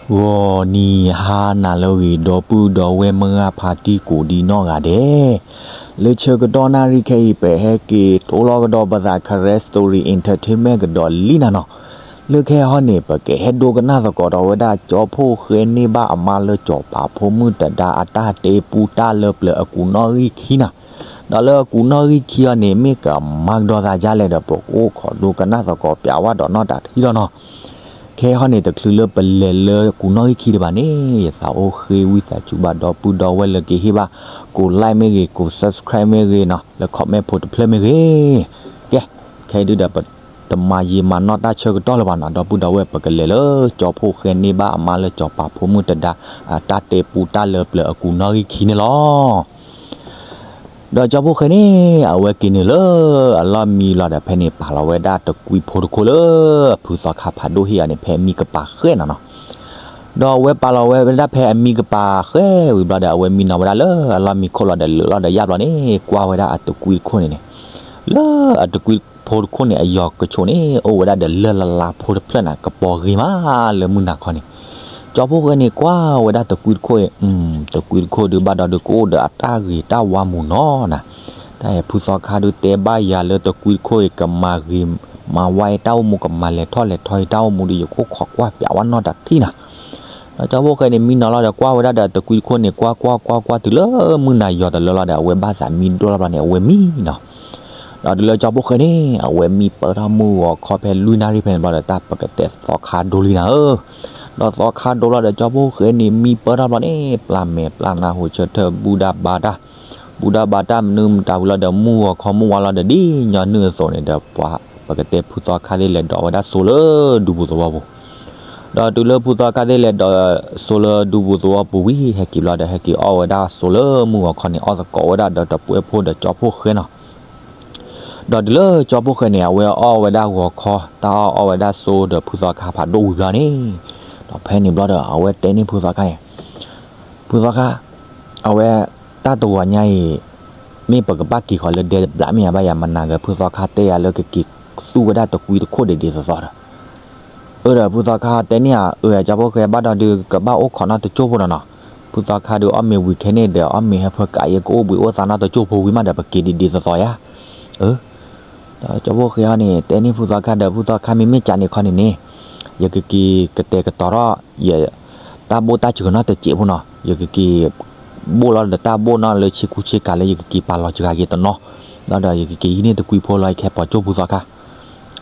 ဂီၤနံၤဟါနၤလၢအဂ့ၤ ဒီပုၢ်ဒီဝဲၢ်မုၢ်ဂၢ်ဖါတံၢ်ကိးဒံနီၢ်ဂၤဒဲး, လၢဆၢကတီၢ်နၣ်ရံၣ်ခဲအံၤ ပဟဲက့ၤထံၣ်လိာ်ကဒီးပသး Karen Story Entertainment ကဒီးလံနၤနီၤ, လၢခဲအံၤန့ၣ် ပကဟဲဒိကနၣ်သကိးဒီးဝဲဒၣ် ကၠီဖှိၣ်ဃဲန့ၢ်ဘၣ်အမါလၢစီၤပၤဖိမုၣ်တဒါ အတၢ်တဲပူတၢ်လၢပျၢၤအကူးနီၣ်ဂံၢ်ခံနၤ, ဒီးလၢအကူးနီၣ်ဂံၢ်ခံအံၤန့ၣ် မ့ၢ်ကမၤကဒီးသးဒ်လဲၣ်ဒီး ပကအိၣ်ခိးဒိကနၣ်သကိးပျးဝဲဒီးနီၢ်တၢ်ထံၣ်လီၤနီၤ. ခဲအံၤန့ၣ် တချုးလၢပလဲၤလၢကူးနီၣ်ဂံၢ်ခံဒံးဘၣ်န့ၣ် ယသးအိၣ်ဃ့ဝံသးစူၤဘၣ်ဒီပုၢ်ဒီဝဲၢ်လၢကဟ့ၣ်ဘၣ် ကိး like မ့ၢ်ဂ့ၤ ကိး subscribe မ့ၢ်ဂ့ၤနီၤ လၢ comment ဖိတဖျၢၣ်မ့ၢ်ဂ့ၤ. ကဲ, ခဲအံၤဒုဒီးပတမၤယံာ်မၤနီၢ်တၢ်ဆၢကတီၢ်လၢၤဘၣ်နီၤ ဒီပုၢ်ဒီဝဲၢ် ပကလဲၤလၢကၠီဖှိၣ်ဃဲန့ၢ်ဘၣ်အမါလၢစီၤပၤဖိမုၣ်တဒါ အတၢ်တဲပူတၢ်လၢပျၢၤအကူးနီၣ်ဂံၢ်ခံန့ၣ်လီၤ. ဒီးကၠီဖှိၣ်ဃဲန့ၣ် အဝဲက့ၤနုာ်လၢအလီၢ်မံလီၤဒီး ဖဲန့ၣ်ပာ်လီၤဝဲဒၣ်တကွံဖိတခိၣ်လၢ ဖုသီခါဖးဒိၣ်ဟ့ၣ်အီၤန့ၣ် ဖဲမံကပၤဃဲနီၤနီၤ. ဒီးအဝဲပာ်လီၤဝဲဒၣ်ဖဲအမံကပၤဃဲဝံၤဘျီဒီး အဝဲမံနီၤဝဲဒၣ်လၢအလီၢ်မံခိၣ်လီၤဒီး လၢာ်လီၤဒီးယၢ်ဘျီန့ၣ် ကွၢ်ဝဲဒၣ်အတကွံတခိၣ်န့ၣ်န့ၣ်, လၢအတကွံဖိတခိၣ်န့ၣ် အယီၤကဆိးန့ၣ် အိၣ်ဝဲဒၣ်ဒီးလၢၢ်လါလါဖိတဖျၢၣ်န့ၣ် ကပီၤဂ့ၤမးလၢမုၢ်နၤခီန့ၣ်. ကၠီဖှိၣ်ဃဲန့ၣ် ကွၢ်ဝဲဒၣ်တကွံတခိၣ်အံၤ, တကွံတခိၣ်ဒုဘၣ်ဒီးဒု ကအိၣ်ဒီးအတၢ်ဂ့ၤတၢ်ဝါမူၤနီၤနၤ. တၢ်အံၤဖုသီခါဒု တဲဘၣ်ယၤလၢတကွံတခိၣ်အံၤ ကမၤဂ့ၤမၤဝါအံၤတၢ်အိၣ်မူ ကမၤလဲၤထီၣ်လဲၤထီအံၤတၢ်အိၣ်မူဒီး ယကအိၣ်ခိးကွၢ်ပျးဝဲနီၢ်တၢ်ထံၣ်နၤ. ဒီးကၠီဖှိၣ်ဃဲန့ၣ် မံနီၤလီၤဒီး ကွၢ်ဝဲဒၣ်ဒီးတကွံတခိၣ်န့ၣ် ကွၢ်ကွၢ်ကွၢ်ကွၢ်တုၤလၢမုၢ်နၤယီၤတလၢလီၤဒီး အဝဲဘၣ်သးမံဒိၣ်လီၤဘျီန့ၣ် အဝဲမံနီၤ. ဒီးတုၤလၢကၠီဖှိၣ်ဃဲန့ၣ် အဝဲမံပၢထီၣ်မုၢ်ဂီၤခီဖဲလွံၢ်နၣ်ရံၣ်ဖဲန့ၣ်ဘျီဒီး တၢ်ပကတဲသီခါဒိလံနၤဧၢ. ဒီးသီခါဒိလီၤဒီး ကၠီဖှိၣ်ဃဲန့ၣ် မံပၢထီၣ်ဘျီန့ၣ် ပျၢ်မဲာ်ပျၢ်နါ ဟူးဆၢထၢၣ်ဘူၣ်ဒၣ်ဘါတၢ်, ဘူၣ်ဒၣ်ဘါတၢ်မနုၤမတၤဝံၤလီၤဒီး မုၢ်ဂီၤခီမုၢ်ဝါလီၤဒီး ဒ်ညီနုၢ်အသိးန့ၣ်ဒီး ပှၤပကတဲဖုသီခါသ့ၣ်လဲၤဒိးဝဲဒၣ်စိလၢဒူပူၤသဝီပူၤ. ဒီးတုၤလၢဖုသီခါသ့ၣ်လဲၤဒိးစိလၢဒူပူၤသဝီပူၤဝံၤ ဟဲက့ၤဘျီဒီး ဟဲက့ၤအီၣ်ဝဲဒၣ်စိလၢမုၢ်ဂီၤခီန့ၣ် အီၣ်သကိးဝဲဒၣ်ဒီးတပှဲၤဖိဒီးကၠီဖှိၣ်ဃဲနီၤ. ဒီးတုၤလၢကၠီဖှိၣ်ဃဲန့ၣ် အဝဲအီၣ်ဝဲဒၣ်ဂီၤခီ တၢ်အီၣ်အီၣ်ဝဲဒၣ်စိဒီးဖုသီခါဖးဒိၣ်ဝံၤဘျီန့ၣ်, ဒီးဖဲန့ၣ်ဘျီဒီး အဝဲတဲန့ၢ်ဖုသီခါန့ၣ်, ဖုသီခါ, အဝဲ တၢ်တဂီၤညါအံၤ မ့ၢ်ပကဘၣ်က့ၤဃီၤလၢဒဲတဘျီမ့ၢ်ဧါ ဘၣ်ယၤမနၤဂ့ၤ ဖုသီခါတဲယၤလၢကက့ၤသူၣ်ဝဲဒၣ်တကွံတခိၣ်ဒံးဒ်သိးသိးဒီး အၢ ဒီးဖုသီခါတဲန့ၢ်ဧါ အၢ ကၠီဖှိၣ်ဃဲဘၣ်ဒီးဒုး ကဘၣ်အိၣ်ခိးနီတကၠိၢ်ဖိနီၤနီၤ, ဖုသီခါဒုးအီၣ်မ့ၤဝံၤခဲန့ၣ်ဒီး အီၣ်မ့ၤဟဲဖၢကး ယကအိၣ်ဘှံးအိၣ်သါနီတကၠိၢ်ဖိဝံၤမးဒီး ပက့ၤဒ်ဒ်သိးသိးယါ, အၢ, ဒီးကၠီဖှိၣ်ဃဲအံၤန့ၣ် တဲန့ၢ်ဖုသီခါဒီး ဖုသီခါမ့မ့ၢ်ကးန့ၣ်ခီန့ၣ်န့ၣ်, ယကက့ၤကတဲာ်ကတီၤထီၣ် ယ တၢ်ဘိၣ်တၢ်စှၤနီတစဲးဖိနီၤ, ယကက့ၤ ဘိၣ်လီၤဒီးတၢ်ဘိၣ်နီၤလၢဆ့ကူဆ့ကၤလၢယကက့ၤပာ်လီၤစှၤက့ၤတနီၤ, ဒီးယကက့ၤဟံးန့ၢ်တကွံဖိလီၤ ယကဟဲပိာ်ကၠိၢ်ဖုသီခါ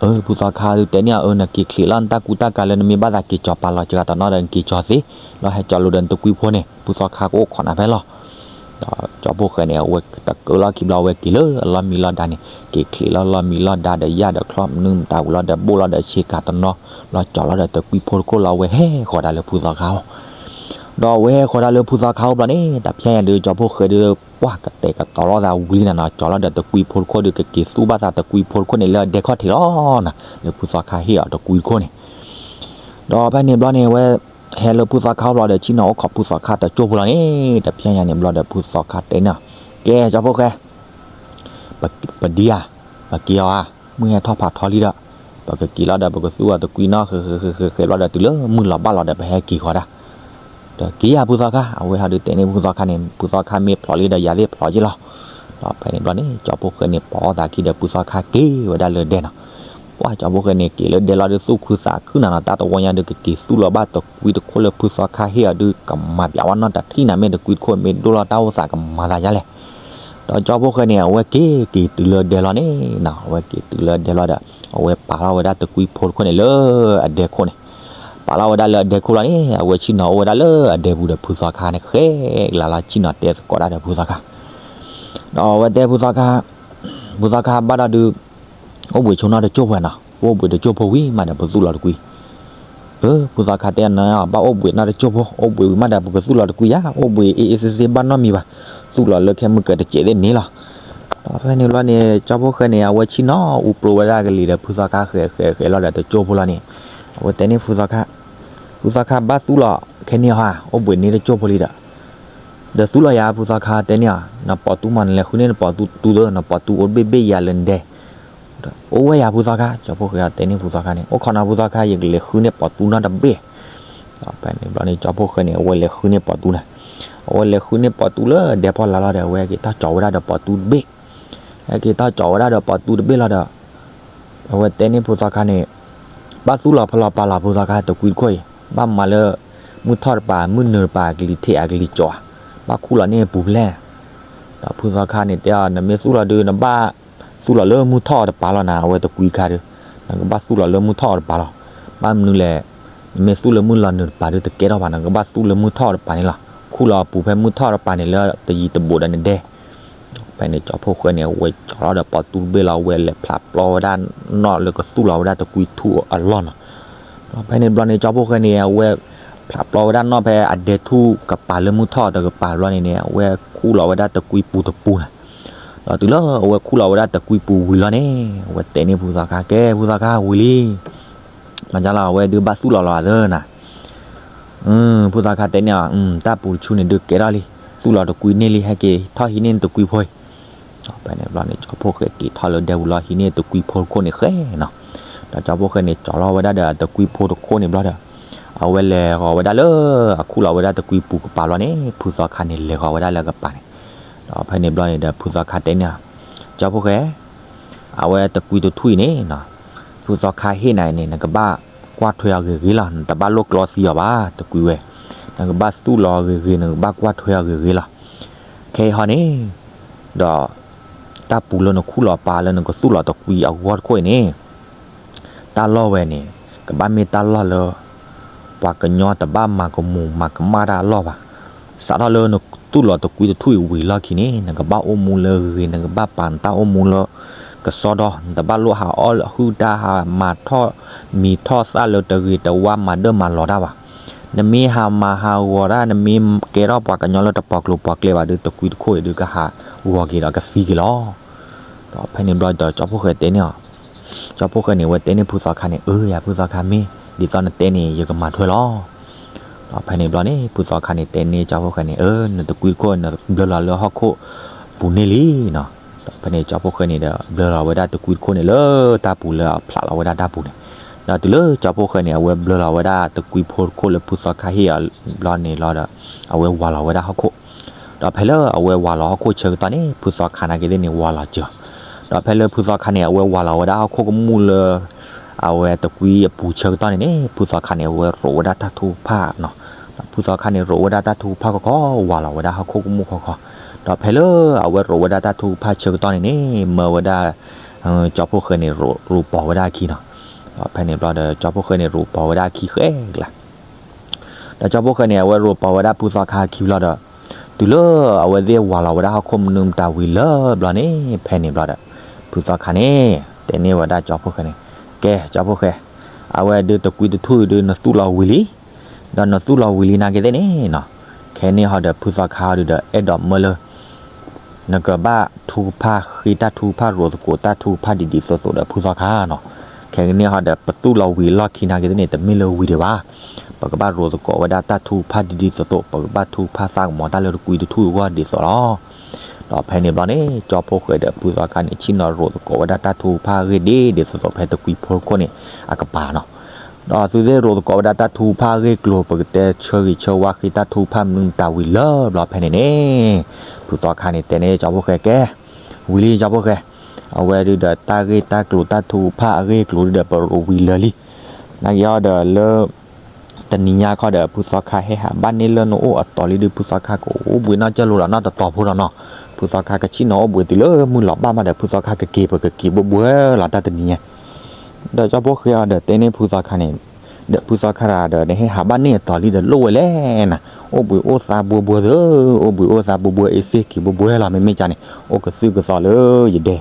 အၢ ဖုသီခါဒုးတဲန့ၢ်အီၤ အၢ နက့ၤချံးလီၤနတၢ်ကူတၢ်ကၤလၢနမ့ၢ်ဘၣ်သးက့ၤကၠီၤပာ်လီၤစှၤတနီၤဒီးနက့ၤကၠီၤသ့, ဒီးဟဲကၠီၤလိာ်ဒီးနတကွံဖိန့ၣ် ဖုသီခါကအိၣ်ခိးနၤဖဲလီၤ. ဒီးကၠီဖှိၣ်ဃဲန့ၣ် အဝဲတကၢလီၤခံဘျီ အဝဲက့ၤလၢအလီၢ်မံလီၢ်ဒါန့ၣ် က့ၤချံးလီၤလီၢ်မံလီၢ်ဒါဒီးယၢ်ဒီးချီမနုၤမတၤဝံၤလီၤဒီး ဘိၣ်လီၤဒီးဆ့ကၤတနီၤ လီၤကၠီၤလီၤဒီးတကွံဖိတခိၣ်လီၤ အဝဲဟဲဃီၤဒၣ်လၢဖုသီခါအအိၣ် ဒီးအဝဲဟဲဃီၤဒၣ်လၢဖုသီခါအအိၣ်ဘျီန့ၣ် တၢ်ဖျါညါဒုး ကၠီဖှိၣ်ဃဲဒုး ပှၢ်ကတဲာ်ကတီၤလီၤသးဝံၤလံနၤနီၤ, ကၠီၤလီၤဒီးတကွံဖိတခိၣ်ဒုး ကက့ၤသူၣ်ဘၣ်သးတကွံဖိတခိၣ်န့ၣ်လၢအဒဲခီၣ်ထံးလီၤနၤ, လၢဖုသီခါဟ့ၣ်အီၤတကွံတခိၣ်န့ၣ်, ဒီးဖဲန့ၣ်ဘျီန့ၣ် အဝဲဟဲလၢဖုသီခါအအိၣ်ဘျီဒီး ဆ့ၣ်နီၤအိၣ်ခိးဖုသီခါတကၠိၢ်ဖိလီၤန့ၣ်, တၢ်ဖျါညါန့ၣ်ဘျီဒီး ဖုသီခါတဲန့ၢ်အီၤ, ကဲ ကၠီဖှိၣ်ဃဲ ပဒံဧါ, ပက့ၤအီၤဧါ, မုၢ်ဟဲထီၣ်ဖးထီလံဒီး ပကက့ၤလီၤဒီး ပကသူၣ်အီၤတကွံနီၤ ဃဲၤဃဲၤဃဲၤဃဲၤဃဲၤဘျီဒီး တုၤလၢမုၢ်လီၤဘၣ်လီၤဒီး ပဟဲက့ၤဃီၤဒၣ်, ဒီးက့ၤယၤဖုသီခါ, အဝဲဟီဒုးတဲန့ၢ်ဖုသီခါန့ၣ် ဖုသီခါမ့ၢ်ဖျိးလံဒီး ယၤသ့ၣ်ဖျိးက့ၤလီၤ. ဒီးဖဲန့ၣ်ဘျီန့ၣ် ကၠီဖှိၣ်ဃဲန့ၣ် ပိာ်အီၣ်သးခံဒီး ဖုသီခါက့ၤဝဲဒၣ်လၢဒဲနီၤ, ပှၢ်ကၠီဖှိၣ်ဃဲန့ၣ် က့ၤလၢဒဲလီၤဒုး သူၣ်ခုသးခုနၤနီၤ, တၢ်တဝီညါဒုး ကက့ၤသူၣ်လီၤဘၣ်တကွံတခိၣ်လၢဖုသီခါဟ့ၣ်အီၤဒုး ကမၤပျးဝဲနီတၢ်ထံၣ်နၤ မ့ၢ်တကွံတခိၣ် မ့ၢ်ဒိၣ်လီၤတၢ်အိၣ်သးကမၤသးယါလဲၣ် ဒီးကၠီဖှိၣ်ဃဲန့ၣ် အဝဲက့ၤက့ၤတုၤလၢဒဲလီၤန့ၣ်နီၤ, အဝဲက့ၤတုၤလၢဒဲလီၤဒီး အဝဲပာ်လီၤဝဲဒၣ်တကွံဖိတခိၣ်န့ၣ်လၢအဒဲခိၣ်န့ၣ်, ပာ်လီၤဝဲဒၣ်လၢအဒဲခိၣ်လီၤန့ၣ် အဝဲဆ့ၣ်နီၤအိၣ်ဝဲဒၣ်လၢအဒဲပူၤဒီး ဖုသီခါန့ၣ် ဃဲကလၤလီၤ ဆ့ၣ်နီၤတဲသကိးဒၣ်ဒီးဖုသီခါ, ဒီးအဝဲတဲဖုသီခါ, ဖုသီခါဘၣ်ဒီးဒုး အိၣ်ဘှံးဆိနီတကၠိၢ်ဖိနီၤ, ပအိၣ်ဘှံးတကၠိၢ်ဖိဝံၤမးဒီး ပသူၣ်လီၤတကွံ အၢ ဖုသီခါတဲန့ၣ် ဘၣ်အိၣ်ဘှံးနီတကၠိၢ်ဖိ, အိၣ်ဘှံးဝံၤမးဒီး ပကသူၣ်လီၤတကွံယါ, အိၣ်ဘှံးအ့ၣ်အ့ၣ်စ့စ့ဘၣ်နီတမံၤဘၣ်, သူၣ်လီၤလၢခဲမုၢ်ကတစဲးသ့ၣ်န့ၣ်လီၤ. ဒီးဖဲန့ၣ်ဘျီန့ၣ် ကၠီဖှိၣ်ဃဲန့ၣ် အဝဲဆ့ၣ်နီၤအူပြိဝဲဒၣ်ကလံၤဒီး ဖုသီခါဃဲဃဲဃဲလီၤဒီးတကၠိၢ်ဖိလီၤန့ၣ်, အဝဲတဲန့ၢ်ဖုသီခါ, ဖုသီခါဘၣ်သူၣ်လီၤခဲန့ၣ်ဧါ, အိၣ်ဘှံးန့ၢ်တကၠိၢ်ဖိလံဒီး ဒီးသူၣ်လီၤယၤ ဖုသီခါတဲန့ၢ်အီၤ, နပိာ်တူမး နလဲၤဃုန့ၢ်နပိာ်တူတူသၢ, နပိာ်တူအိၣ်တဘ့ၣ်ဘ့ၣ်ယၤလၢနဒဲ, အိၣ်ဝဲယၤဖုသီခါ, ကၠီဖှိၣ်ဃဲအီၤတဲန့ၢ်ဖုသီခါန့ၣ် အိၣ်ခိးနၤဖုသီခါ ယကလဲၤဃုန့ၢ်ပိာ်တူနီတဘ့ၣ်, ဖဲန့ၣ်ဘျီန့ၣ် ကၠီဖီၣ်ဃဲန့ၣ် အဝဲလဲၤဃုန့ၢ်ပိာ်တူန့ၣ်, အဝဲလဲၤဃုန့ၢ်ပိာ်တူလၢဒဲဖီလာ်လီၤဒီး အဝဲက့ၤထီၣ်ကၠီဝဲဒၣ်ဒီးပိာ်တူတဘ့ၣ်, ဟဲက့ၤထီၣ်ကၠီဝဲဒၣ်ဒီးပိာ်တူတဘ့ၣ်လီၤဒီး အဝဲတဲန့ၢ်ဖုသီခါန့ၣ်, ဘၣ်သူၣ်လီၤဖီလီၤပာ်လီၤဖုသီခါတကွံတခိၣ်အံၤ, ဘၣ်မၤလၢ မုၢ်ထီၣ်တပၤ မုၢ်နုာ်တပၤ အကလံၤထံးအကလံၤကၠီၤ, ဘၣ်ခူၣ်လီၤန့ၢ်ပူၤဖဲလဲၣ်. ဒီးဖုသီခါန့ၣ်တဲအီၤ နမ့ၢ်သူၣ်လီၤဒုး နဘၣ်သူၣ်လီၤလၢမုၢ်ထီၣ်အီၤတပၤလီၤနၤ, အဝဲတကွံခါဒုး, နကဘၣ်သူၣ်လီၤလၢမုၢ်ထီၣ်အီၤတပၤလီၤ. ဘၣ်မနုၤလဲၣ်, နမ့ၢ်သူၣ်လၢမုၢ်လီၤနုာ်တပၤဒုးတကဲထီၣ်ဘၣ်, နကဘၣ်သူၣ်လၢမုၢ်ထီၣ်အီၤတပၤန့ၣ်လီၤ. ခူၣ်လီၤအပူၤဖဲမုၢ်ထီၣ်တပၤန့ၣ်လၢတယံၤတဘူးဒီးနဒဲ ဖဲန့ၣ်ကၠီဖီၣ်ဃဲန့ၣ် အဝဲကၠီလီၤဒီးပိာ်တူတဘ့ၣ်လီၤ, အဝဲလဲၤဖျးပျီဝဲဒၣ်နီၣ်လၢကသူၣ်လီၤဝဲဒၣ်တကွံထူၣ်အလီၢ်နီၤ. ဒီးဖဲန့ၣ်ဘျီန့ၣ် ကၠီဖီၣ်ဃဲန့ၣ် အဝဲဖျးပျီဝဲဒၣ်နီၣ်ဖဲအဒဲထူၣ်ကပၤလၢမုၢ်ထီၣ်တကပၤဘျီန့ၣ်န့ၣ် အဝဲခူၣ်လီၤဝဲဒၣ်တကွံပူၤတပူၤနီၤ. ဒီးတုၤလၢအဝဲခူၣ်လီၤဝဲဒၣ်တကွံပူၤဝံၤလီၤန့ၣ် အဝဲတဲန့ၢ်ဖုသီခါ ကဲဖုသီခါဝံၤလံ မၤကလီၤ အဝဲဒုးဘၣ်သူၣ်လီၤလီၤအသးနၤ, ဖုသီခါတဲန့ၢ်အီၤ တၢ်ပူၤတဆူန့ၣ်ဒုးကဲထီၣ်လံ, သူၣ်လီၤတကွံန့ၢ်လံ ဟဲက့ၤထီၣ်ဟံးန့ၢ်တကွံဖိအံၤ. ဖဲန့ၣ်ဘျီန့ၣ် ကၠီဖီၣ်ဃဲက့ၤထီၣ်လၢဒဲပူၤလီၤ ဟံးန့ၢ်တကွံဖိတခိၣ်န့ၣ်ဃဲနီၤ. ဒီးကၠီဖီၣ်ဃဲန့ၣ် ကၠီလီၤဝဲဒၣ်ဒီးတကွံဖိတခိၣ်န့ၣ်ဘျီဒီး အဝဲလဲၤဃီၤဝဲဒၣ်လၢ အခူၣ်လီၤဝဲဒၣ်တကွံပူၤကပၤဘျီန့ၣ် ဖုသီခါန့ၣ် လဲၤဃီၤဝဲဒၣ်လၢကပၤန့ၣ်. ဒီးဖဲန့ၣ်ဘျီန့ၣ်ဒီး ဖုသီခါတဲန့ၢ် ကၠီဖီၣ်ဃဲ အဝဲတကွံတထူၣ်အံၤန့ၣ်နီၤ, ဖုသီခါဟ့ၣ်နၤအံၤန့ၣ် နကဘၣ်ကွၢ်ထွဲအီၤဂ့ၤဂ့ၤလီၤ, နတဘၣ်လိၣ်ကျီသံအီၤဘၣ် တကွံဝဲ, နကဘၣ်သူၣ်လီၤဂ့ၤဂ့ၤ နကဘၣ်ကွၢ်ထွဲအီၤဂ့ၤဂ့ၤလီၤ. ခဲအံၤဟီန့ၣ် ဒီး တၢ်ပူၤလၢနခူၣ်လီၤပာ်လၢနကသူၣ်လီၤတကွံအဂီၢ်တခိၣ်အံၤန့ၣ် တၢ်လီၢ်ဝဲန့ၣ် ကဘၣ်မ့ၢ်တၢ်လီၢ်လၢ ပှၤကညီတဘၣ်မၤကမူၤမၤကမၣ်တၢ်အလီၢ်ဘၣ်. စးထီၣ်လၢနသူၣ်လီၤတကွံတထူၣ်အံၤဝံၤလီၢ်ခံန့ၣ် နကဘၣ်အိၣ်မူလၢဂ့ၤ, နကဘၣ်ပာ်နတၢ်အိၣ်မူလၢကစီဒီ, နတဘၣ်လိၣ်ဟးအီၣ်ဟုၣ်တၢ် ဟးမၤထီၣ်မံၤထီၣ်သၣ်လၢတဂ့ၤတဝါ မၤဒၢၣ်မၤလီၤတၢ်ဘၣ်. နမ့ၢ်ဟးမၤဟးဂီၤတၢ် နမ့ၢ်ကဲထီၣ်ပှၤကညီလၢတပီၤကျိၤပီၤကျဲဘၣ်ဒီး တကွံတခိၣ်အံၤဒုးကဟးဂီၤက့ၤဒီးကသံက့ၤလီၤ. ဒီးဖဲန့ၣ်ဘျီဒီး ကၠီဖီၣ်ဃဲတဲန့ၢ်အီၤ, ကၠီဖီၣ်ဃဲန့ၣ် အဝဲတဲန့ၢ်ဖုသီခါန့ၣ် အၢ ယၤဖုသီခါမ့ၢ်ဒ်သိးနတဲန့ၣ် ယကမၤထွဲလီၤ. ဒီးဖဲန့ၣ်ဘျီန့ၣ် ဖုသီခါန့ၣ် တဲန့ၢ်ကၠီဖီၣ်ဃဲန့ၣ် အၢ နတကွံတခိၣ် နဘျၢလီၤလၢဟီၣ်ခိၣ်ပူၤန့ၣ်လံနီၤ. ဒီးဖဲန့ၣ် ကၠီဖီၣ်ဃဲန့ၣ်ဒီး ဘျၢလီၤဝဲဒၣ်တကွံတခိၣ်န့ၣ်လၢတၢ်ပူၤလၢအဖျးလီၤဝဲဒၣ်တၢ်ပူၤန့ၣ်. ဒီးတုၤလၢကၠီဖီၣ်ဃဲန့ၣ် အဝဲဘျၢလီၤဝဲဒၣ်တကွံဖိတခိၣ်လၢဖုသီခါဟ့ၣ်အီၤဘျီန့ၣ်လီၤဒီး အဝဲဝၤလီၤဝဲဒၣ်ဟီၣ်ခိၣ် ဒီးဖဲလၢအဝဲဝၤလီၤဟီၣ်ခိၣ်ဆၢကတီၢ်န့ၣ် ဖုသီခါနာ်က့သ့ၣ်န့ၣ် ဝၤလီၤစၢၤ. ဒီးဖဲလၢဖုသီခါန့ၣ် အဝဲဝၤလီၤဝဲဒၣ်ဟီၣ်ခိၣ်ကမူၣ်လၢ အဝဲတကွံအပူၤဆၢကတီၢ်န့ၣ်န့ၣ် ဖုသီခါန့ၣ် အဝဲရိးဝဲဒၣ်တၢ်ထုကဖၣ်နီၤ. ဒီးဖုသီခါန့ၣ် ရိးဝဲဒၣ်တၢ်ထုကဖၣ်ခီခီ ဝၤလီၤဝဲဒၣ်ဟီၣ်ခိၣ်ကမူၣ်ခီခီ. ဒီးဖဲလၢအဝဲရိးဝဲဒၣ်တၢ်ထုကဖၣ်ဆၢကတီၢ်န့ၣ်န့ၣ် မၢဝဲဒၣ် ကၠီဖီၣ်ဃဲန့ၣ် ရိးပီၤဝဲဒၣ်အခံနီၤ. ဒီးဖဲန့ၣ်ဘျီဒီး ကၠီဖီၣ်ဃဲန့ၣ် ရိးပီၤဝဲဒၣ်အခံဃဲကလါ ဒီးကၠီဖီၣ်ဃဲန့ၣ် အဝဲရိးပီၤဝဲဒၣ်ဖုသီခါအခံဘျီဒီး တုၤလၢအဝဲသ့ၣ်ဝၤလီၤဝဲဒၣ်ဟီၣ်ခိၣ်မနုၤမတၤဝံၤလၢဘျီန့ၣ် ဖဲန့ၣ်ဘျီဒီး ဖုသီခါန့ၣ် တဲန့ၢ်ဝဲဒၣ်ကၠီဖီၣ်ဃဲန့ၣ် ကဲ ကၠီဖီၣ်ဃဲ အဝဲဒုးတကွံတထူၣ်အံၤဒုး နသူၣ်လီၤဝံၤလံ ဒီးနသူၣ်လီၤဝံၤလံနာ်က့သ့ၣ်န့ၣ်နီၤ. ခဲန့ၣ်ဟီဒီး ဖုသီခါဟီဒုးဒီး အဲၣ်ဒိးမၢလၢ နကဘၣ်ထုကဖၣ် ဃ့တၢ်ထုကဖၣ် ရိးသကိးတၢ်ထုကဖၣ်ဒ်ဒ်သိးသိးဒီးဖုသီခါနီၤ. ခဲကနံၣ်ဟီဒီး ပသူၣ်လီၤဝံၤအလီၢ်ခံနာ်က့သ့ၣ်န့ၣ် တမ့ၢ်လၢဝံၤဒံးဘၣ်. ပကဘၣ်ရိးသကိးဝဲဒၣ်တၢ်ထုကဖၣ်ဒ်ဒ်သိးသိး, ပကဘၣ်ထုကဖၣ်သးကမီၤတၢ်လၢတကွံတထူၣ်အဂီၢ်ဒ်သိးလီၤ. ဒီးဖဲန့ၣ်ဘျီန့ၣ် ကၠီဖီၣ်ဃဲဒီးဖုသီခါန့ၣ် ဆ့ၣ်နီၤရိးသကိးဝဲဒၣ်တၢ်ထုကဖၣ်အဂ့ၢ်ဒ်ဒ်သိးသိးဖဲတကွံဖိတခိၣ်န့ၣ်အကပၤနီၤ. ဒီးသုသ့ၣ်ရိးသကိးဝဲဒၣ်တၢ်ထုကဖၣ်အဂ့ၢ်အကျိၤ ပကတဲဆၢဂ့ၤဆၢဝါဃ့တၢ်ထုကဖၣ်မနုၤမတၤဝံၤလၢဘျီဖဲန့ၣ်န့ၣ် ဖုသီခါန့ၣ်တဲန့ၢ်ကၠီဖီၣ်ဃဲကဲ ဝံၤလံကၠီဖီၣ်ဃဲ, အဝဲဒုးဒီးတၢ်ဂ့ၢ်တၢ်ကျိၤတၢ်ထုကဖၣ်အဂ့ၢ်အကျိၤဒုးဒီးပရိးဝံၤလၢာ်လံ. နာ်က့ဟီဒီးလၢ တနံၤညါခီဒီး ဖုသီခါဟဲဟးဘၣ်န့ၢ်လၢနအိၣ်အတီၤလံဒီး ဖုသီခါကအိၣ်ဘှံးနီၢ်ကၠၢ်လိာ်ဒီးနီၢ်တတီၤဖိဒီးနီၤ. ဖုသီခါကဆ့ၣ်နီၤအိၣ်ဘှံးတုၤလၢမုၢ်လီၤဘၣ်မးဒီး ဖုသီခါကက့ၤ ပကက့ၤဘှဲဘှဲလီၤတၢ်တနံၤညါ ဒီးကၠီဖီၣ်ဃဲအီၤဒီးတဲန့ၢ်ဖုသီခါန့ၣ်, ဒီးဖုသီခါဒီး နဟဲဟးဘၣ်န့ၢ်အတီၤလံဒီးလိၣ်ဝဲလဲၣ်နၤ, အိၣ်ဘှံးအိၣ်သါဘှဲဘှဲသၢ, အိၣ်ဘှံးအိၣ်သါဘှဲဘှဲ အ့ၣ်စ့ၢ်က့ၤဘှဲဘှဲလီၤ မ့မ့ၢ်ကန့ၣ် အိၣ်ကသုၣ်ကသီလၢယဒဲ.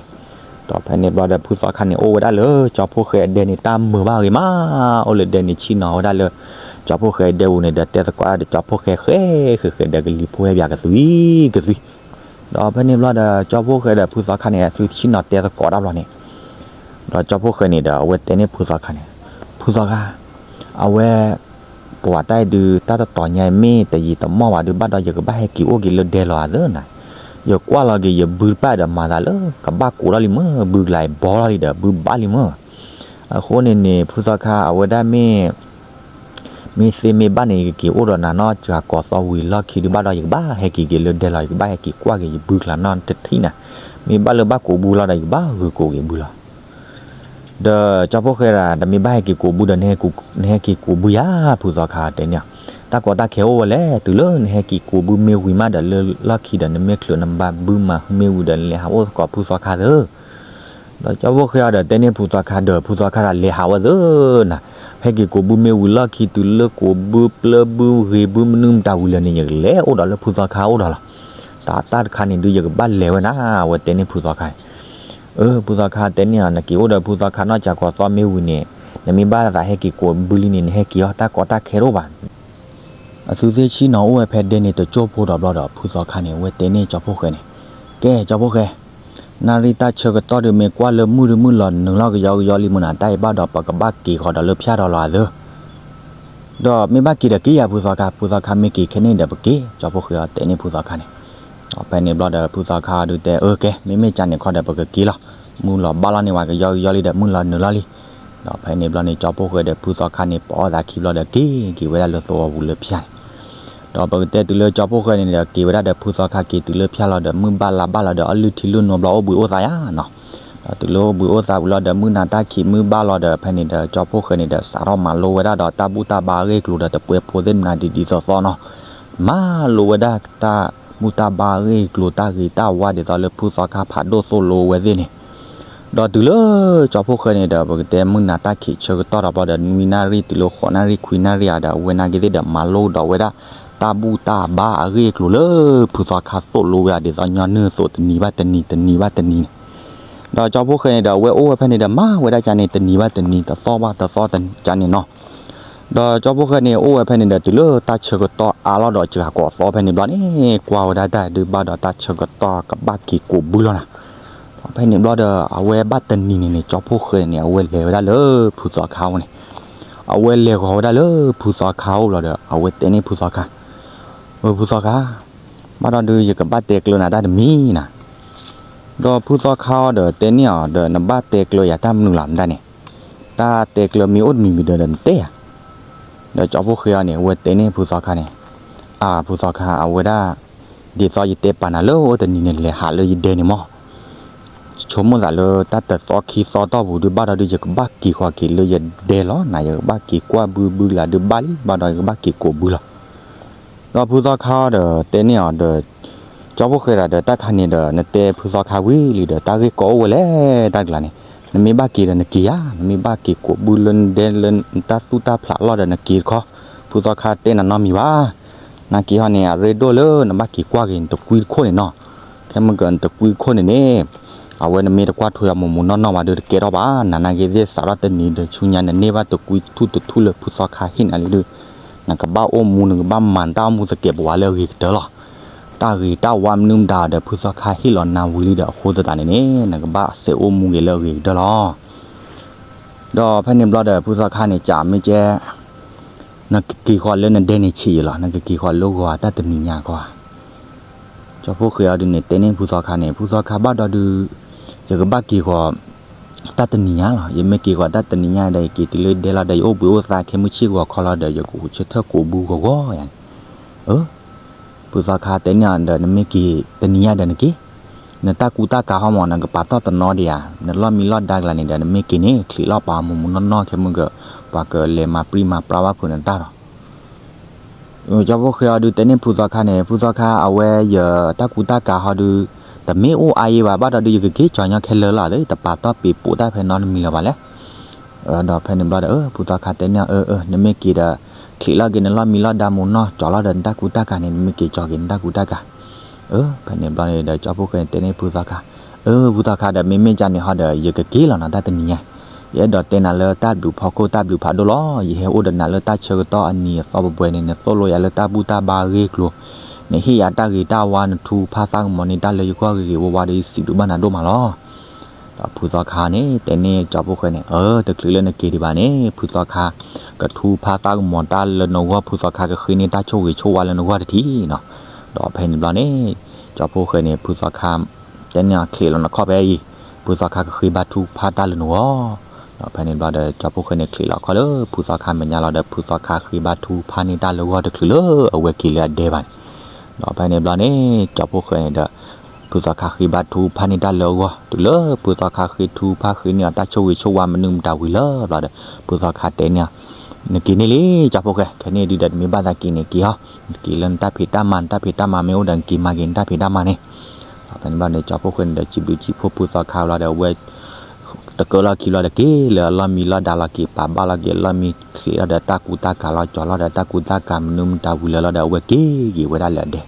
ဒီးဖဲန့ၣ်ဘျီဒီး ဖုသီခါန့ၣ် အိၣ်ဝဲဒၣ်လၢကၠီဖီၣ်ဃဲအဒဲန့ၣ် တၢ်မုာ်ဘၣ်ဂ့ၤမး, အိၣ်လၢဒဲန့ၣ်ဆ့ၣ်နီၤဝဲဒၣ်လၢ ကၠီဖီၣ်ဃဲအဒဲပူၤန့ၣ်ဒီး တဲသကိးဒီးကၠီဖီၣ်ဃဲဃဲဃဲဃဲဒီး ကလံၤဖိဟဲပၠးကသွံကသွံ ဒီးဖဲန့ၣ်ဘျီဒီး ကၠီဖီၣ်ဃဲဒီးဖုသီခါန့ၣ် အသုဆ့ၣ်နီၤတဲသကိးတၢ်ဘျီန့ၣ်, ဒီးကၠီဖီၣ်ဃဲန့ၣ်ဒီး အဝဲတဲန့ၢ်ဖုသီခါန့ၣ်, ဖုသီခါ, အဝဲ ပှၤတၢ်အံၤဒုး တၢ်တတီၤညါအံၤမ့ၢ်တယံာ်တမီၢ်ဘၣ်ဒုး ဘၣ်ဒီးယကဘၣ်ဟဲက့ၤအိၣ်က့ၤလၢဒဲလီၤဧါသၢနၤ, ယကွၢ်လီၤက့ၤ ယဘုတဖၣ်ဒီးမၤသးလၢ ကဘၣ်ကိးထီၣ်လံမ့ၢ် ဘုကလၤအံၤဘီထီၣ်လံဒီး ဘုဘၣ်လံမ့ၢ်. အဃိန့ၣ်န့ၣ် ဖုသီခါ အဝဲဒၣ်မ့ၢ် မ့ၢ်သ့မ့ၢ်ဘၣ်န့ၣ် ယကက့ၤအိၣ်ဒီးနၤနီၢ်စှၤကိးသီဝံၤလီၢ်ခံဒုးဘၣ်ဒီး ယကဘၣ်ဟဲက့ၤက့ၤလၢဒဲလီၤ, ယကဘၣ်ဟဲက့ၤကွၢ်က့ၤယဘုချါနီၢ်တထံၣ်နၤ, မ့ၢ်ဘၣ်လၢဘၣ်ကိးဘုလီၤဒီး ယကဘၣ်ဂုာ်ကိးက့ၤဘုလီၤ. ဒီးကၠီဖှိၣ်ဃဲဒၣ် တမ့ၢ်ဘၣ်ဟဲက့ၤကိးဘုဒီး နဟဲက့ၤကိးဘုယၤ ဖုသီခါတဲန့ၢ်အီၤ, တၢ်ကီတၢ်ခဲအိၣ်ဝဲလဲၣ်, တုၤလၢနဟဲက့ၤကိးဘုမ့ၢ်ဝံၤမးဒီး လၢလီၢ်ခံဒီး နမ့ၢ်ချုးနဘၣ်ဘုမၤမ့ၢ်ဝံၤဒီး နလဲၤဟးအိၣ်သကိးဖုသီခါသၢ ဒီးကၠီဖှိၣ်ဃဲအီၤဒီးတဲန့ၢ်ဖုသီခါဒီး ဖုသီခါဒီးလဲၤဟးဝဲသၢနၤ, ဟဲက့ၤကိးဘုမ့ၢ်ဝံၤလီၢ်ခံတုၤလၢကိးဘုပျၢဘုဂ့ၤဘုမနုၤမတၤဝံၤလၢာ်န့ၣ် ယကလဲၤအိၣ်ဒီးလၢဖုသီခါအိၣ်ဒီးလီၤ. တၢ်တၢ်တခါန့ၣ်ဒုး ယကဘၣ်လဲၤဝဲနၤ, အဝဲတဲန့ၢ်ဖုသီခါ, အၢ ဖုသီခါတဲန့ၢ်အီၤ နက့ၤအိၣ်ဒီးဖုသီခါနီၢ်စှၤကိးသီမ့ၢ်ဝံၤန့ၣ် နမ့ၢ်ဘၣ်သးဟဲက့ၤကိးဘုလံန့ၣ် နဟဲက့ၤအီၤ တၢ်ကီတၢ်ခဲတအိၣ်ဘၣ် အသုသ့ၣ်ဆံနီၤ အိၣ်ဝဲဖဲဒဲန့ၣ်တကၠိၢ်ဖိဒီးဘျီဒီး ဖုသီခါန့ၣ် အဝဲတဲန့ၢ်ကၠီဖှိၣ်ဃဲန့ၣ်, ကဲကၠီဖှိၣ်ဃဲ, နၣ်ရံၣ်တၢ်ဆၢကတီၢ်ဒုးမ့ၢ်ကွၢ်လၢမုၢ်ဒုးမုၢ်လီၤနုာ်လီၤကယီကယီလံမုၢ်နၤ တၢ်အံၤဘၣ်ဒီးပကဘၣ်က့ၤဃီၤဒီးလၢဖၠၣ်ဒီးလီၤအသၢ ဒီးမ့ၢ်ဘၣ်က့ၤဒီးက့ၤယၤဖုသီခါ, ဖုသီခါမ့ၢ်က့ၤခဲန့ၣ်ဒီးပက့ၤ, ကၠီဖှိၣ်ဃဲအီၤတဲန့ၢ်ဖုသီခါန့ၣ်, ဒီးဖဲန့ၣ်ဘျီဒီးဖုသီခါဒုးတဲ အၢ ကဲ မ့မ့ၢ်ကန့ၣ်ခီဒီးပကက့ၤလီၤ, မုၢ်လီၤဘၣ်လီၤန့ၢ်ဝဲကယီကယီလံဒီး မုၢ်လီၤနုာ်လီၤလံ, ဒီးဖဲန့ၣ်ဘျီန့ၣ် ကၠီဖှိၣ်ဃဲဒီးဖုသီခါန့ၣ် ပိာ်အီၣ်သးခံဘျီဒီးက့ၤက့ၤဝဲဒၣ်လၢသဝီပူၤလၢဖၠၣ်န့ၣ်, ဒီးပကတဲတုၤလၢကၠီဖှိၣ်ဃဲန့ၣ်ဒီး က့ၤဝဲဒၣ်ဒီးဖုသီခါက့ၤတုၤလၢဖၠၣ်လီၤဒီး မုၢ်ဘၣ်လါဘၣ်လီၤဒီး အလုၢ်ထံလုၢ်နိဘျီအိၣ်ဘှံးအိၣ်သါယါနီၤ, ဒီးတုၤလၢအိၣ်ဘှံးအိၣ်သါဝံၤလီၤဒီး မုၢ်နၤတၢ်ခံးမုၢ်ဘၣ်လီၤဒီး ဖဲန့ၣ်ဒီး ကၠီဖှိၣ်ဃဲန့ၣ်ဒီး စးထီၣ်မၤလိဝဲဒၣ်ဒီးတၢ်ဘူၣ်တၢ်ဘါအဂ့ၢ်အကျိၤဒီး တပှဲၤဖိသ့ၣ်မနၤဒ်ဒ်သိးသိးနီၤ, မၤလိဝဲဒၣ်တၢ်ဘူၣ်တၢ်ဘါအဂ့ၢ်အကျိၤ တၢ်ဂ့ၤတၢ်ဝါဒ်သိးလၢဖုသီခါဖးဒိၣ်သိၣ်လိဝဲသ့ၣ်န့ၣ်, ဒီးတုၤလၢကၠီဖှိၣ်ဃဲန့ၣ်ဒီး ပကတဲမုၢ်နၤတၢ်ခံးဆၢကတီၢ်ဒီးဘျီဒီး နွံနၣ်ရံၣ်တုၤလၢဃိးနၣ်ရံၣ်ခွံနၣ်ရံၣ်ဧါဒီး အဝဲနာ်က့ၤသ့ၣ်ဒီး မၤလိဒီးဝဲဒၣ် တၢ်ဘူၣ်တၢ်ဘါအဂ့ၢ်အကျိၤလၢဖုသီခါသိၣ်လိဝဲဒၣ်ဒ်သိးညီနုၢ်အသိး တနံၤဘၣ်တနံၤ တနံၤဘၣ်တနံၤန့ၣ်, ဒီးကၠီဖှိၣ်ဃဲန့ၣ်ဒီး အဝဲအိၣ်ဝဲဖဲန့ၣ်ဒီး မၤဝဲဒၣ်ကန့ၣ် တနံၤဘၣ်တနံၤ တသီဘၣ်တသီကန့ၣ်နီၤ, ဒီးကၠီဖှိၣ်ဃဲန့ၣ် အိၣ်ဝဲဖဲန့ၣ်ဒီး တုၤလၢတၢ်ဆၢကတီၢ်အါလီၤဒီး စှၤကိးသီဖဲန့ၣ်ဘျီန့ၣ် ကွၢ်ဝဲဒၣ်တၢ်ဒုးဘၣ်ဒီးတၢ်ဆၢကတီၢ်ကဘၣ်က့ၤကိးဘုလီၤနၤ, ဖဲန့ၣ်ဘျီဒီး အဝဲဘၣ်တနံၤန့ၣ်န့ၣ် ကၠီဖှိၣ်ဃဲန့ၣ် အဝဲလဲၤဝဲဒၣ်လၢဖုသီခါအိၣ်န့ၣ်, အဝဲလဲၤဂီၤဝဲဒၣ်လၢဖုသီခါအိၣ်ဘျီဒီး အဝဲတဲန့ၢ်ဖုသီခါ, အၢ ဖုသီခါ, ဘၣ်ဒီးဒုးယကဘၣ်တဲကျၢၤနၤတၢ်တမံၤနၤ, ဒီးဖုသီခါအီၤဒီးတဲန့ၢ်အီၤဒီး နဘၣ်တဲကျၢၤယၤတၢ်မနုၤလီၤမတၤန့ၣ်, တၢ်တဲကျၢၤမ့ၢ်အိၣ်တမံၤမံၤဒီး နတဲယၤ, ဒီးကၠီဖှိၣ်ဃဲအီၤန့ၣ် အဝဲတဲန့ၢ်ဖုသီခါန့ၣ်, အၢ ဖုသီခါ အဝဲဒၣ် ဒ်သိးယတဲပာ်နၤလၢအိၣ်တနံၤန့ၣ် လဲၤဟးလၢယဒဲန့ၣ်မး, ဆိကမိၣ်သးလၢတၢ်တသီခံသီတီၢ်ပူၤဒုးဘၣ်ဒီးဒုး ယကဘၣ်က့ၤဃီၤက့ၤလၢယဒဲလီၤနၤ, ယကဘၣ်က့ၤကွၢ်ဘုဘုလၢဒုးဘၣ်လံ ဘၣ်ဒီးယကဘၣ်က့ၤကိးဘုလီၤ, ဒီးဖုသီခါအီၤဒီးတဲန့ၢ်အီၤဒီး ကၠီဖှိၣ်ဃဲဒၣ်ဒီး တၢ်ခါန့ၣ်ဒီး နတဲဖုသီခါဝံၤလံဒီး တၢ်ဂ့ၢ်ကီအိၣ်ဝဲလဲၣ်တၢ်ကျါန့ၣ်, နမ့ၢ်ဘၣ်က့ၤဒီးနက့ၤဧါ, နမ့ၢ်ဘၣ်က့ၤကိးဘုလၢနဒဲလၢနတၢ်သူၣ်တၢ်ဖျးလီၢ်ဒီးနက့ၤတခီ, ဖုသီခါတဲနၤနီတမံၤဘၣ်, နာ်က့ၤဟီန့ၣ် အရ့ဒိၣ်လၢနဘၣ်က့ၤကွၢ်က့ၤနတကွံတခိၣ်န့ၣ်နီၤ, ခဲမုၢ်ကနတကွံတခိၣ်န့ၣ်န့ၣ် အဝဲနမ့ၢ်တကွၢ်ထွဲအီၤမိၢ်မူနီၢ်နီၢ်ဘၣ်ဒီး တကဲထီၣ်ဘၣ်, နနာ်က့ၤသ့ၣ်စးထီၣ်တနံၤဒီးဆူညါ နန့ၢ်ဘၣ်တကွံတထူၣ်တထူၣ်လၢဖုသီခါဟ့ၣ်နၤလံဒီး နကဘၣ်အိၣ်မူ နကဘၣ်မၤနတၢ်အိၣ်မူသကဲးပဝးလၢအဂ့ၤကတၢၢ်လီၤ. တၢ်ဂ့ၤတၢ်ဝါမနုၤမတၤဒီး ဖုသီခါဟ့ၣ်လီၤနၤဝံၤလံဒီး အဃိသတးန့ၣ်န့ၣ် နကဘၣ်စဲးအိၣ်မူဂ့ၤလၢအဂ့ၤကတၢၢ်လီၤ. ဒီးဖဲန့ၣ်ဘျီဒီး ဖုသီခါန့ၣ် ကးမ့ၢ်ကဲ နကက့ၤဃီၤလၢနဒဲန့ၣ်ဆံးယံာ်လီၤ, နကက့ၤဃီၤလၢဂီၤတၢ်တနံၤညါခီဧါ. ကၠီဖှိၣ်ဃဲအီၤဒုးန့ၣ် တဲန့ၢ်ဖုသီခါန့ၣ် ဖုသီခါဘၣ်ဒီးဒုး ယကဘၣ်က့ၤဃီၤ တၢ်တနံၤညါလီၤ. ယမ့ၢ်က့ၤဃီၤတၢ်တနံၤညါဒီး ယက့ၤတုၤလၢဒဲလီၤဒီး ယအိၣ်ဘှံးအိၣ်သါခဲမုၢ်ဆ့ၣ်ဂီၤခီလီၤဒီး ယကအိၣ်ဆၢထၢၣ်ကိးဘုဂီၤဂီၤယၤန့ၣ်. အၢ ဖုသီခါတဲန့ၢ်အီၤဒီး နမ့ၢ်က့ၤတနံၤညါဒီးနက့ၤ, နတၢ်ကူတၢ်ကၤဟီမး နကပာ်တီၢ်တနီၤဒံးဧါ, နလီၢ်မံလီၢ်ဒါကျါန့ၣ်ဒီး နမ့ၢ်က့ၤန့ၣ် ချံးလီၤပာ်မိၢ်မူနီၢ်နီၢ်ခဲမုၢ်က ပှၤကလဲၤမၤပြံမၤပြါဘၣ်ဖုးနတၢ်လီၤ. ကၠီဖှိၣ်ဃဲအီၤဒုးတဲန့ၢ်ဖုသီခါန့ၣ် ဖုသီခါ အဝဲယတၢ်ကူတၢ်ကၤဟီဒုး တမ့ၢ်အိၣ်အါယံၤဘၣ် ဘၣ်ဒီးဒုးယကက့ၤကၠီၤညီခဲလၢာ်လီၤ လၢတပာ်တီၢ်ပံးပိးတၢ်ဖဲနီတမံၤလၢၤဘၣ်လဲၣ်. ဒီးဖဲန့ၣ်ဘျီဒီး အၢ ဖုသီခါတဲန့ၢ်အီၤ အၢ အၢ နမ့ၢ်က့ၤဒီး ချံးလီၤက့ၤနလီၢ်မံလီၢ်ဒါမိၢ်နီၢ် ကၠီၤလီၤဒီးနတၢ်ကူတၢ်ကၤန့ၣ် နမ့ၢ်က့ၤကၠီၤက့ၤနတၢ်ကူတၢ်ကၤ. အၢ ဖဲန့ၣ်ဘျီန့ၣ်ဒီး ကၠီဖှိၣ်ဃဲန့ၣ်တဲန့ၢ်ဖုသီခါ အၢ ဖုသီခါဒီး မ့မ့ၢ်ကန့ၣ်ဟီဒီး ယကက့ၤလီၤနီၤ တၢ်တနံၤညါ ယအဲၣ်ဒိးတဲနၤလၢတၢ်ဘျုးဖီခိၣ်တၢ်ဘျုးဖးဒိၣ်လီၤ. ယဟဲအိၣ်ဒီးနၤလၢတၢ်ဆၢကတီၢ်အနံၤအသီပှဲၤပှဲၤန့ၣ် နသိၣ်လိယၤလၢတၢ်ဘူၣ်တၢ်ဘါအဂ့ၢ်အကျိၤ, နဟ့ၣ်ယၤတၢ်ဂ့ၤတၢ်ဝါ နထူဖးသးကမီၤန့ၢ်တၢ်လၢယဂီၢ်ဂ့ၤဂ့ၤဝါဝါဒီး ယစံးဘျုးဘၣ်နၤဒိၣ်မးလီၤ. ဒီးဖုသီခါန့ၣ် တဲန့ၢ်ကၠီဖှိၣ်ဃဲန့ၣ် အၢ တချုးလၢနက့ၤဒံးဘၣ်န့ၣ် ဖုသီခါ ကထူဖးသးကမီၤတၢ်လၢနဂီၢ် ဖုသီခါကဃ့န့ၢ်တၢ်ဆိၣ်ဂ့ၤဆိၣ်ဝါလၢနဂီၢ်တထံၣ်နီၤ. ဒီးဖဲန့ၣ်ဘျီန့ၣ် ကၠီဖှိၣ်ဃဲန့ၣ် ဖုသီခါ တဲန့ၢ်အီၤချံးလီၤနခီၣ်ဖဲအံၤ, ဖုသီခါကဃ့ဘါထုကဖၣ်တၢ်လၢနဂီၢ် ဖဲန့ၣ်ဘျီဒီး ကၠီဖီၣ်ဃဲန့ၣ် ချံးလီၤခီလၢဖုသီခါမဲာ်ညါလီၤဒီး ဖုသီခါဃ့ဘါထုကဖၣ်န့ၢ်တၢ်လၢဂီၢ်တချုးလၢအဝဲက့ၤလၢအဒဲဘၣ်န့ၣ်. ဒီးဖဲန့ၣ်ဘျီန့ၣ် ကၠီဖီၣ်ဃဲန့ၣ်ဒီး ဖုသီခါဃ့ဘါထုကဖၣ်န့ၢ်တၢ်လၢအဂီၢ် တုၤလၢဖုသီခါဃ့ထုကဖၣ်ဃ့န့ၢ်အီၤတၢ်ဆိၣ်ဂ့ၤဆိၣ်ဝါမနုၤမတၤဝံၤလၢဘျီဒီး ဖုသီခါတဲန့ၢ်အီၤ, နက့ၤန့ၢ်လံ ကၠီဖီၣ်ဃဲ, ခဲန့ၣ်ဒုးဒီး နမ့ၢ်ဘၣ်သးက့ၤန့ၣ်က့ၤဟီ, နက့ၤလၢနတၢ်ဖံးတၢ်မၤ နတၢ်ဖံးတၢ်မၤမ့ၢ်အိၣ်ဒီး နက့ၤမၤက့ၤနတၢ်ဖံးတၢ်မၤန့ၣ်. ဖဲန့ၣ်ဘျီန့ၣ် ကၠီဖီၣ်ဃဲန့ၣ်ဒီး စံးဘျုးစံးဖှိၣ်ဖုသီခါလီၤဒီး အဝဲ တကၢလီၢ်ခံလီၤဒီး က့ၤလၢအလီၢ်မံလီၢ်ဒါလီၤ က့ၤပာ်ဘၣ်လီၤ က့ၤလီၢ်မံချံးလီၤဒီး တၢ်ကူတၢ်ကၤလီၤ ကၠီၤလီၤဒီး တၢ်ကူတၢ်ကၤမနုၤမတၤဝံၤလၢလီၤဒီး အဝဲက့ၤက့ၤဝဲဒၣ်လၢအဒဲ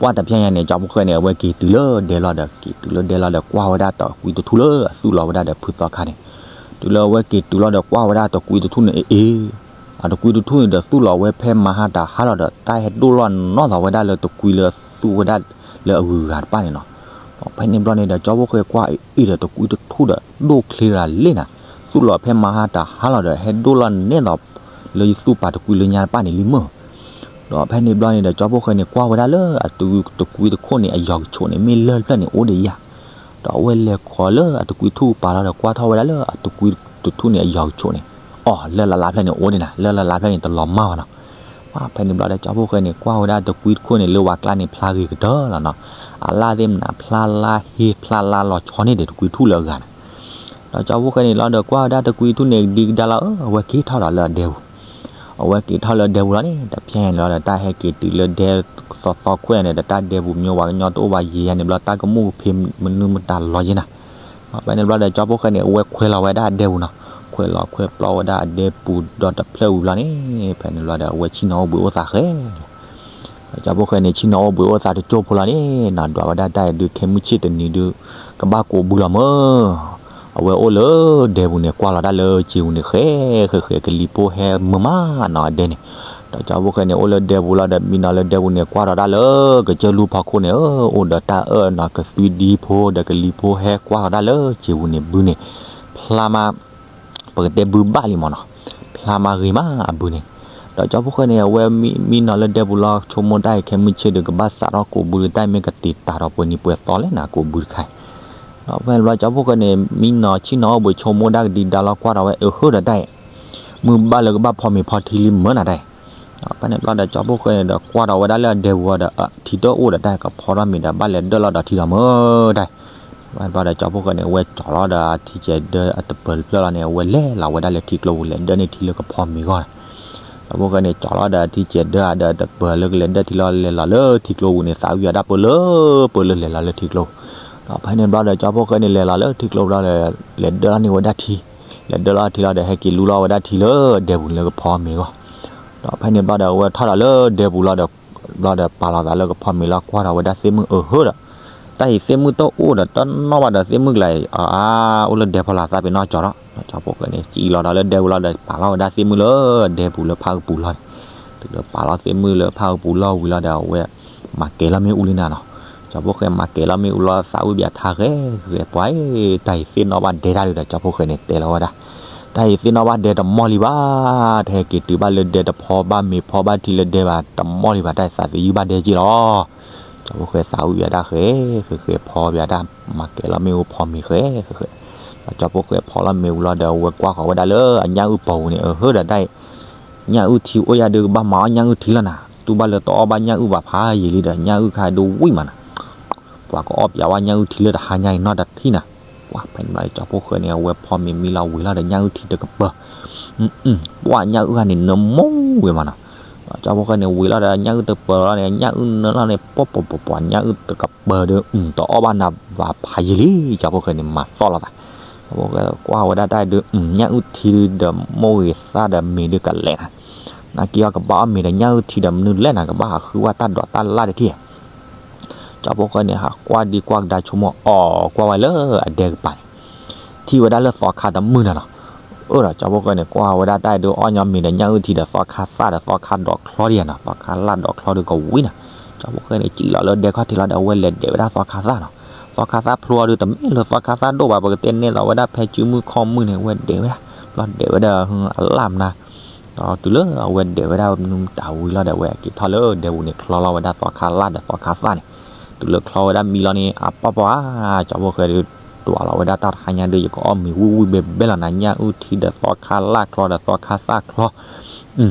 ပှၢ်တဖျဲညါန့ၣ် ကၠီဖီၣ်ဃဲန့ၣ် အဝဲက့ၤတုၤလၢဒဲလီၤဒီး က့ၤတုၤလၢဒဲလီၤဒီး ကွၢ်ဝဲဒၣ်တကွံတထူၣ်လၢအသူၣ်လီၤဝဲဒၣ်ဒီးဖုသီခါန့ၣ်, တုၤလၢအဝဲက့ၤတုၤလီၤဒီး ကွၢ်ဝဲဒၣ်တကွံတထူၣ်န့ၣ် အ့ၣ်, အတကွံတထူၣ်န့ၣ်ဒီးသူၣ်လီၤဝဲဖဲမဟါတဟါလီၤဒီး တၢ်ဟဲဒိၣ်လီၤနီၢ်သီဝဲဒၣ်လၢတကွံလၢသူၣ်ဝဲဒၣ်လၢအဂုၤအဂၤတဖၣ်န့ၣ်နီၤ. ဖဲန့ၣ်ဘျီန့ၣ်ဒီး ကၠီဖီၣ်ဃဲကွၢ်အ့ၣ်ဒီးတကွံတထူၣ်ဒီး ဒိၣ်ချ့ရၤလ့ၣ်နၤ, သူၣ်လီၤဖဲမဟါတဟါလီၤဒီး ဟဲဒိၣ်လီၤနဲၣ်သီလၢယသူၣ်ပာ်တကွံလၢညါတဖၣ်န့ၣ်လံမၢ် ဒီးဖဲန့ၣ်ဘျီန့ၣ်ဒီး ကၠီဖီၣ်ဃဲန့ၣ် ကွၢ်ဝဲဒၣ်လၢအတကွံတခီၣ်န့ၣ် အယီၤကဆိးန့ၣ် မ့ၢ်လၢၢ်ဖျၢၣ်န့ၣ်အိၣ်ဒံးယၤ, ဒီးအဝဲလဲၤခီလၢအတကွံတထူၣ်ပာ်လီၤဒီး ကွၢ်ထီၣ်ဝဲဒၣ်လၢအတကွံတထူၣ်န့ၣ် အယီၤကဆိးန့ၣ်, အိ လၢၢ်လၢ်လၢ်ဖျၢၣ်န့ၣ်အိၣ်ဒံးနၤ, လၢၢ်လၢ်လၢ်ဖျၢၣ်န့ၣ်တလီၤမၢ်ဘၣ်နီၤ. ဖဲန့ၣ်ဘျီဒီး ကၠီဖီၣ်ဃဲန့ၣ် ကွၢ်ဝဲဒၣ်တကွံတခီၣ်န့ၣ် လၢဝၤကျါန့ၣ် ဖျါဂ့ၤကတၢၢ်လီၤနီၤ, အလၣ်သ့ၣ်မနၤ ဖျါလါဟ့ ဖျါလါလီၤဆီန့ၣ်ဒီး တကွံထူၣ်လၢအဂၤန့ၣ် ဒီးကၠီဖီၣ်ဃဲန့ၣ်လီၤဒီး ကွၢ်ဝဲဒၣ်တကွံတထူၣ်န့ၣ် ကဒံကဒါလီၤ အဝဲက့ၤထီၣ်ဒီးလၢအဒဲပူၤ, အဝဲက့ၤထီၣ်လၢအဒဲပူၤလီၤန့ၣ် တဖျဲညါန့ၣ်လီၤဒီး တၢ်ဟဲက့ၤတုၤလၢဒဲသီသီခွဲးန့ၣ်ဒီး တၢ်ဒဲပူၤမ့ၢ်ဝၤကညီတအိၣ်ဘၣ်ယံာ်ယံာ်န့ၣ်ဘျီ တၢ်ကမူၣ်ကဖ့မနုၤမတၤလီၤယံာ်နၤ. ဖဲန့ၣ်ဘျီဒီး ကၠီဖီၣ်ဃဲန့ၣ် အဝဲခွဲးလီၤဝဲဒၣ်အဒဲပူၤနီၤ, ခွဲးလီၤခွဲးပျီဝဲဒၣ်အဒဲပူၤဒီးတဖျၢၣ်ဝံၤလီၤန့ၣ် ဖဲန့ၣ်ဘျီဒီး အဝဲဆ့ၣ်နီၤအိၣ်ဘှံးအိၣ်သးဃဲ ကၠီဖီၣ်ဃဲန့ၣ် ဆ့ၣ်နီၤအိၣ်ဘှံးအိၣ်သးတကၠိဖိလီၤန့ၣ်နီၤ, ဒွးဝဲဒၣ်တၢ်အံၤဒုး ခဲမုၢ်ဆ့ၣ်တနံၤဒုး ကဘၣ်ကိးဘုလီၤမၢ်, အဝဲအိၣ်လၢဒဲပူၤန့ၣ် ကွၢ်လီၤဒၣ်လၢစ့ပူၤန့ၣ် ဃဲဃဲဃဲ ကလံၤဖိဟဲမုာ်မးနီၤ အဒဲန့ၣ်, ဒီးကၠီဖီၣ်ဃဲန့ၣ် အိၣ်လၢဒဲပူၤလီၤဒီး မံနီၤလၢဒဲပူၤန့ၣ် ကွၢ်ထီၣ်ဒၣ်လၢကစၢၢ်လူၢ်ဖီခိၣ်န့ၣ် အိၣ်ဒီးတၢ်အၢၣ်နီၤ ကသွံဒံဖိဒီးကလံၤဖိဟဲကွၢ်ထီၣ်ဒၣ်လၢစ့ပူၤန့ၣ် ဘုန့ၣ် ဖျါမး ပကတဲဘုဘၣ်လံမးနီၤ, ဖျါမးဂ့ၤမးအဘုန့ၣ်, ဒီးကၠီဖီၣ်ဃဲန့ၣ် အဝဲမံနီၤလၢဒဲပူၤလီၤ ဆိကမိၣ်တၢ်အံၤ ခဲမုၢ်ဆ့ၣ်ဒီး ကဘၣ်စးထီၣ်ကိးဘုဒီး တၢ်အံၤမ့ၢ်ကတ့ၤတၢ်ဒီးပှဲၤနံၤပှဲၤသီလဲၣ်နၤ ကိးဘုတခါအံၤ, ဒီးဖဲန့ၣ်ဘျီ ကၠီဖီၣ်ဃဲန့ၣ် မံနီၤဆ့ၣ်နီၤအိၣ်ဘှံးဆိကမိၣ်တၢ်ကဒံကဒါလီၤ ကွၢ်ထီၣ်ဝဲ အဟၢဒီးတၢ်အံၤ မုၢ်ဘၣ်လၢကဘၣ်ဖီမ့ၤဖီထံလံမၢ်နၤတၢ်အံၤ, ဖဲန့ၣ်ဘျီဒီး ကၠီဖီၣ်ဃဲန့ၣ်ဒီး ကွၢ်ထီၣ်ဝဲဒၣ်လၢအဒဲပူၤဒီး ထံတအိၣ်ဒီးတၢ်အံၤ ကဖီထီၣ်မ့ၤဒီး ဘၣ်လဲၤဒၢၣ်လီၤဒီးထံဒီးမၢ်တၢ်အံၤ ဖဲန့ၣ်ဘျီဒီး ကၠီဖီၣ်ဃဲန့ၣ် အဝဲကၠီၤလီၤဒီးအထံစဲးဒၢအတပၢၤတဖျၢၣ်လီၤန့ၣ် အဝဲလဲၤလီၤဝဲဒၣ်လၢထံကျိပူၤ လဲၤဒၢၣ်န့ၢ်ထံလၢကဖီမ့ၤဂီၢ်န့ၣ်, ကၠီဖီၣ်ဃဲန့ၣ် ကၠီၤလီၤဒီးအထံစဲးဒၢဒီးအတပၢၤလၢကလဲၤဒၢၣ်ထံလီၤ လဲၤလီၤလၢထံကျိပူၤန့ၣ် သးဝံၣ်အီၤဒၣ်ပၢလၢ ပၢလၢလဲၤလီၤလၢထံကျိ, ဒီးဖဲန့ၣ်ဘျီဒီး ကၠီဖီၣ်ဃဲန့ၣ် လဲၤလီၤလၢထံကျိဘျီဒီး လဲၤဒၢၣ်လီၤန့ၢ်ဝဲဒၣ်ထံ, လဲၤဒၢၣ်လီၤထံလီၤဒီး ဟဲက့ၤလူလီၤဝဲဒၣ်ထံလၢဒဲပူၤလၢကဖီမ့ၤဂီၢ်, ဒီးဖဲန့ၣ်ဘျီဒီး အဝဲထီၣ်ဒီးလၢဒဲပူၤလီၤဒီး ဘျီဒီးပာ်လီၤသးလၢကဖီမ့ၤလီၤ ကွၢ်ထီၣ်ဝဲဒၣ်သ့ၣ်မုၣ် အဟၢဒီး တၢ်အံၤသ့ၣ်မုၣ်တအိၣ်ဒီးတနီၣ်ဘၣ်ဒီးသ့ၣ်မုၣ်ကျါအံၤ အါ အိၣ်လၢဒဲဖီလာ်သးပ့ၤနီၣ်ကၠီၤထီၣ်, ကၠီဖီၣ်ဃဲန့ၣ် စံၣ်လီၤဒီးလၢဒဲပူၤလီၤဒီး ပာ်လီၤဝဲဒၣ်သ့ၣ်မုၣ်လၢဒဲပူၤလၢဖၣ်အုၣ်ပူၤလီၢ်န့ၣ်, တုၤဒီးပာ်လီၤသ့ၣ်မုၣ်လၢဖၣ်အုၣ်ပူၤလီၢ်ဝံၤလီၤဒီး အဝဲ မၤကဲၤလီၤမ့ၣ်အူလံနၤနီၤ, ကၠီဖီၣ်ဃဲမၤကဲၤလီၤမ့ၣ်အူလီၤ သးဝံၣ်ဘၣ်ထါဃဲ ဃဲပှၤ တၢ်အံၤသ့ၣ်နီၣ်ဘၣ်ဒဲတၢ်ဒုးဒီး ကၠီဖီၣ်ဃဲန့ၣ် တဲလီၤဝဲဒၣ် တၢ်အံၤသ့ၣ်နီၣ်ဘၣ်ဒဲတမီၢ်လံဘၣ်, တဟဲက့ၤတုၤဘၣ်လၢဒဲတဖီဘၣ်မ့ၤဖီဘၣ်ထံလၢဒဲဘၣ် တမီၢ်လံဘၣ် တၢ်အံၤသးသယုၢ်ဘၣ်ဒဲက့လီၤ. ကၠီဖီၣ်ဃဲသးဝံၣ်ဘၣ်ဒၣ်ဃဲ ဃဲဃဲဖီဘၣ်ဒၣ် မၤကဲၤလီၤမ့ၣ်အူဖီမ့ၤဃဲ ဃဲဃဲ, ဒီးကၠီဖီၣ်ဃဲဖီလီၤမ့ၣ်အူလီၤဒီး အဝဲကွၢ်ဃီၤဝဲဒၣ်လၢအညၣ်အုၣ်ပီၤပူၤန့ၣ် အဟၢဒီးတၢ်အံၤ ညၣ်အုၣ်ထံအိၣ်ယၤဒုးကဘၣ်မၤအီၣ်ညၣ်အုၣ်ထံလီၤနၤ, တူၢ်ဘၣ်လၢတအီၣ်ဘၣ်ညၣ်အုၣ်ဘၣ်ဖးယံာ်လံဒီး ညၣ်အုၣ်ခါဒုးဝံၣ်မးနၤ ပှၤကအီၣ်ပၠးဝဲညၣ်အုၣ်ထံလၢတဟါညါအံၤနီတထံၣ်နၤ, ပှၤဖဲန့ၣ်ဘျီ ကၠီဖီၣ်ဃဲန့ၣ် အဝဲဖီမ့ၤမံလီၤဝံၤလီၤဒီး ညၣ်အုၣ်ထံတကပၢၤ ပှၤညၣ်အုၣ်ခါန့ၣ် နၢမူဝဲမးနီၤ, ကၠီဖီၣ်ဃဲန့ၣ် ဝံၤလီၤဒီး ညၣ်အုၣ်တကပၢၤလီၤန့ၣ် ညၣ်အုၣ်နၢလီၤန့ၣ် ပှၤပှၤပှၤပှၤ ညၣ်အုၣ်တကပၢၤဒီး တအီၣ်ဘၣ်နၤဘၣ်ဖးယံာ်လံ, ကၠီဖီၣ်ဃဲန့ၣ် မၤသီၣ်လီၤသး, ကၠီဖီၣ်ဃဲကွၢ်ဝဲဒၣ်တၢ်အံၤဒုး ညၣ်အုၣ်ထံဒီးမိၢ်ဂ့ၤသၣ်ဒီးမ့ၤဒုးကလဲာ်နၤ နာ်က့အီၤကဘၣ်အီၣ်မ့ၤဒီးညၣ်အုၣ်ထံဒီးမနုၤလဲၣ်နၤ ကဘၣ်ဟးဃုဝဲတၢ်ဒိးတၢ်လၣ်တထံၣ်ဧါ, ကၠီဖီၣ်ဃဲန့ၣ် ဟးကွၢ်ဒံကွၢ်ကဒါဆိကမိၣ်အီၣ်ကွၢ်ဝဲလၢအဒဲကပၤန့ၣ်, ထံၣ်ဝဲဒၣ်လၢသီခါတမုၢ်နၤနီၤ, အၢဒီးကၠီဖီၣ်ဃဲန့ၣ် ကွၢ်ဝဲဒၣ်တၢ်အံၤဒုးအီၣ်ညီမ့ၤဒီးညၣ်အုၣ်ထံဒီးသီခါသၣ်ဒီးသီခါဒိးချီဒံးဧါနီၤ သီခါလၣ်ဒိးချီဒုးကဝံၤနၤ, ကၠီဖီၣ်ဃဲန့ၣ် စံၣ်လီၤလၢဒဲခီၣ်ထံးလီၤဒီး အဝဲလဲၤဒဲးဝဲဒၣ်သီခါသၣ်နီၤ, သီခါသၣ်ဖျိအီၤဒုးတမ့ၢ်လၢသီခါသၣ်ဒိၣ်ဘၣ် ပကတဲနဲၣ်လီၤဝဲဒၣ်ဖဲစုမုၢ်ခီၣ်မုၢ်န့ၣ် အဝဲဒဲးဝဲဒၣ်, ဘျီဒဲးဝဲဒၣ်အလၣ်မနၤ ဒီးတုၤလၢအဝဲဒဲးဝဲဒၣ်မနုၤမတၤဝံၤလီၤဒီး အဝဲက့ၤထီၣ်လၢဒဲပူၤန့ၣ် ချီလီၤဝဲဒၣ်သီခါလၣ်ဒီးသီခါသၣ်န့ၣ်, တုၤလၢချီဝဲဒၣ်မံလီၤန့ၣ် အပီၢ်ပီၢ်ဧါ ကၠီဖီၣ်ဃဲဒုး တွးလီၤဝဲဒၣ်တၢ်တဟါညါဒီး ယကအီၣ်မ့ၤဝံၣ်ဝံၣ်ဘဲဘဲလီၤနၤ ညၣ်အုၣ်ထံဒီးသီခါလၢ်ချီဒီးသီခါသၣ်ချီ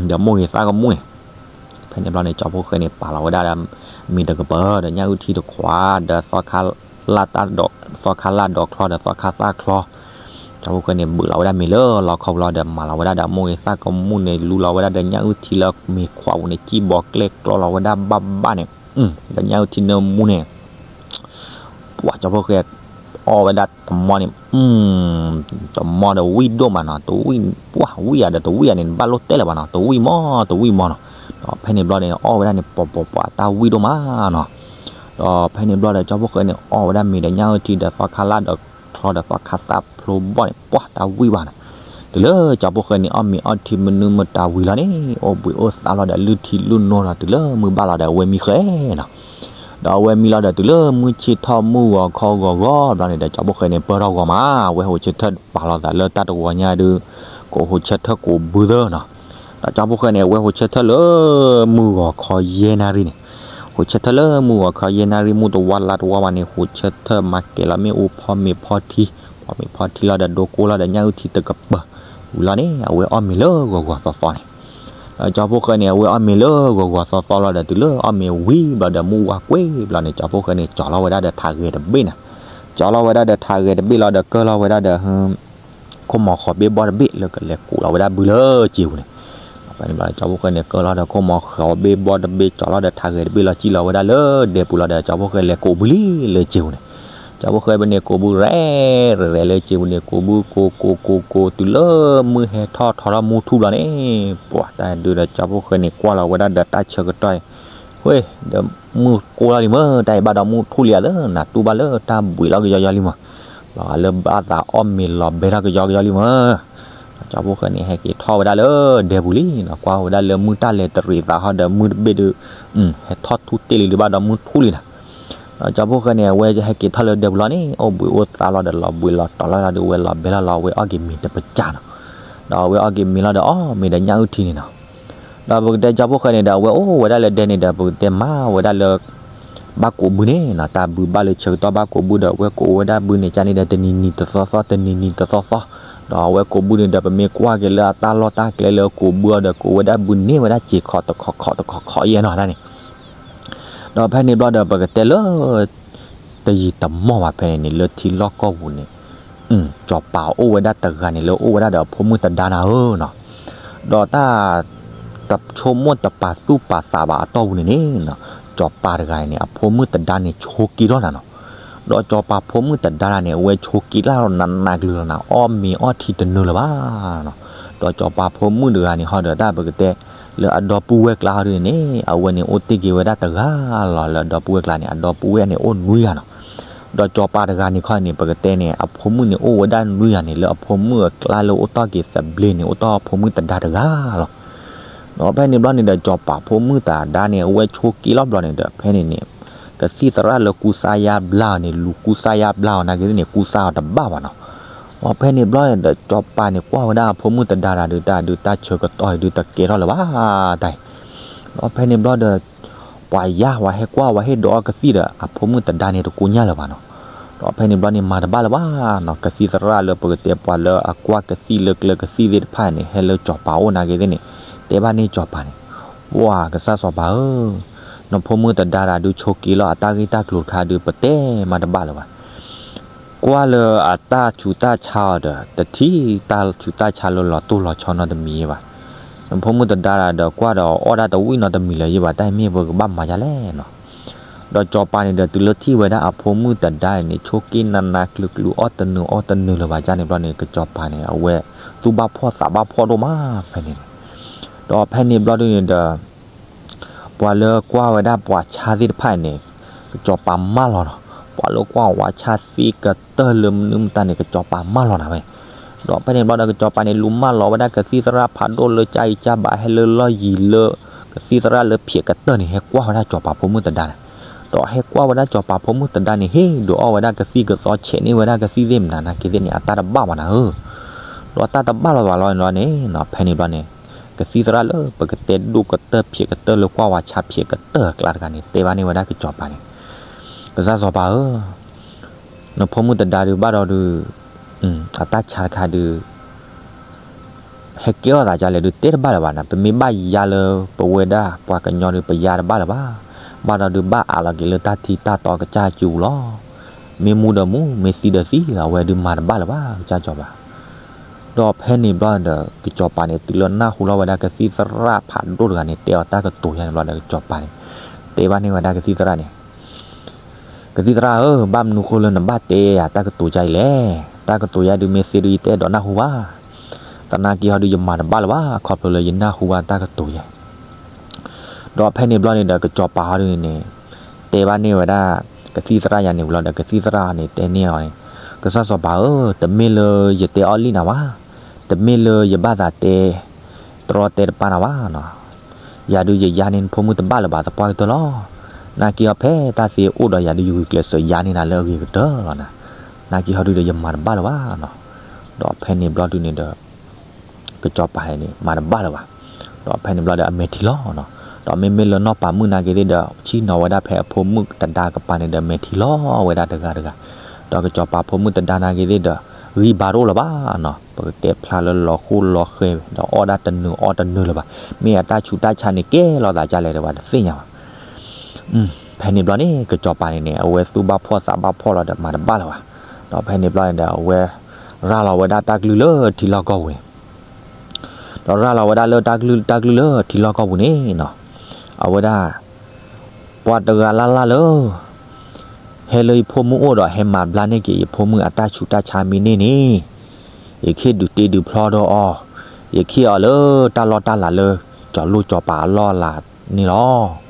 ဒီးမိၢ်ဂ့ၤသၣ်ကမူၣ်န့ၣ်. ဖဲန့ၣ်ဘျီန့ၣ် ကၠီဖီၣ်ဃဲန့ၣ် ပာ်လီၤဝဲဒၣ်ဒီး မ့ၤတကပၤဒီးညၣ်အုၣ်ထံတခွးဒီး သီခါလၢ်ဒီးချီဒီးသီခါသၣ်ချီ. ကၠီဖီၣ်ဃဲန့ၣ် ဘုးလီၤဝဲဒၣ်မ့ၤလၢလီခီပူၤလီၤဒီး မၤလီၤဝဲဒၣ်ဒီးမိၢ်ဂ့ၤသၣ်ကမူၣ်န့ၣ် လူလီၤဝဲဒၣ်ဒီးညၣ်အုၣ်ထံလၢမ့ၤခွးပူၤန့ၣ် စံၣ်ဘီကျဲၣ်ကျီလီၤဝဲဒၣ်ဘၣ်ဘၣ်န့ၣ် ဒီးညၣ်အုၣ်ထံနၢမူန့ၣ် ပှၤကၠီဖီၣ်ဃဲ အီၣ်ဝဲဒၣ်တမီန့ၣ် တမီဒီးဝံၣ်ဒိၣ်မးနီၤ, တဝံၣ်ပှၢ်ဝံၣ်ယၤဒီးတဝံၣ်ယၤန့ၣ် ဘၣ်လိၣ်တဲလၢၤဘၣ်နီၤ, တဝံၣ်မီ တဝံၣ်မီနီၤ. ဒီးဖဲန့ၣ်ဘျီန့ၣ် အီၣ်ဝဲဒၣ်န့ၣ် ပှၤပှၤပှၤတၢ်ဝံၣ်ဒိၣ်မးနီၤ. ဒီးဖဲန့ၣ်ဘျီဒီး ကၠီဖီၣ်ဃဲန့ၣ် အီၣ်ဝဲဒၣ်မ့ၤဒီးညၣ်အုၣ်ထံဒီးသီခါလၢ်ဒီးချီဒီးသီခါသၣ်ဖျိဘီၣ်န့ၣ် ပှၢ်တၢ်ဝံၣ်ဘၣ်နီၤ. တုၤလၢကၠီဖီၣ်ဃဲန့ၣ် အီၣ်မ့ၤအီၣ်ထံမနုၤမတၤဝံၤလီၤန့ၣ် အိၣ်ဘှံးအိၣ်သါလီၤဒီးလုၢ်ထံလုၢ်နိလီၤ တုၤလၢမုၢ်ဘၣ်လီၤဒီး အဝဲမံဃဲနီၤ. ဒီးအဝဲမံလီၤဒီး တုၤလၢမုၢ်ဆ့ၣ်ထီၣ်မုၢ်ဂီၤခီဂီၤဂီၤဘျီန့ၣ်ဒီး ကၠီဖီၣ်ဃဲန့ၣ် ပၢၢ်ထီၣ်ဂီၤမး, အဝဲဟိးဆၢထၢၣ်ပာ်လီၤသးလၢတၢ်တဝီညါဒုး ကဟိးဆၢထၢၣ်ကိးဘုသၢနီၤ. ဒီးကၠီဖီၣ်ဃဲန့ၣ် အဝဲဟိးဆၢထၢၣ်လၢမုၢ်ဂီၤခီယဲၢ်နၣ်ရံၣ်န့ၣ်, ဟိးဆၢထၢၣ်လၢမုၢ်ဂီၤခီယဲၢ်နၣ်ရံၣ် မုၢ်တဝါလါတဝါဘၣ်န့ၣ် ဟိးဆၢထၢၣ်မၤကဲၤလီၤမ့ၣ်အူဖီမ့ၤဖီထံ, ဖီမ့ၤဖီထံလီၤဒီးဒိကိလီၤဒီးညၣ်အုၣ်ထံတကပၤဝံၤလီၤန့ၣ် အဝဲအီၣ်မ့ၤလၢဂီၤဂီၤသီသီန့ၣ် ဒီးကၠီဖီၣ်ဃဲန့ၣ် အဝဲအီၣ်မ့ၤလၢဂီၤဂီၤသီသီလီၤဒီး တုၤလၢအီၣ်မ့ၤဝံၤဘျီဒီး မုၢ်ဝါကွ့ဘျီန့ၣ် ကၠီဖီၣ်ဃဲန့ၣ် ကၠီလီၤဝဲဒၣ်ဒီးထးဂဲၤတဘ့ၣ်နီၤ. ကၠီလီၤဝဲဒၣ်ဒီးထးဂဲၤတဘ့ၣ်လီၤဒီး ကၢၢ်လီၤဝဲဒၣ်ဒီး ခိၣ်မီၤဃီၤဘ့ၣ်ဘီတဘ့ၣ်လၢကလဲၤကိးလီၤဝဲဒၣ်ဘုလၢစ့ပူၤန့ၣ်. ဖဲန့ၣ်ဘျီ ကၠီဖီၣ်ဃဲန့ၣ် ကၢၢ်လီၤဒီးခိၣ်မီၤဃီၤဘ့ၣ်ဘီတဘ့ၣ် ကၠီလီၤဒီးထးဂဲၤတဘ့ၣ်လီၤ စံၣ်လီၤဝဲဒၣ်လၢဒဲပူၤလီၤဒီး ကၠီဖီၣ်ဃဲလဲၤကိးဘုလံလၢစ့ပူၤန့ၣ်. ကၠီဖီၣ်ဃဲဖဲန့ၣ်ကိးဘုရဲၣ်ရဲၣ်လၢစ့ပူၤန့ၣ် ကိးဘုကိးကိးကိးကိး တုၤလၢမုၢ်ဟဲထီၣ်ထီထီၣ်မူထူၣ်ဘျီန့ၣ် ပှၤတၢ်ဒုးဒီး ကၠီဖီၣ်ဃဲန့ၣ် ကွၢ်လီၤဝဲဒၣ်ဒီးတၢ်ဆၢကတီၢ်အံၤ ဝ့ၢ် ဒီးမုၢ်ကိၢ်လီၤလံမ့ၢ် တၢ်အံၤဘၣ်ဒီးမူထူၣ်လံဧါသၢ နတူၢ်ဘၣ်လၢတၢ်ဘှံးလီၤကယီကယီလံမ့ၢ်, လီၤဂာ်လၢဘၣ်သးအီၣ်မ့ၤလီၤဘဲထီၣ်ကယီကယီလံမ့ၢ်. ကၠီဖီၣ်ဃဲန့ၣ် ဟဲက့ၤထီၣ်ဝဲဒၣ်လၢဒဲပူၤလံနီၤ, ကွၢ်ဝဲဒၣ်လၢမုၢ်တၢ်လဲၤတရံးသးဟီဒီး မုၢ်တဘ့ၣ်ဒုး ဟဲထီၣ်ထူၣ်တ့ၢ်လံဒုး ဘၣ်ဒီးမူထူၣ်လံနီၤ. ဒီးကၠီဖီၣ်ဃဲန့ၣ် အဝဲဟဲက့ၤထီၣ်လၢဒဲပူၤလီၤန့ၣ် အိၣ်ဘှံးအိၣ်သါလီၤဒီး လီၤဘှံးလီၤတီၤလီၤဒီး ဝဲလီၤဘဲလီၤလီၤ အဝဲအီၣ်က့ၤမ့ၤတပစၢ်နီၤ. ဒီးအဝဲအီၣ်က့ၤမ့ၤလီၤဒီး အီၣ်မ့ၤဒီးညၣ်အုၣ်ထံန့ၣ်နီၤ. ဒီးပကတဲကၠီဖီၣ်ဃဲန့ၣ်ဒီး အဝဲအိၣ်ဝဲဒၣ်လၢဒဲန့ၣ်ဒီး ပကတဲမၤဝဲဒၣ်လၢ ဘၣ်ကိးဘုန့ၣ်နီၤ, တၢ်ဘုးဘၣ်လၢဆၢကတီၢ်ဘၣ်ကိးဘုဒီး အဝဲကိးဝဲဒၣ်ဘုန့ၣ်ကန့ၣ်ဒီး တနံၤနံၤတသီသီ တနံၤနံၤတသီသီ, ဒီးအဝဲကိးဘုန့ၣ်ဒီး ပမ့ၢ်ကွၢ်က့ၤလၢအတၢ်လီၢ်တၢ်ကျဲလၢအကိးဘုအီၤဒီး ကိးဝဲဒၣ်ဘုန့ၢ်ဝဲဒၣ်စ့ခီးတခီခီးတခီခီးယဲၢ်နီၤဒၣ်န့ၣ် ဒီးဖဲန့ၣ်ဘျီဒီး ပကတဲလၢ တယံာ်တမီၢ်ဘၣ်ဖဲန့ၣ်န့ၣ် လၢထံလီၢ်ကီၢ်ပူၤန့ၣ် စီၤပၤအိၣ်ဝဲဒၣ်တဂၤန့ၣ် လၢအိၣ်ဝဲဒၣ်ဒီးအဖိမုၣ်တဒါနၤဧၢနီၤ. ဒီးတၢ် တဆိကမိၣ်တပာ်သူၣ်ပာ်သးဘၣ်အတီၢ်ပူၤန့ၣ်န့ၣ် စီၤပၤတဂၤန့ၣ် အဖိမုၣ်တဒါန့ၣ် ဆိးက့ထီၣ်နၤနီၤ. ဒီးစီၤပၤဖိမုၣ်တဒါနၤန့ၣ် အဝဲဆိးက့လၢ်လီၤနးနးကလုာ်လီၤနၤ အီၣ်မ့ၤအီၣ်ထံတနၢၤလၢၤဘၣ်နီၤ. ဒီးစီၤပၤဖိမုၣ်တဂၤန့ၣ်ဟီဒီး တၢ်ပကတဲ လၢအဒီပုၢ်ဝဲၢ်ကျါဟီဒ်န့ၣ်န့ၣ် အဝဲန့ၣ်အိၣ်တ့ၢ်က့ၤဝဲဒၣ်တဂၤလီၤ လၢအဒီပုၢ်ဝဲၢ်ကျါန့ၣ် အဒီပုၢ်ဝဲၢ်န့ၣ်အိၣ်နွံဂၤနီၤ. ဒီးစီၤပၤတဂၤန့ၣ်ခီန့ၣ် ပကတဲန့ၣ် အဖိမုၣ်န့ၣ်အိၣ်ဝဲဒၣ်နွံဂၤန့ၣ် လၢအဖိမုၣ်အကျါလၢအိၣ်တီၢ်က့ၤသဘျ့န့ၣ် အိၣ်တီၢ်အဖိမုၣ်တဒါတဂၤလီၤ. ဒီးဖဲန့ၣ်ဘျီန့ၣ်ဒီး စီၤပၤဖိမုၣ်တဒါန့ၣ် အဝဲဆိးက့လီၤဘျီန့ၣ်ဒီး ဖဲန့ၣ်န့ၣ် ကသံၣ်သရၣ်လၢကူစါယါဘျါအီၤန့ၣ် လူၤကူစါယါဘျါအီၤနာ်က့ၤသ့ၣ်န့ၣ် ကူစါအီၤတဘၣ်ဘၣ်နီၤ. ဒီးဖဲန့ၣ်ဘျီန့ၣ်ဒီး စီၤပၤန့ၣ်ကွၢ်ဝဲဒၣ်အဖိမုၣ်တဒါတၢ်ဒုး တၢ်ဒုးတၢ်ဆၢကတီၢ်ဒုးတကဲထီၣ်လၢၤဘၣ်တၢ်အံၤ. ဒီးဖဲန့ၣ်ဘျီဒီး ပှၤယါဝဲဟဲကွၢ်ဝဲဟ့ၣ်ဒုးအီကသံၣ်ဒီး အဖိမုၣ်တဒါန့ၣ်တကိညၢ်လၢၤဘၣ်နီၤ. ဒီးဖဲန့ၣ်ဘျီန့ၣ်မၤတဘၣ်လၢၤဘၣ်နီၤ, ကသံၣ်သရၣ်လၢပကတဲပှၤလၢအကွၢ်ကသံၣ်လၢကျဲကသံၣ်သ့ၣ်တဖၣ်န့ၣ် ဟဲလၢစီၤပၤအိၣ်နာ်က့ၤသ့ၣ်န့ၣ် တဲဘၣ်န့ၢ်စီၤပၤန့ၣ်, ပှၤကစၢ်စီၤပၤဧၢ, နဖိမုၣ်တဒါတၢ်ဒုးဆိးက့လီၤအတၢ်ဂ့ၢ်တၢ်ကျိၤတခါဒုး ပတဲမၤတဘၣ်လၢၤဘၣ် ကွၢ်လၢအတၢ်ဆူးတၢ်ဆါအီၤဒီး တထံၣ်တၢ်ဆူးတၢ်ဆါလၢလီၤတိၢ်လီၤဆီနီတမံၤယဲဘၣ်. နဖိမုၣ်တဒါတၢ်ဒီးကွၢ်ဒီးအီၣ်ဒၣ်တဝံၣ်နီတမံၤလၢၤယဲဘၣ်, တၢ်အံၤမ့ၢ်ပကဘၣ်မၤဒ်လဲၣ်နီၤ. ဒီးစီၤပၤန့ၣ်ဒီးတုၤလၢထံၣ်ဝဲဒၣ်အဖိမုၣ်တဒါန့ၣ် ဆိးက့နးနးကျုၤကျုၤ အီၣ်တနုာ်အီတနုာ်လၢၤဘၣ်န့ၣ်ဘျီန့ၣ် ကစီၤပၤန့ၣ် အဝဲသူၣ်ဘၣ်ဖှီၣ်သးဘၣ်ဖှီၣ်ဒိၣ်မး ဖဲန့ၣ်န့ၣ်. ဒီးဖဲန့ၣ်ဘျီဒုန့ၣ်ဒီး ပှၤလၢကွၢ်ဝဲဒၣ်ပှၤဆါသ့ၣ်တဖၣ်န့ၣ် ကစီၤပၤမၢလီၤနီၤ, ပှၤလၢကွၢ်ဝဲဆါသ့ကတၢၢ်လၢမနုၤမတၤန့ၣ် ကစီၤပၤမၢလီၤနၤဝဲ. ဒီးဖဲန့ၣ်ဘျီဒီး ကစီၤပၤန့ၣ် လူၤမၢလီၤဝဲဒၣ်ကသံၣ်သရၣ်ဖးဒိၣ်လၢကၢ်အံၤကၢ်ဘး ဟဲလၢလီၢ်ယံၤလၢ ကသံၣ်သရၣ်လၢဖျဲးကတၢၢ်န့ၣ် ဟဲကွၢ်ဝဲဒၣ်စီၤပၤဖိမုၣ်တဒါန့ၣ်. ဒီးဟဲကွၢ်ဝဲဒၣ်စီၤပၤဖိမုၣ်တဒါန့ၣ် ဟ့ၣ်ဒုးအီၣ်ဝဲဒၣ်ကသံၣ်ကသီ ဆဲးန့ၢ်ဝဲဒၣ်ကသံၣ်သ့ၣ်မနၤနာ်က့ၤသ့ၣ်န့ၣ် အတၢ်တဘၣ်ဘၣ်နၤဧၢ. ဒီးတၢ်တဘၣ်လီၤဘၣ်လီၤန့ၣ်လီၤန့ၣ် ဖဲန့ၣ်ဘျီန့ၣ် ကသံၣ်သရၣ်လၢပကတဲဒိၣ်ကတၢၢ်ဖျဲးကတၢၢ်လၢကွၢ်ဝဲဆါဖျဲးကတၢၢ်အကျါတဂၤန့ၣ် တဲဘၣ်န့ၢ်ဝဲဒၣ်ကစီၤပၤန့ၣ်, ကစၢ်စီၤပၤဧၢ, နဖိမုၣ်တဒါဒုးဘၣ်ဒီးဒုး အတၢ်ဆါတခါဒုး ဟဲကဲထီၣ်သးဒ်လဲၣ်ဒုး တဲတဘၣ်လၢၤဘၣ်နၤ, ပမ့ၢ်ဘၣ်ယါလၢပဝဲဒၣ်ပှၤကညီဒုး ပယါတဘၣ်လၢၤဘၣ်, ဘၣ်ဒီးဒုးဘၣ်အးလီၤက့ၤလၢတၢ်ထံတၢ်တီကစၢ်စုပူၤလီၤ. မ့ၢ်မူဒီးမူ မ့ၢ်သံဒီးသံလီၤ, အဝဲဒုးမၤတဘၣ်လၢၤဘၣ် ကစၢ်စီၤပၤ. ဒီးဖဲန့ၣ်ဘျီန့ၣ်ဒီး ကစီၤပၤန့ၣ် တုၤလၢနၢ်ဟူလီၤဝဲဒၣ်ကသံၣ်သရၣ်ဖးဒိၣ်တဂၤန့ၣ် တဲအီၤတၢ်ကတိၤယါန့ၣ်ဘျီဒီး ကစီၤပၤန့ၣ် တဲဘၣ်န့ၢ်ဝဲဒၣ်ကသံၣ်သရၣ်န့ၣ် ကသံၣ်သရၣ်ဧၢ, ဘၣ်မနုၤဃိလၢနဘၣ်တဲယၤတၢ်ကတိၤယါအံၤလဲၣ်. တၢ်ကတိၤယါဒုးမ့ၢ်သ့ဒုး ယတအဲၣ်ဒိးနၢ်ဟူဘၣ်. သနာ်က့ဟီဒုး ယမၤတဘၣ်လၢၤဘၣ် ခီဖျိလၢယနၢ်ဟူဘၣ်တၢ်ကတိၤယါ. ဒီးဖဲန့ၣ်ဘျီန့ၣ်ဒီး ကစီၤပၤဟီဒုးန့ၣ်န့ၣ် တဲဘၣ်န့ၢ်ဝဲဒၣ် ကသံၣ်သရၣ်ယါန့ၣ်ဝံၤလီၤဒီး ကသံၣ်သရၣ်န့ၣ် တဲန့ၢ်အီၤန့ၣ်, ကစၢ်စီၤပၤဧၢ, တမ့ၢ်လၢယတဲအီၣ်လံနၤဘၣ်, တမ့ၢ်လၢယဘၣ်သးတဲ တရီတဲတပါနၤဘၣ်နီၤ. ယၤဒုးယယါန့ၢ်နဖိမုၣ်တဘၣ်လၢၤဘၣ် သပှၢ်ကတၢၢ်လီၤ. နာ်က့အီၤ ဖဲတၢ်သ့အိၣ်ဒီးယၤဒုး ယဂုာ်ကျဲးစၢးယါန့ၢ်နၤလၢအဂ့ၤကတၢၢ်လီၤနၤ. နာ်က့ဟီဒုးဒီး ယမၤတဘၣ်လၢၤဘၣ်နီၤ. ဒီးဖဲန့ၣ်ဘျီဒုးန့ၣ်ဒီး ကစီၤပၤန့ၣ် မၤတဘၣ်လၢၤဘၣ်. ဒီးဖဲန့ၣ်ဘျီဒီး အမဲာ်ထံလီၤနီၤ. ဒီးမ့မ့ၢ်လၢနီၢ်ပၤမုၣ်နာ်က့သ့ၣ်ဒီး ဆ့ၣ်နီၤဝဲဒၣ်ဖဲအဖိမုၣ်တဒါကပၤန့ၣ်ဒီး မဲာ်ထံလီၤဝဲဒၣ်တဂၤတဂၤ. ဒီးကစီၤပၤဖိမုၣ်တဒါနာ်က့သ့ၣ်ဒီး ဂံၢ်ဘါတအိၣ်လၢၤဘၣ်နီၤ. ပကတဲဖျါလၢလီၤဃိလီၤဃဲၤ ဒီးအီၣ်ဒၣ်တနုာ်အီတနုာ်လၢၤဘၣ်. မ့ၢ်အတၢ်ဆူးတၢ်ဆါန့ၣ် ကဲလိာ်သးဒ်လဲၣ်ဒီး ပှၤတသ့ၣ်ညါဘၣ်. ဖဲန့ၣ်ဘျီန့ၣ် ကစီၤပၤန့ၣ်န့ၣ် အဝဲသူၣ်ဘၣ်ဖှီၣ်သးဘၣ်ဖှီၣ်လီၤဒီး မၤတဘၣ်လၢၤဘၣ်. ဒီးဖဲန့ၣ်ဘျီန့ၣ်ဒီး အဝဲရၤလီၤဝဲဒၣ်တၢ်ကလုၢ်လၢထံလီၢ်ကီၢ်ပူၤန့ၣ် ဒီးရၤလီၤဝဲဒၣ်လၢတၢ်ကလုၢ် တၢ်ကလုၢ်လၢထံလီၢ်ကီၢ်ပူၤန့ၣ်နီၤ, အဝဲဒၣ် ပှၤတဂၤလၢ်လၢ်လၢ ဟဲလၢယဖိမုၣ်အိၣ်ဒီး ဟဲမၤဘျါန့ၢ်က့ၤယဖိမုၣ်အတၢ်ဆူးတၢ်ဆါမ့ၢ်န့ၢ်န့ၣ်, ယခ့ၣ်ဒုးတ့ဒုးဖျီဒီးအီၤ, ယခ့ၣ်အီၤလၢတၢ်လီၢ်တၢ်လၤလၢ စီၤလိၣ်စီၤပၤအလီၢ်အလၤန့ၣ်လီၤ.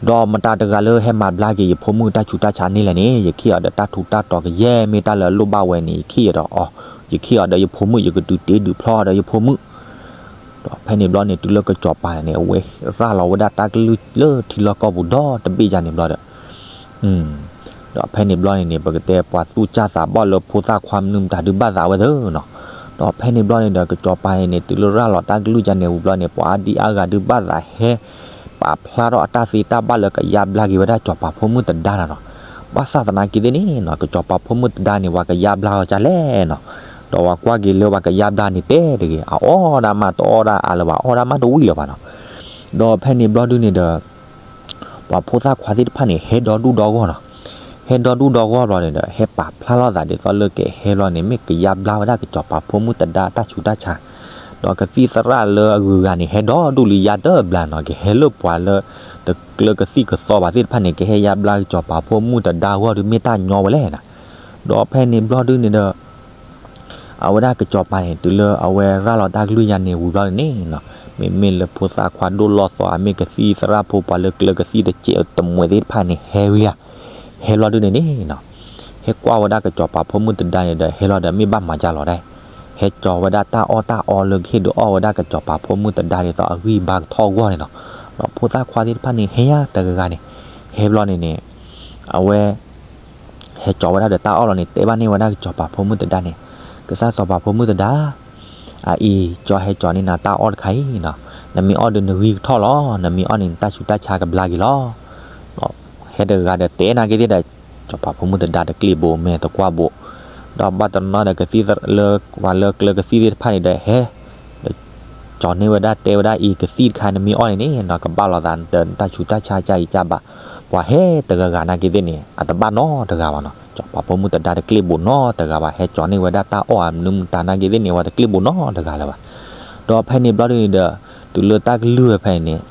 ဒီးမတၤတဂၤလၢဟဲမၤဘျါက့ၤယဖိမုၣ်တၢ်ဆူးတၢ်ဆါန့ၢ်လဲၣ်န့ၣ်, ယခ့ၣ်အီၤဒီးတၢ်ထူးတၢ်တီၤကယဲၢ်မ့ၢ်တၢ်လၢအလိၣ်ဘၣ်ဝဲန့ၣ် ယခ့ၣ်အီၤဒီးအီၤ, ယခ့ၣ်အီၤဒီးယဖိမုၣ် ယကဒုးတ့ဒုးဖျီဒီးယဖိမုၣ်. ဒီးဖဲန့ၣ်ဘျီန့ၣ် တုၤလၢကစီၤပၤန့ၣ် အဝဲရၤလီၤဝဲဒၣ်တၢ်ကလုၢ်လၢထံလီၢ်ကီၢ်ပူၤဒီတဘ့ၣ်ယါန့ၣ်ဘျီဒီး ဒီးဖဲန့ၣ်ဘျီန့ၣ်န့ၣ် ပကတဲပှၤသူၣ်စၢ်သးဘီၣ်လၢဖိသၣ်ခွါမနုၤမတၤဒုးဘၣ်သးဝဲသ့ၣ်နီၤ. ဒီးဖဲန့ၣ်ဘျီန့ၣ်ဒီး ကစီၤပၤန့ၣ်န့ၣ် တုၤလၢရၤလီၤတၢ်ကလုၢ်ယါန့ၣ်ဝံၤဘျီန့ၣ် ပှၤအါဒံအါဂၤဒုးဘၣ်သးဟဲ ပာ်ဖျါထီၣ်အတၢ်သ့တၢ်ဘၣ်လၢကယါဘျါက့ၤဝဲဒၣ်စီၤပၤဖိမုၣ်တဒါနၤနီၤ. ဘၣ်ဆၣ်သနာ်က့သ့ၣ်န့ၣ်နီၤ ကစီၤပၤဖိမုၣ်တဒါန့ၣ် ပှၤကယါဘျါအီၤဒ်လဲၣ်နီၤ. ဒီးပှၤကွၢ်က့ၤလၢပှၤကယါဘျါန့ၣ်တဲတဂ့ၤ, အအီၣ်ဒၣ်မးတအီၣ်ဒၣ်အါလၢၤဘၣ်, အီၣ်ဒၣ်မးတဝံၣ်လၢၤဘၣ်နီၤ. ဒီးဖဲန့ၣ်ဘျီဒုန့ၣ်ဒီး ပှၤဖိသၣ်ခွါသ့ၣ်တဖၣ်န့ၣ် ဟဲဒီဒူၣ်ဒီဂီၢ်နီၤ. ဟဲဒီဒူၣ်ဒီဂီၢ်ဘျီန့ၣ်ဒီး ဟဲပာ်ဖျါထီၣ်သးဒ်သိးလၢကဟဲဘျီန့ၣ် မ့ၢ်ကယါဘျါဝဲဒၣ်ကစီၤပၤဖိမုၣ်တဒါတၢ်ဆူးတၢ်ဆါ. ဒီးကသံၣ်သရၣ်လၢအဂုၤအဂၤန့ၣ် ဟဲဒီဒူၣ်လံယါတဘျါနီၤ, ကဟဲလၢပှၤလၢ တကျၢကသံၣ်ကသီဘၣ်သ့ၣ်တဖၣ်န့ၣ် ကဟဲယါဘျါကစီၤပၤဖိမုၣ်တဒါဂီၢ်ဒုးမ့ၢ်တၢ်ညီဝဲလဲၣ်နီၤ. ဒီးဖဲန့ၣ်ဘျီဒုန့ၣ်ဒီး အဝဲဒၣ်ကစီၤပၤန့ၣ် တုၤလၢအဝဲရၤလီၤတၢ်ကလုၢ်ယါန့ၣ်ဝံၤဘျီန့ၣ်နီၤ, မ့မ့ၢ်လၢဖိသၣ်ခွါဒိၣ်လီၢ်သီ အမ့ၢ်ကသံၣ်သရၣ်ဖိပှၤလၢကျၢကသံၣ်တစဲးတမှဲးသ့ၣ်တဖၣ်န့ၣ် ဟဲဝံၤဧါ. ဟဲဘျီဒုန့ၣ်န့ၣ်နီၤ, ဟဲကွၢ်ဝဲဒၣ်ကစီၤပၤဖိမုၣ်တဒါန့ၣ်ဒီး ဟဲလီၤဒီးမ့ၢ်ဘၣ်မၤကၢ်လီၤဒၣ်, ဟဲကၠီၤဝဲဒၣ်တၢ်အီၣ်တၢ်အီလၢကဟ့ၣ်ဒုးအီၣ်ဝဲဒၣ်ကစီၤပၤဖိမုၣ်တဒါဒ်သိးအဂံၢ်ဘါကထီၣ်အဂီၢ်န့ၣ်နီၤ. ဒီးဖိသၣ်ခွါသ့ၣ်တဖၣ်န့ၣ် ဟဲယါတဂၤဂၤန့ၣ်, ဟဲဘျီန့ၣ်န့ၣ် အဝဲ ဟဲကၠီၤဝဲဒၣ်ဒီးတၢ်အီၣ်လီၤန့ၣ် တဲဘၣ်န့ၢ်ဝဲဒၣ်ကစီၤပၤဖိမုၣ်တဒါန့ၣ်, ကစၢ်စီၤပၤဖိမုၣ်တဒါ, အအံၤ ကၠီၤဟဲကၠီၤန့ၢ်နၤတၢ်အီၣ်တခါအံၤနီၤ, နမ့ၢ်အီၣ်ဒီးနဂံၢ်ကထီၣ်လီၤ, နမ့ၢ်အီၣ်န့ၣ်နတၢ်ဆူးတၢ်ဆါကဘျါက့ၤလီၤ. ဒီးဟဲတဂၤဒီးတဲနာ်က့သ့ၣ်ဒီး စီၤပၤဖိမုၣ်တဒါတကျ့ၣ်ဘိးမဲာ်တကွၢ်ဘိး, ဒီးဘၣ်တနီၤဒီးကသံၣ်လၢ ပှၤလၢကျၢကသံၣ်သ့ၣ်တဖၣ်န့ၣ်ဒီး ဟဲ ဒီးကၠီၤန့ၢ်ဝဲဒၣ်တဲဝဲဒၣ်အံၤ ကသံၣ်တခါနမ့ၢ်အီၣ်န့ၣ်န့ၣ်နီၤ ကဘၣ်လိာ်သးဒီးနတၢ်ဆူးတၢ်ဆါကၢ်အံၤကၢ်ဘၣ်, ပှၤဟဲတဂၤဂၤနာ်က့သ့ၣ်န့ၣ် အတဘၣ်နီတဂၤဘၣ်နီၤ, စီၤပၤဖိမုၣ်တဒါတကျ့ၣ်ဘိးနီတဂၤဘၣ်, ဟဲကၠီၤန့ၢ်ဝဲဒၣ်တၢ်အီၣ်အမနုၤမတၤနာ်က့သ့ၣ်န့ၣ် ပှၤတကျ့ၣ်ဘိးနီတဂၤလၢၤဘၣ်. ဒီးဖဲန့ၣ်ဘျီဒုန့ၣ်ဒီး တုၤလၢတၢ်ကလုၢ်ဝဲဖဲန့ၣ်န့ၣ်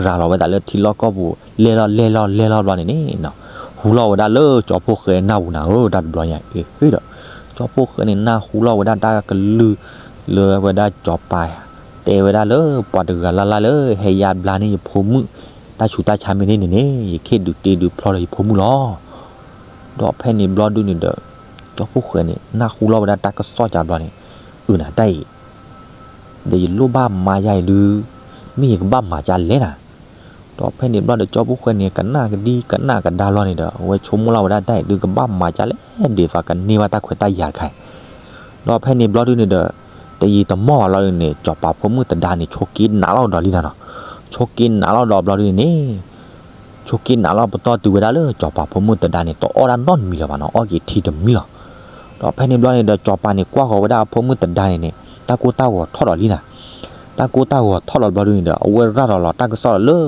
ရၤလီၤဝဲဒၣ်လၢထံလီၢ်ကီၢ်ပူၤ လဲၢ်လီၤလဲၢ်လီၤလဲၢ်လီၤဘျီန့ၣ်န့ၣ်နီၤ, ဟူလီၤဝဲဒၣ်လၢကၠီဖိဃဲနၢ်ပူၤနၤဧၢ, တၢ်တဘျီညါအံၤဒီး ကၠီဖိဃဲန့ၣ် နၢ်ဟူလီၤဝဲဒၣ်တၢ်ကလုၢ် လၢဝဲဒၣ်စီၤပၤ တဲဝဲဒၣ်လၢပှၤတဂၤလၢ်လၢ်လၢ ဟဲယါဘျါန့ၢ်ယဖိမုၣ် တၢ်ဆူးတၢ်ဆါမ့ၢ်န့ၢ်န့ၣ်န့ၣ် ယခ့ၣ်ဒုးတ့ဒုးဖျီဒီးယဖိမုၣ်လီၤ. ဒီးဖဲန့ၣ်ဘျီဒုန့ၣ်ဒီး ကၠီဖိဃဲန့ၣ် နၢ်ဟူလီၤဝဲဒၣ်တၢ်ကစီၣ်ကၢ်ဘျီန့ၣ်, အုၣ်နၤတၢ်အံၤ ဒီးယလိၣ်ဘၣ်မၤယါအံၤဒုး မ့ၢ်ယကဘၣ်မၤကၢ်လဲၣ်နၤ. ဒီးဖဲန့ၣ်ဘျီဒီး ကၠီဖိဃဲန့ၣ် ကနၣ်ကဒံကနၣ်ကဒါလီၤန့ၣ်ဒီး အဝဲဆိကမိၣ်လီၤဝဲဒၣ်တၢ်အံၤဒုး ကဘၣ်မၤကၢ်လဲၣ်ဒ်သိးကန့ၢ်ဘၣ်တၢ်ခွဲးတၢ်ယာ်တခါအံၤ. ဒီးဖဲန့ၣ်ဘျီဒုန့ၣ်ဒီး တယံာ်တမီၢ်ဘၣ်လီၤန့ၣ် စီၤပၤဖိမုၣ်တဒါန့ၣ် ဆိက့နးလီၤဒီးလံနၤနီၤ, ဆိက့နးလီၤဒီးဘျီဒုန့ၣ်န့ၣ် ဆိးက့နးလီၤပတီၢ်တုၤဝဲဒၣ်လၢစီၤပၤဖိမုၣ်သဒါန့ၣ် တအီၣ်ဒၣ်နီတမံၤလၢၤဘၣ်နီၤ, အီၣ်က့ၤထံတမံၤလီၤ. ဒီးဖဲန့ၣ်ဘျီန့ၣ်ဒီး စီၤပၤန့ၣ်ကွၢ်ဃီၤဝဲဒၣ်အဖိမုၣ်သဒါန့ၣ်န့ၣ် တၢ်ကိၢ်တၢ်ဂီၤထီၣ်ဒီးလံနၤ. တၢ်ကိၢ်တၢ်ဂီၤထီၣ်ဒီးဘျီဒုန့ၣ်ဒီး အဝဲရၤလီၤလီၤတၢ်ကစီၣ်ဒီးလၢ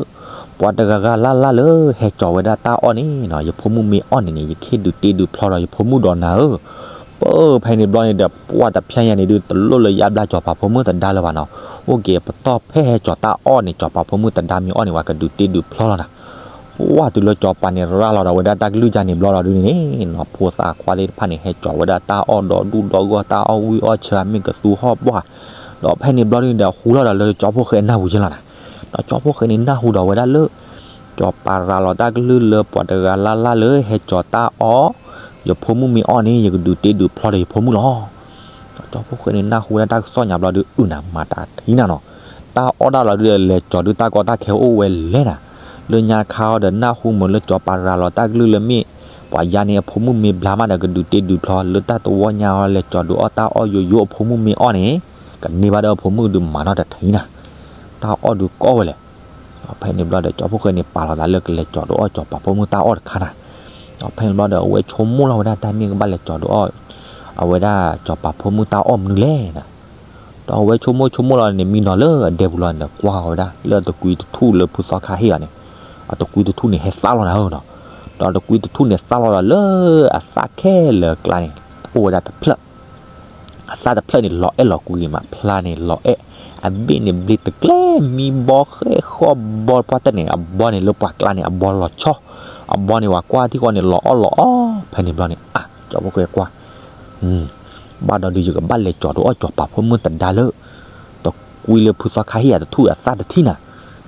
ပှၤတဂၤဂၤလၢ်လၢ်လၢဟဲကၠီၤဝဲဒၣ်တၢ်အီၣ်န့ၣ်နီၤ, ယဖိမုၣ်မ့ၢ်အီၣ်န့ၣ်န့ၣ် ယကဟ့ၣ်ဒုးတ့ဒုးဖျီဒီးယဖိမုၣ်ဒီးနၤဧၢ. ပၢ်ဖဲန့ၣ်ဘျီန့ၣ်ဒီး ပှၢ်တဖျဲညါန့ၣ်ဒုး တလိၣ်လၢယါဘျါစီၤပၤဖိမုၣ်သဒါလၢၤဘၣ်နီၤ, အိၣ်က့ၤပတီၢ်ဖဲဟဲကၠီၤတၢ်အီၣ်န့ၣ် စီၤပၤဖိမုၣ်သဒါမ့ၢ်အီၣ်န့ၣ် ပှၤကဒုးတ့ဒုးဖျီလီၤနၤ. ပှၢ်တုၤလၢစီၤပၤန့ၣ်ရၤလီၤဒီးဝဲဒၣ်တၢ်ကလုၢ်ကါန့ၣ်ဘျီဒီးဒုန့ၣ်န့ၣ်နီၤ, ဖိသၣ်ခွါသ့ၣ်တဖၣ်န့ၣ် ဟဲကၠီၤဝဲဒၣ်တၢ်အီၣ်ဒီဒူၣ်ဒီဂီၢ် တၢ်အီၣ်ဝံၣ်အီၣ်ဆၢ မ့ၢ်ကသူဟီၣ်ပှၢ်, ဒီးဖဲန့ၣ်ဘျီဒုန့ၣ်ဒီး ဟူလီၤဒီးလၢကၠီဖိၣ်ဃဲနၢ်ဟူက့လီၤနၤ. ဒီးကၠီဖိၣ်ဃဲန့ၣ်နၢ်ဟူဒီးဝဲဒၣ်လၢ စီၤပၤရၤလီၤတၢ်ကလုၢ်လၢပှၤတဂၤလၢ်လၢ်လၢဟဲကၠီၤတၢ်အီၣ်, ယဖိမုၣ်မ့ၢ်အီၣ်န့ၣ် ယကဒုးတ့ဒုးဖျီဒီးယဖိမုၣ်လီၤ. ဒီးကၠီဖိၣ်ဃဲန့ၣ်နၢ်ဟူဝဲဒၣ်တၢ်ကစီၣ်ညါဘျီဒု အုၣ်နၤမၤတၢ်ထံၣ်နၤနီၤ, တၢ်အီၣ်ဒၣ်လီၤဒုဒီးလဲၤကၠီၤဒုတၢ်ကီတၢ်ခဲအိၣ်ဝဲလဲၣ်နၤ, လၢညါခါအီၤဒီးနၢ်ဟူမုာ်လၢစီၤပၤရၤလီၤတၢ်ကလုၢ်လၢမ့ၢ် ပှၤယါန့ၣ်အဖိမုၣ်မ့ၢ်ဘျါမးဒီးကဒုးတ့ဒုးဖျီ လၢတၢ်တဝီညါအီၤလဲၤကၠီၤဒုးအီၣ်တၢ်အီၣ်ယိယိအဖိမုၣ်မ့ၢ်အီၣ်န့ၣ် ကန့ၢ်ဘၣ်ဒီးအဖိမုၣ်ဒုးမၤနီတထံၣ်နၤ, တၢ်အီၣ်ဒုးကီဝဲလဲၣ်. ဖဲန့ၣ်ဘျီဒီးကၠီဖိၣ်ဃဲန့ၣ်ပာ်လီၤသးလၢကလဲၤကၠီၤဒုးအီၣ်စီၤပၤဖိမုၣ်တၢ်အီၣ်တခါနၤ, ဒီးဖဲန့ၣ်ဘျီဒီး အဝဲဆိကမိၣ်လီၤဝဲဒၣ်တၢ်မ့ၢ်ကဘၣ်လဲၤကၠီၤဒုးအီၣ် အဝဲဒၣ်စီၤပၤဖိမုၣ်တၢ်အီၣ်မနုၤလဲၣ်နၤ. ဒီးအဝဲဆိကမိၣ်ဆိကမိၣ်လီၤန့ၣ် မံနီၤလၢအဒဲပူၤလီၤန့ၣ်ဒီး ကွၢ်ဃီၤဝဲဒၣ်လၢအတကွံတထူၣ်လၢဖုသီခါဟ့ၣ်အီၤန့ၣ်, အတကွံတထူၣ်န့ၣ်ဟဲသၣ်လီၤနၤဧၢနီၤ. ဒီးအတကွံတထူၣ်န့ၣ်သၣ်လီၤဒီးလၢအသၣ်ခဲလၢာ်အကျါန့ၣ် အိၣ်ဝဲဒၣ်တဖျၢၣ် အသၣ်တဖျၢၣ်န့ၣ် လီၤအဲၣ်လီၤကွံမး ဖျါန့ၣ်လီၤအဲၣ်, အဘ့ၣ်န့ၣ်ဘျ့တကျဲ မံဘီဃဲဃီဘီပှၢ်တၢၢ်န့ၣ် အဘီန့ၣ်လၢပှၤကျါန့ၣ် အဘီလီၤဆီ, အဘီန့ၣ် ပှၤကွၢ်ထံဃီန့ၣ် လီၤအီၣ်လီၤအီ, ဖဲန့ၣ်ဘျီန့ၣ် အါ ကၠီဖိၣ်ဃဲကွၢ် ဘၣ်ဒီးဒုးယကဘၣ်လဲၤကၠီၤဒုးအီၣ်စီၤပၤဖိမုၣ်သဒါလၢ တကွံလၢဖုသီခါဟ့ၣ်ယၤတထူၣ်အသၣ်တထံၣ်နၤ.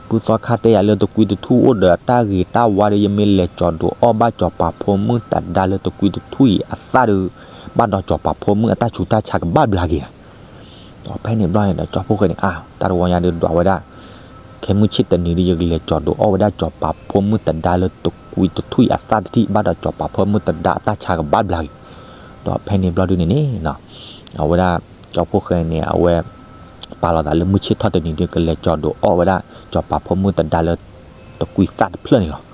ဖုသီခါတဲယၤလၢတကွံတထူၣ်အိၣ်ဒီးအတၢ်ဂ့ၤတၢ်ဝါဒီး ယမ့ၢ်လဲၤကၠီၤဒုးအီၣ်ဘၣ်စီၤပၤဖိမုၣ်သဒါလၢတကွံတထူၣ်အံၤအသၣ်ဒီး ဘၣ်ဒီးစီၤပၤဖိမုၣ်အတၢ်ဆူးတၢ်ဆါကဘၣ်ဘျါက့ၤနၤ. ဒီးဖဲန့ၣ်ဘျီန့ၣ်ဒီး ကၠီဖိၣ်ဃဲန့ၣ် အါ တၢ်တဝီညါဒုးဒွးဝဲဒၣ် ခဲမုၢ်ဆ့ၣ်တနံၤဒုး ယကလဲၤကၠီၤဒုးအီၣ်ဝဲဒၣ်စီၤပၤဖိမုၣ်သဒါလၢတကွံတထူၣ်အံၤအသၣ်တထံၣ် ဘၣ်ဒီးစီၤပၤဖိမုၣ်သဒါအတၢ်ဆါကဘၣ်ဘျါက့ၤ. ဒီးဖဲန့ၣ်ဘျီဒုန့ၣ်န့ၣ် အဝဲဒၣ် ကၠီဖိၣ်ဃဲန့ၣ် အဝဲ ပာ်လီၤသးလၢမုၢ်ဆ့ၣ်ထီၣ်တနံၤဒုး ကလဲၤကၠီၤဒုးအီၣ်ဝဲဒၣ် စီၤပၤဖိမုၣ်သဒါလၢ တကွံသၣ်တဖျၢၣ်န့ၣ်လီၤ.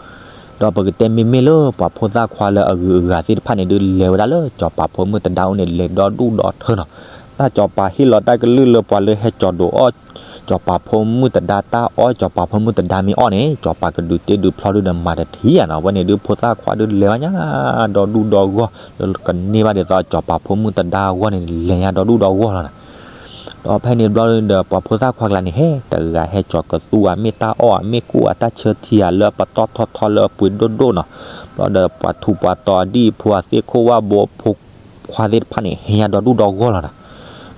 ဒီးပကတဲမ့မ့ၢ်လၢပှၤဖိသၣ်ခွါလၢအဂုၤအဂၤသ့ၣ်တဖၣ်န့ၣ်ဒုး လဲၤဝဲဒၣ်လၢစီၤပၤဖိမုၣ်သဒါအိၣ်န့ၣ် လဲၤဒီဒူၣ်ဒီထၢနီၤ. တၢ်စီၤပၤဟ့ၣ်လီၤတၢ်ကလုၢ်လၢပှၤလၢဟဲကၠီၤဒုးအီၣ် စီၤပၤဖိမုၣ်သဒါတၢ်အီၣ် စီၤပၤဖိမုၣ်သဒါမ့ၢ်အီၣ်န့ၣ် စီၤပၤကဒုးတ့ဒုးဖျီဒုးဒီးမၤတထံၣ်ဧါနီၤ. အဝဲန့ၣ်ဒုးဖိသၣ်ခွါဒုးလဲၤဝဲညါ ဒီဒူၣ်ဒီဂီၢ် လၢကန့ၢ်ဘၣ်ဒ်သိးစီၤပၤဖိမုၣ်သဒါအဂီၢ်န့ၣ် လဲၤညါဒီဒူၣ်ဒီဂီၢ်လီၤနၤ. ဒီးဖဲန့ၣ်ဘျီဒုးဒီး ပှၤဖိသၣ်ခွါကျါန့ၣ် ဟဲတဂၤဟဲကၠီၤကသူအမ့ၢ်တၢ်အီၣ် အမ့ၢ်ကိၣ်အတၢ်ဆၢထံဧါလၢအပတီၢ်ထီထီလၢအပှ့ၤဒိၣ်ဒိၣ်နီၤ. ဘျီဒီးပှၤထူးပှၤတီၤအဒံၣ်အဖိအသ့ၣ်ခိၣ်ဝၣ်ဘိအဖိခွါသ့ၣ်တဖၣ်န့ၣ် ဟဲညါဒီဒူၣ်ဒီဂီၢ်လီၤနၤ.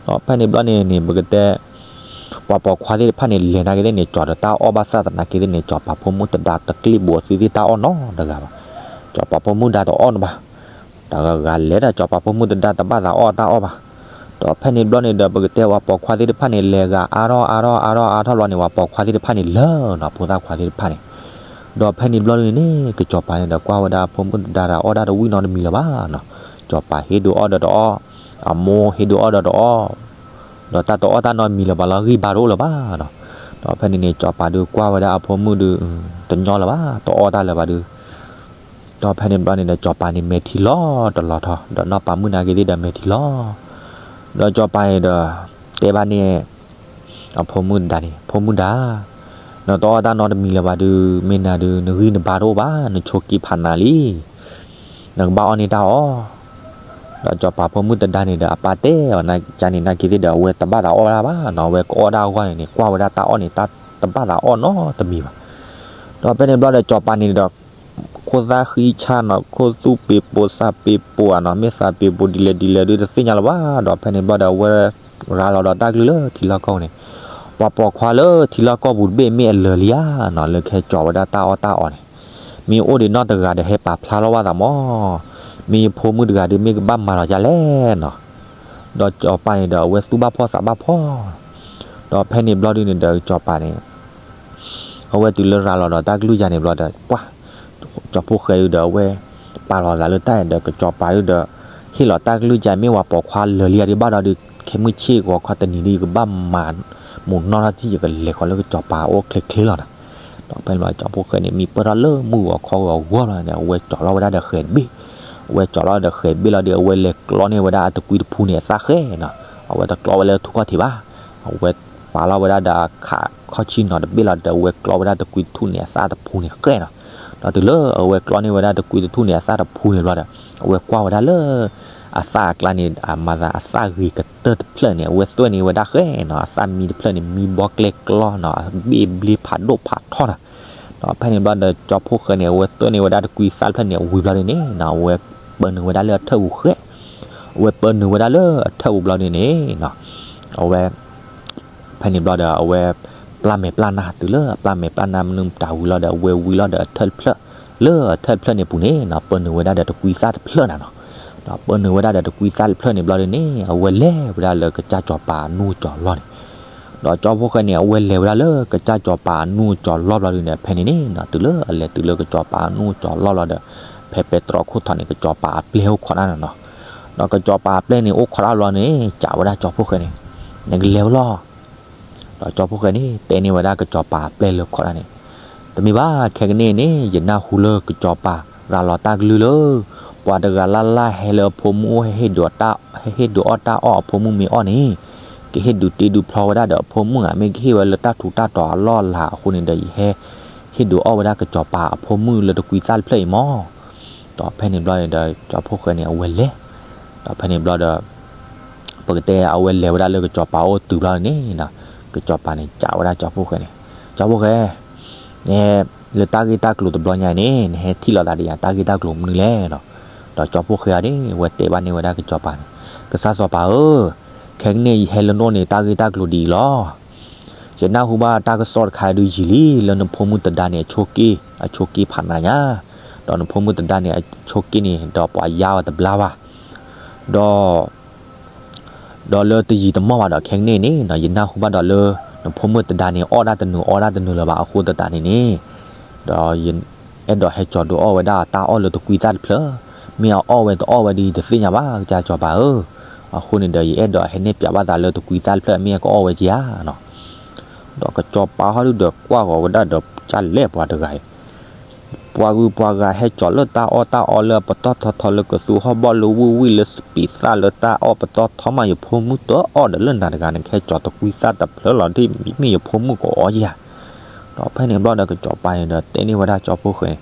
ဒီးဖဲန့ၣ်ဘျီန့ၣ်န့ၣ် ပကတဲ ပှၤပိာ်ခွါသ့ၣ်တဖၣ်န့ၣ် လဲၤနာ်က့သ့ၣ်န့ၣ် ကၠီၤဒီးတၢ်အီၣ်ဘၣ်ဆၣ်သနာ်က့သ့ၣ်န့ၣ် စီၤပၤဖိမုၣ်သဒါတကျ့ၣ်ဘိအသုသ့ၣ်တၢ်အီၣ်နီတဂၤဘၣ်. စီၤပၤဖိမုၣ်သဒါတအီၣ်နဘၣ်. တဂၤဂၤလဲၤဒီးစီၤပၤဖိမုၣ်သဒါတဘၣ်သးအီၣ်တၢ်အီၣ်ဘၣ်. ဒီးဖဲန့ၣ်ဘျီန့ၣ်ဒီး ပကတဲပှၤပိာ်ခွါသ့ၣ်တဖၣ်န့ၣ် လဲၤဂၤအါထီၣ်အါထီၣ်အါထီၣ်အါထီၣ်ဘျီန့ၣ် ပှၤပိာ်ခွါသ့ၣ်တဖၣ်န့ၣ်လၢာ်နီၤ ဖိသၣ်ခွါသ့ၣ်တဖၣ်န့ၣ်. ဒီးဖဲန့ၣ်ဘျီန့ၣ်န့ၣ် ကစီၤပၤန့ၣ်ဒီးကွၢ်ဝဲဒၣ်ဖိမုၣ်သဒါတအီၣ်တၢ်တဝံၣ်နီတမံၤလၢၤဘၣ်နီၤ. စီၤပၤဟ့ၣ်ဒုးအီၣ်ဒီးတအီၣ်, အမိၢ်ဟ့ၣ်ဒုးအီၣ်ဒီးတအီၣ်, ဒီးတၢ်တအီၣ်တၢ်နီတမံၤလၢၤဘၣ်လီၤ ဂံၢ်ဘါတအိၣ်လၢၤဘၣ်နီၤ. ဒီးဖဲန့ၣ်န့ၣ် စီၤပၤဒုးကွၢ်ဝဲဒၣ်အဖိမုၣ်ဒုး တညီလၢၤဘၣ် တအီၣ်တၢ်လၢၤဘၣ်ဒုး ဒီးဖဲန့ၣ်ဘျီန့ၣ်ဒီး စီၤပၤန့ၣ်မဲာ်ထံလီၤတလီၤထီ ဒီးနီၢ်ပၤမုၣ်နာ်က့သ့ၣ်ဒီးမဲာ်ထံလီၤ. ဒီးစီၤပၤန့ၣ်ဒီး တဲဘၣ်န့ၣ် အဖိမုၣ်သဒါန့ၣ် ဖိမုၣ်သဒါ, နတအီၣ်တၢ်နီတမံၤလၢၤဘၣ်ဒုး မ့ၢ်နၤဒုး နဂံၢ်နဘါတအိၣ်ဘၣ် နဆိးက့ဖးနၤလံ နကဘၣ်အီၣ်န့ၢ်တၢ်အီၣ်. ဒီးစီၤပၤဖိမုၣ်သဒါန့ၣ်ဒီး အပၢ်တဲအီၤ ကန့ၣ်နာ်က့သ့ၣ်ဒီး အဝဲတဘၣ်သးအီၣ်ဝဲဒၣ်ဘၣ်နီၤ အဝဲကအီၣ်ဒၣ်အဂီၢ်န့ၣ်န့ၣ် ကွၢ်ဝဲဒၣ်တၢ်အီၣ်န့ၣ် တၢ်တဘၣ်သးအီၣ်နီတမံၤဘၣ်. ဒီးဖဲန့ၣ်ဘျီဒီး စီၤပၤန့ၣ်ဒီး ခိၣ်သၣ်ဃံဆၣ်နီၤ ခိၣ်သူၣ်ပ့ၤပိာ်သးပ့ၤပိာ်ဧါနီၤ မ့ၢ်သးပ့ၤပိာ်ဒ်လဲၣ်ဒ်လဲၣ်ဒုး တသ့ၣ်ညါလၢၤဘၣ်. ဒီးဖဲန့ၣ်ဘျီဒီး အဝဲရၤလီၤဒီးတၢ်ကလုၢ်လၢထံလီၢ်ကီၢ်ပူၤန့ၣ် ပှၤပိာ်ခွါလၢထံလီၢ်ကီၢ်ပူၤတဘ့ၣ်မ့ၢ်အလၢာ်လံဧါနီၤ လၢကဟဲကၠီၤဝဲဒၣ်တၢ်အီၣ်တၢ်အီန့ၣ် မ့ၢ်အိၣ်ဒံးနီတဂၤဒီး ဟဲပာ်ဖျါလီၤဘၣ်သးမး, မ့ၢ်ယဖိမုၣ်တဂၤဒုး မ့ၢ်ကဘၣ်မၤလီၤဒ်လဲၣ်နီၤ. ဒီးစီၤပၤန့ၣ်ဒီး အဝဲသူၣ်ဘၣ်ဖှီၣ်သးဘၣ်ဖှီၣ်, ဒီးဖဲန့ၣ်ဘျီဒုးန့ၣ်ဒီး စီၤပၤန့ၣ် အဝဲတုၤလၢရၤလီၤဒီးတၢ်ကလုၢ်ယၤန့ၣ်ဘျီဒီး ပှၢ် ကၠီၤဖိၣ်ဃဲဒုးဒီး အဝဲပာ်လီၤသးလၢတၢ်ဒီး ကစီၤပၤဒုးဒီး ဟ့ၣ်လီၤတၢ်ကလုၢ်ယၤ မ့ၢ်ပှၤပိာ်ခွါလၢာ်လံယၤဒုး ဘၣ်ဒီးဒုး ခဲမုၢ်ဆ့ၣ်ဂီၤခီတနံၤဒုး ယကဘၣ်မၤမူးနီၢ်ထီၣ်ထံ ယကလဲၤဃီၤလၢကစီၤပၤအအိၣ်ချ့ချ့လီၤနၤ. ဒီးဖဲန့ၣ်ဘျီ ကၠီဖှိၣ်ဃဲန့ၣ် မံပၢၢ်ထီၣ်လၢမုၢ်ဂီၤခီဂီၤဂီၤလီၤဒီး အဝဲကၠီၤလီၤဝဲဒၣ်ဒီးဃဲၤတဘ့ၣ်, အဝဲကၠီၤလီၤဒီးဃဲၤတဘ့ၣ်လီၤဒီး အဝဲလဲၤကျီန့ၢ်ဝဲဒၣ်အတကွံတဖူန့ၣ်အသၣ်ဃဲနီၤ, အဝဲတကျီဝဲလၢထူၣ်ခီၣ်ထံးဘၣ်, အဝဲပာ်လီၤဝဲဒၣ်ဒီးခးခီၣ်ဆံၣ်နီၤတဘ့ၣ်လီၤဒီး အဝဲကျီဝဲဒၣ်တကွံတထူၣ်န့ၣ်အသၣ်တဖူန့ၣ်ဃဲနီၤ, ဒီးတုၤလၢအဝဲကျီန့ၢ်ဝဲဒၣ်တကွံတထူၣ်န့ၣ်အသၣ်တဖူန့ၣ်ဘျီဒီး အဝဲကွၢ်ဝဲဒၣ်လၢ အသၣ်အကျါန့ၣ် အမၤသးအသၣ်ဂ့ၤကတၢၢ်တဖျၢၣ်န့ၣ် အဝဲသွဲၣ်န့ၢ်ဝဲဒၣ်ဃဲနီၤ, အသၣ်မံတဖျၢၣ်န့ၣ် မံဘီကျဲကျီနီၤ, အဘ့ၣ်ဘျ့ဖးဒိၣ်ဖးထီနီၤ, ဒီးဖဲန့ၣ်ဘျီဒီး ကၠီဖှိၣ်ဃဲန့ၣ် အဝဲသွဲၣ်န့ၢ်ဝဲဒၣ်တကွံသၣ်တဖျၢၣ်န့ၣ် အဝံၤဘျီဒ်န့ၣ်နီၤ အဝဲပၢနုာ်ဝဲဒၣ်လၢအထၢၣ်ပူၤဃဲ, အဝဲပၢနုာ်ဝဲဒၣ်လၢအထၢၣ်ပူၤဘျီဒ်န့ၣ်နီၤ အဝဲ ဖဲန့ၣ်ဘျီဒီး အဝဲပျၢ်မဲာ်ပျၢ်နါ တုၤလၢအပျၢ်မဲာ်ပျၢ်နါမနုၤမတၤဝံၤလီၤဒီး အဝဲဝံၤလီၤဒီးအထၢၣ်တဖျၢၣ်, လၢအထၢၣ်တဖျၢၣ်န့ၣ်ပူၤန့ၣ်နီၤ ပၢနုာ်ဝဲဒၣ်ဒီးတကွံသၣ်တဖျၢၣ်နၤနီၤ, ဒီးပၢနုာ်ဝဲဒၣ်ဒီးတကွံသၣ်တဖျၢၣ်န့ၣ်ဘျီဒ်န့ၣ် အဝဲလဲၤဝဲဒၣ်လၢကစၢ်စီၤပၤအနူၢ်ကၠီၤလီၢ်န့ၣ်, ဒီးကၠီဖှိၣ်ဃဲန့ၣ် အဝဲလဲၤဝဲဒၣ်လၢကစၢ်စီၤပၤအနူၢ်ကၠီၤလီၢ်ဘျီဒ်န့ၣ် ဖဲန့ၣ်န့ၣ်နီၤ တုၤလၢအလဲၤတုၤလၢကစၢ်စီၤပၤအနူၢ်ကၠီၤလီၢ်ဘျီဒီး ဖဲပဲတြီခိၣ်ထီၣ်န့ၣ် ကစၢ်စီၤပၤအပျဲၢ်အိၣ်ခိးတၢ်နၤနီၤ, ဒီးကစၢ်စီၤပၤအပျဲၢ်န့ၣ်အိၣ်ခိးတၢ်ဘျီန့ၣ် စံးဝဲဒၣ်ကၠီဖှိၣ်ဃဲန့ၣ်, နကလဲၤဝဲလီၤ ဒီးကၠီဖှိၣ်ဃဲန့ၣ် တဲန့ၢ်ဝဲဒၣ်ကစၢ်စီၤပၤအပျဲၢ်လၢခိးတၢ်န့ၣ်, တမ့ၢ်ဘၣ် ခဲကနံၣ်အံၤန့ၣ် ယနၢ်ဟူလၢကစၢ်စီၤပၤရၤလီၤတၢ်ကလုၢ်လၢ ပှၤတဂၤလၢ်လၢ်ဟဲလၢအဖိမုၣ်အိၣ် ဟဲဟ့ၣ်ဒုးအီၣ်တၢ်အီၣ် အဖိမုၣ်မ့ၢ်အီၣ်န့ၣ် ကဟ့ၣ်ဒုးတ့ဒုးဖျီဝဲဒၣ်ဒီးအဖိမုၣ်ဧါ မ့ၢ်ကဟ့ၣ်ဝဲလၢတၢ်ထူးတၢ်တီၤအလီၢ်အလၤအဃိန့ၣ်ဒီး ယဟဲဟ့ၣ်ဒုးအီၣ်ဝဲဒၣ်ကစၢ်စီၤပၤအဖိမုၣ်လၢတကွံသၣ်တဖျၢၣ်အံၤမီၢ်, ဒီးဖဲန့ၣ်ဘျီန့ၣ်ဒီး ကၠီဖှိၣ်ဃဲန့ၣ် အဝဲလဲၤ, ဒီးဖဲန့ၣ်ဘျီဒီး ပကတဲအဝဲလဲၤဝဲဒၣ်လၢကစၢ်စီၤပၤအိၣ်တုၤဘျီန့ၣ်နီၤ, ကစၢ်စီၤပၤန့ၣ် စံးဝဲဒၣ်ကၠီဖှိၣ်ဃဲန့ၣ်, ကၠီဖှိၣ်ဃဲ, နဟဲ, လၢတၢ်ဂ့ၢ်တၢ်ကျိၤတဘျီညါအံၤန့ၣ် နဟဲထံၣ်လိာ်သးဒီးယၤတၢ်ဂ့ၢ်တၢ်ကျိၤမနုၤလဲၣ်နီၤ, ဒီးကၠီဖှိၣ်ဃဲအံၤန့ၣ် အဝဲတဲဘၣ်န့ၢ်ဝဲဒၣ်ကစၢ်စီၤပၤန့ၣ်, ကစၢ်စီၤပၤဧၢ, ခဲကနံၣ်အံၤယဟဲလၢနအိၣ်န့ၣ် တၢ်ဂ့ၢ်တၢ်ကျိၤဒ်အံၤလီၤ. ယနၢ်ဟူဘၣ်တၢ်ကစီၣ်တခါဒုးယံာ်လံ လၢနဖိမုၣ်သဒါန့ၣ် အဆိးက့, အဆိးက့ဖးနးညါ, ဒီးနဖိမုၣ်သဒါန့ၣ် အဆိးက့န့ၣ် ဒီးပှၤယါအီၤတဘျါဘၣ်, ဒီး ဒီးလၢတယံာ်တမီၢ်ဘၣ်ဒီး ခဲကနံၣ်န့ၣ် ယနၢ်ဟူဘၣ်ဒီးလၢ နဖိမုၣ်သဒါန့ၣ် အီၣ်ဒၣ်တနုာ်အီဒၣ်တနုာ်လၢၤဘၣ်အဃိသတးန့ၣ်န့ၣ်, ဒီးယအဲၣ်ဒိးဟဲကၠီၤဒုးအီၣ်ဝဲဒၣ်တၢ်အီၣ်လၢတကွံသၣ်တဖျၢၣ်, မ့ၢ်အအီၣ်ဝဲတအီၣ်ဝဲဒီးတသ့ၣ်ညါဘၣ် ကစၢ်စီၤပၤဧၢ, အဃိန့ၣ်ဒီး ယအဲၣ်ဒိးဟဲနဲၣ်ပၠးဘၣ်သးလၢတကွံသၣ်တဖျၢၣ် မ့ၢ်အကအီၣ်ဝဲကဧါနီၤ, ဒီးကစီၤပၤဟီၣ်ဒုဒီးကွၢ်ဂီၤဝဲဒၣ်ဒီးကလဲၣ်ပှၤတဂၤအံၤ ပှၤဂုၤပှၤဂၤဟဲကၠီၤလၢတၢ်အီၣ်တၢ်အီလၢအပတီၢ်ထီထီလၢကသူဟီၣ်ဘီၣ်လၢဝံၣ်ဝံၣ်လၢစပံးသၣ်လၢတၢ်အီၣ်ပတီၢ်ထီမး ယဖိမုၣ်တအီၣ်ဒီးလၢနၤတဂၤ နကဟဲကၠီၤတကွံသၣ်တဖျၢၣ်လီၤဒ်မ့ၢ်ယဖိမုၣ်ကအီၣ်ဧါ, ဒီးဖဲန့ၣ်ဘျီဒီးကစီၤပၤန့ၣ်ဒီးတဲန့ၢ်ဝဲဒၣ်ကၠီဖှိၣ်ဃဲ,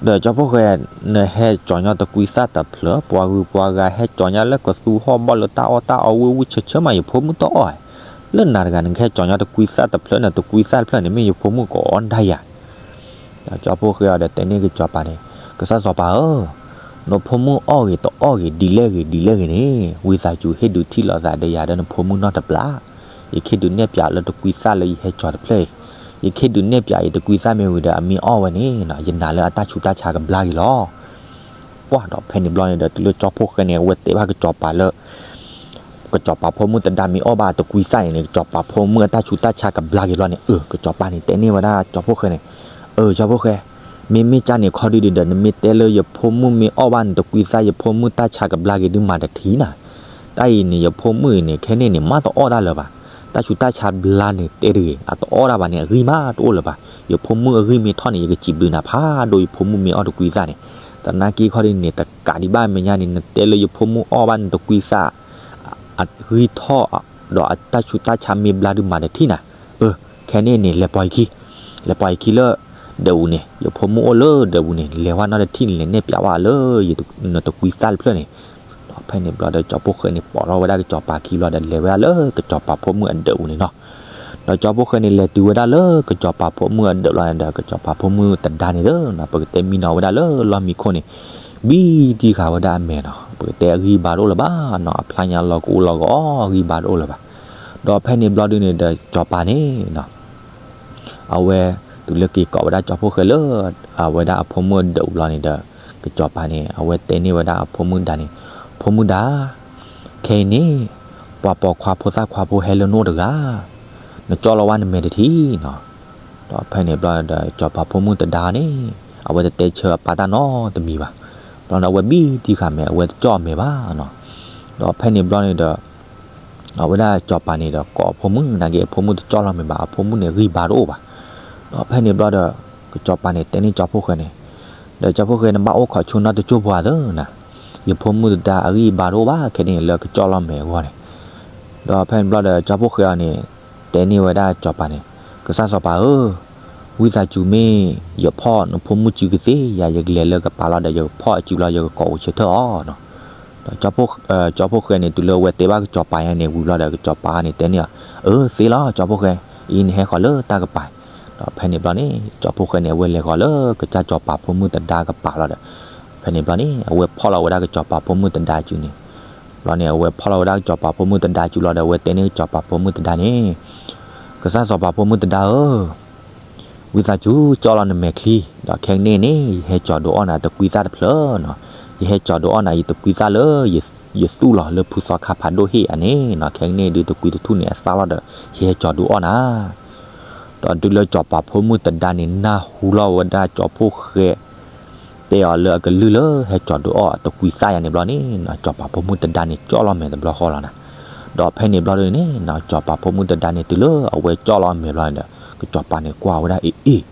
ဒီးကၠီဖှိၣ်ဃဲ, နဟဲကၠီၤညီတကွံသၣ်တဖျၢၣ် ပှၤဂုၤပှၤဂၤဟဲကၠီၤညီလၢကသူဟီၣ်ဘီၣ်လၢတၢ်အီၣ်တၢ်အီဝံၣ်ဝံၣ်ဆၢဆၢမး ယဖိမုၣ်တအီၣ်ဧါ, လၢနၤတဂၤ နကဟဲကၠီၤညီတကွံသၣ်တဖျၢၣ်န့ၣ် တကွံသၣ်တဖျၢၣ်န့ၣ် မ့ၢ်ယဖိမုၣ်ကအီၣ်ဒၣ်ဧါ ဒီးကၠီဖှိၣ်ဃဲအံၤဒီးတဲန့ၢ်ကစီၤပၤန့ၣ်, ကစၢ်စီၤပၤဧၢ, နဖိမုၣ်အီၣ်ဂ့ၤတအီၣ်ဂ့ၤ ဒ်လဲၣ်ဂ့ၤဒ်လဲၣ်ဂ့ၤန့ၣ် ဝံသးစူၤဟ့ၣ်ဒုးထံၣ်လိာ်သးဒီးယၤဒီးနဖိမုၣ်နီတဘျီ, ယကဟ့ၣ်ဒုးနဲၣ်ပၠးလၢတကွံသၣ်လၢယဟဲကၠီၤတဖျၢၣ်အံၤ, ယကဟ့ၣ်ဒုးနဲၣ်ပၠးအံၤတကွံသၣ်မ့ၢ်ဝံၤဒီးအမ့ၢ်အီၣ်ဝဲန့ၣ် ယနာ်လၢအတၢ်ဆူးတၢ်ဆါကဘျါက့ၤလီၤ. ပှၢ်ဒီးဖဲန့ၣ်ဘျီန့ၣ်ဒီး တုၤလၢကၠီဖှိၣ်ဃဲန့ၣ် အဝဲတဲဘၣ်ကစီၤပၤလၢ ကစီၤပၤဖိမုၣ်သဒါမ့ၢ်အီၣ်ဘၣ်တကွံသၣ်န့ၣ်န့ၣ် ကစီၤပၤဖိမုၣ်အတၢ်ဆူးတၢ်ဆါကဘျါက့ၤဘျီန့ၣ် အၢ ကစီၤပၤန့ၣ်တဲန့ၢ်ဝဲဒၣ်ကၠီဖှိၣ်ဃဲန့ၣ်, အၢ ကၠီဖှိၣ်ဃဲ, မ့မ့ၢ်ကၢ်န့ၣ်ခီဒုဒီး နမ့ၢ်တဲလၢယဖိမုၣ်မ့ၢ်အီၣ်ဘၣ်နတကွံသၣ် ယဖိမုၣ်တၢ်ဆါကဘျါက့ၤဒုးမၤတထံၣ်နၤ, တၢ်အံၤန့ၣ် ယဖိမုၣ်အံၤန့ၣ် ခဲန့ၣ်န့ၣ် မ့ၢ်တအီၣ်တၢ်လၢၤဘၣ်, တၢ်ဆူးတၢ်ဆါဘျါန့ၣ်တဲတဂ့ၤ အတအီၣ်တၢ်ဘၣ်န့ၣ် အဂံၢ်မးတအိၣ်လၢၤဘၣ်, ယဖိမုၣ်အဂံၢ်မ့ၢ်ထီၣ်န့ၣ် ယကစံးဘျုးနၤဖးဒိၣ် ယဖိမုၣ်မ့ၢ်အီၣ်တကွံသၣ်န့ၣ်, သနာ်က့ခီဒုန့ၣ် တကးဒံးဘၣ်မဲာ်ညါန့ၣ် နတဲလၢယဖိမုၣ်အီၣ်ဘၣ်နတကွံသၣ် အဂံၢ်ထီၣ် ဒီးအတၢ်ဆူးတၢ်ဆါမ့ၢ်ဘျါဒုးမၤတထံၣ်နၤ, အၢ ခဲန့ၣ်န့ၣ် လဲၤပိာ်ယခံ, လဲၤပိာ်ယခံလၢ ဒၢးပူၤန့ၣ် ယဖိမုၣ်အိၣ်လၢဒၢးပူၤန့ၣ် လဲၤဝဲနီတထံၣ်န့ၣ် လဲၤနဲၣ်ပၠးဝဲလၢ နတကွံသၣ်တဖျၢၣ်န့ၣ်, ဒီးဖဲန့ၣ်ဘျီဒီး ကၠီဖှိၣ်ဃဲန့ၣ် ပိာ်ထီၣ်ဝဲဒၣ်ကစီၤပၤခံဘျီဒီး လဲၤဝဲဒၣ်လၢကစီၤပၤဖိမုၣ်အဒၢးပူၤန့ၣ်နီၤ, ဒီးကၠီဖှိၣ်ဃဲန့ၣ် လဲၤတုၤဝဲဒၣ်လၢကစီၤပၤဖိမုၣ်အဒၢးလီၤန့ၣ်ဒီး ကစီၤပၤဖိမုၣ်တဒါန့ၣ်ဒီး ပကတဲမံနီၤဝဲဒၣ်လၢလီၢ်မံခိၣ်န့ၣ် ဘံၣ်တံၢ်ဃာ်ဝဲဒၣ်အမဲာ်နီၤ, ပကတဲအဂံၢ်ဘါတအိၣ်လၢၤဘၣ်နီၤ, အဖျါညါလီၤကအိၣ်လီၤကအီၣ် အဂံၢ်ဘါတအိၣ်လၢၤဘၣ်, ဒီးဖဲန့ၣ်ဘျီဒုန့ၣ်ဒီး ကစီၤပၤန့ၣ်နီၤ အဝဲ တုၤလၢက့ၤကိးဝဲဒၣ်ကၠီဖှိၣ်ဃဲလၢ အဝဲဒၣ်အဖိမုၣ်အဒၢးပူၤလီၤန့ၣ်ဒီး ကစီၤပၤန့ၣ် အဝဲတဲန့ၢ်ဝဲဒၣ်အဖိမုၣ်ဒါန့ၣ်, ဖိမုၣ်ဒါ, ခဲအံၤန့ၣ် ပှၤပိာ်ခွါဖိသၣ်ခွါဖိဟဲလၢနအိၣ်တဂၤ, နကၠီၣ်လီၤဝဲနမဲာ်တထံၣ်နီၤ, ဒီးဖဲန့ၣ်ဘျီဒီး ကစီၤပၤဖိမုၣ်တဒါန့ၣ် အဝဲတတဲဆၢအပၢ်တၢ်နီတမံၤဘၣ်, ဘျီဒီးအဝဲဘံၣ်တံၢ်ဃာ်မဲာ် အဝဲတကၠီၣ်အမဲာ်ဘၣ်နီၤ, ဒီးဖဲန့ၣ်ဘျီန့ၣ်ဒီး အဝဲဒၣ်ကစီၤပၤန့ၣ်ဒီးကိးအဖိမုၣ် နာ်က့အဖိမုၣ်တကၠီၣ်လီၤမဲာ်ဘၣ် အဖိမုၣ်န့ၣ်ဂံၢ်ဘါတအိၣ်ဘၣ်, ဒီးဖဲန့ၣ်ဘျီဒီး ကစီၤပၤန့ၣ်တဲန့ၢ်ကၠီဖီၣ်ဃဲန့ၣ်, ဒီးကၠီဖီၣ်ဃဲန့ၣ် ဘၣ်အိၣ်ခိးဆိနီတကၠိၢ်ပှၤသၢနၤ, ယဖိမုၣ်တဒါအဂံၢ်အဘါတအိၣ်ဘၣ်ခဲန့ၣ် လၢကကၠီၣ်လီၤမဲာ်အဂီၢ်န့ၣ်. ဒီးဖဲန့ၣ်ဘျီဒီး ကၠီဖီၣ်ဃဲအံၤန့ၣ် တဲန့ၢ်ဝဲဒၣ်ကစီၤပၤန့ၣ်, ကစၢ်စီၤပၤဧၢ, ဝံသးစူၤမ့ၢ်ယဖီၣ်နဖိမုၣ်စုကသ့, ယၤယကလဲၤလၢကပၤလီၤဒီး ယကဖီၣ်အစုလီၤ ယကကိးအိၣ်ဆၢထၢၣ်အီၤ. ဒီး ကၠီဖီၣ်ဃဲန့ၣ် တုၤလၢအဝဲတဲဘၣ်ကစီၤပၤယါန့ၣ်ဝံၤဘျီဒီး ကစီၤပၤန့ၣ်တဲန့ၢ်အီၤ, အၢ သ့လီၤ ကၠီဖီၣ်ဃဲ, အံၤနဟဲဃီၤလၢတၢ်ကပၤ. ဒီးဖဲန့ၣ်ဘျီန့ၣ် ကၠီဖီၣ်ဃဲန့ၣ် အဝဲလဲၤဃီၤလၢကစၢ်စီၤပၤဖိမုၣ်တဒါကပၤလီၤဒီး ဖဲန့ၣ်ဘျီန့ၣ် အဝဲဖီၣ်လီၤဝဲဒၣ်ကစီၤပၤဖိမုၣ်တဒါစုန့ၣ်. ဘျီန့ၣ် အဝဲဖီၣ်လီၤဝဲဒၣ်ကစီၤပၤဖိမုၣ်တဒါစုလီၤဒီး အဝဲတဲန့ၢ်ကစီၤပၤဖိမုၣ်တဒါန့ၣ်, ကစၢ်စီၤပၤဖိမုၣ်တဒါဧၢ, ဝံသးစူၤကၠီၣ်လီၤနမဲာ်ချံ, ဒီးခဲကနံၣ်အံၤန့ၣ် ယဟဲကၠီၤဒုးအီၣ်နၤတကွံသၣ်တဖျၢၣ်နီၤ, ယဟဲကၠီၤဒုးအီၣ်နၤ ယတကွံသၣ်လၢ ယသူၣ်လီၤလၢဖုသီခါဖးဒိၣ်ဟ့ၣ်အန့ၣ်နီၤ, ခဲကနံၣ်အံၤဒုးတကွံတထူၣ်န့ၣ်အသၣ်လီၤဒီး ယဟဲကၠီၤဒုးအီၣ်နၤ. ဒီးတုၤလၢစီၤပၤဖိမုၣ်တဒါန့ၣ် နၢ်ဟူလီၤဝဲဒၣ်ကၠီဖီၣ်ဃဲ တဲအီၤလၢအကလုၢ်လၢဟဲကၠီၤဒုးအီၣ်တကွံသၣ်ယါန့ၣ်ဘျီန့ၣ်နီၤ, စီၤပၤဖိမုၣ်တဒါန့ၣ် ကၠီၣ်လီၤမဲာ်တဘျီဃီလီၤနၤ. ဒီးဖဲန့ၣ်ဘျီဒုန့ၣ်နီၤ, စီၤပၤဖိမုၣ်တဒါန့ၣ် တုၤလၢအဝဲကၠီၣ်လီၤအမဲာ်ဘျီန့ၣ်ဒီး ကစီၤပၤန့ၣ်ကွၢ်ဝဲဒၣ်အ့ၣ်အ့ၣ်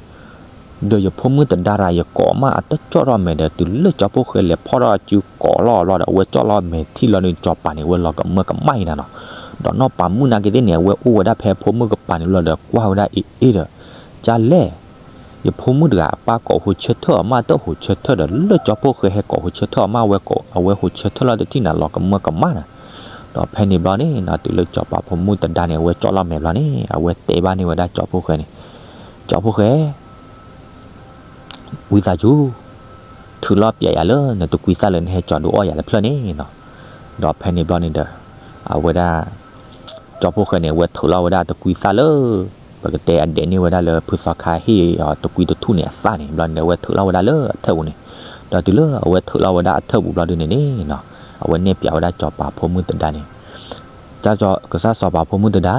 ဒီးယဖိမုၣ်တဒါရၤ ယကိးမးအတကၠီၣ်ထီၣ်မဲာ်ဒီး တုၤလၢကၠီဖီၣ်ဃဲလဲၤဖီၣ်ထီၣ်အစုကိးလီၤဘျီဒီး အဝဲကၠီၣ်လီၤမဲာ်ထံၣ်လီၤဒီး စီၤပၤန့ၣ် အဝဲလီၤကမၢကမၣ်အံၤနၤနီၤ. ဒီးနီၢ်ပၤမုၣ်နာ်က့သ့ၣ်န့ၣ် အဝဲအိၣ်ဝဲဒၣ်ဖဲဖိမုၣ်ကပၤန့ၣ်ဘျီဒီး ကွၢ်ဝဲဒၣ်အ့ၣ်အ့ၣ်ဒီး ကလဲၣ် ယဖိမုၣ်တဂၤအပၢ်ကိးဟိဆၢထၢၣ်အီၤမး တဟိဆၢထၢၣ်ဒီး လၢကၠီဖီၣ်ဃဲဟဲကိးဟိဆၢထၢၣ်အီၤမး အဝဲကိး အဝဲဟိဆၢထၢၣ်လီၤတထံၣ်နၤ လီၤကမၢကမၣ်နၤ. ဒီးဖဲန့ၣ်ဘျီန့ၣ်နီၤ, တုၤလၢစီၤပၤဖိမုၣ်တဒါန့ၣ် အဝဲကၠီၣ်လီၤမဲာ်ဘျီန့ၣ် အဝဲတဲဘၣ်န့ၢ်ဝဲဒၣ်ကၠီဖီၣ်ဃဲန့ၣ်, ကၠီဖီၣ်ဃဲ ဝံသးစူၤ ထုးလီၤပျဲယၤလၢနတကွံသၣ်လၢနဟဲကၠီၤဒုးအီၣ်ယၤတဖျၢၣ်န့ၣ်နီၤ. ဒီးဖဲန့ၣ်ဘျီန့ၣ်ဒီး အဝဲဒၣ် ကၠီဖီၣ်ဃဲန့ၣ် အဝဲထုးလီၤဝဲဒၣ်တကွံသၣ်လၢ ပကတဲအဒဲးန့ၢ်ဝဲဒၣ်လၢဖုသီခါဟ့ၣ်အီၤတကွံတထူၣ်န့ၣ်အသၣ်န့ၣ် ဘျီန့ၣ်ဒီး အဝဲထုးလီၤဝဲဒၣ်လၢအထၢၣ်ပူၤန့ၣ်. ဒီးတုၤလၢအဝဲထုးလီၤဝဲဒၣ်အထၢၣ်ပူၤဘျီဒုန့ၣ်န့ၣ်နီၤ, အဝဲနဲၣ်ပျဲဝဲဒၣ်စီၤပၤဖိမုၣ်တဒါန့ၣ် ကစၢ်စီၤပၤဖိမုၣ်တဒါ,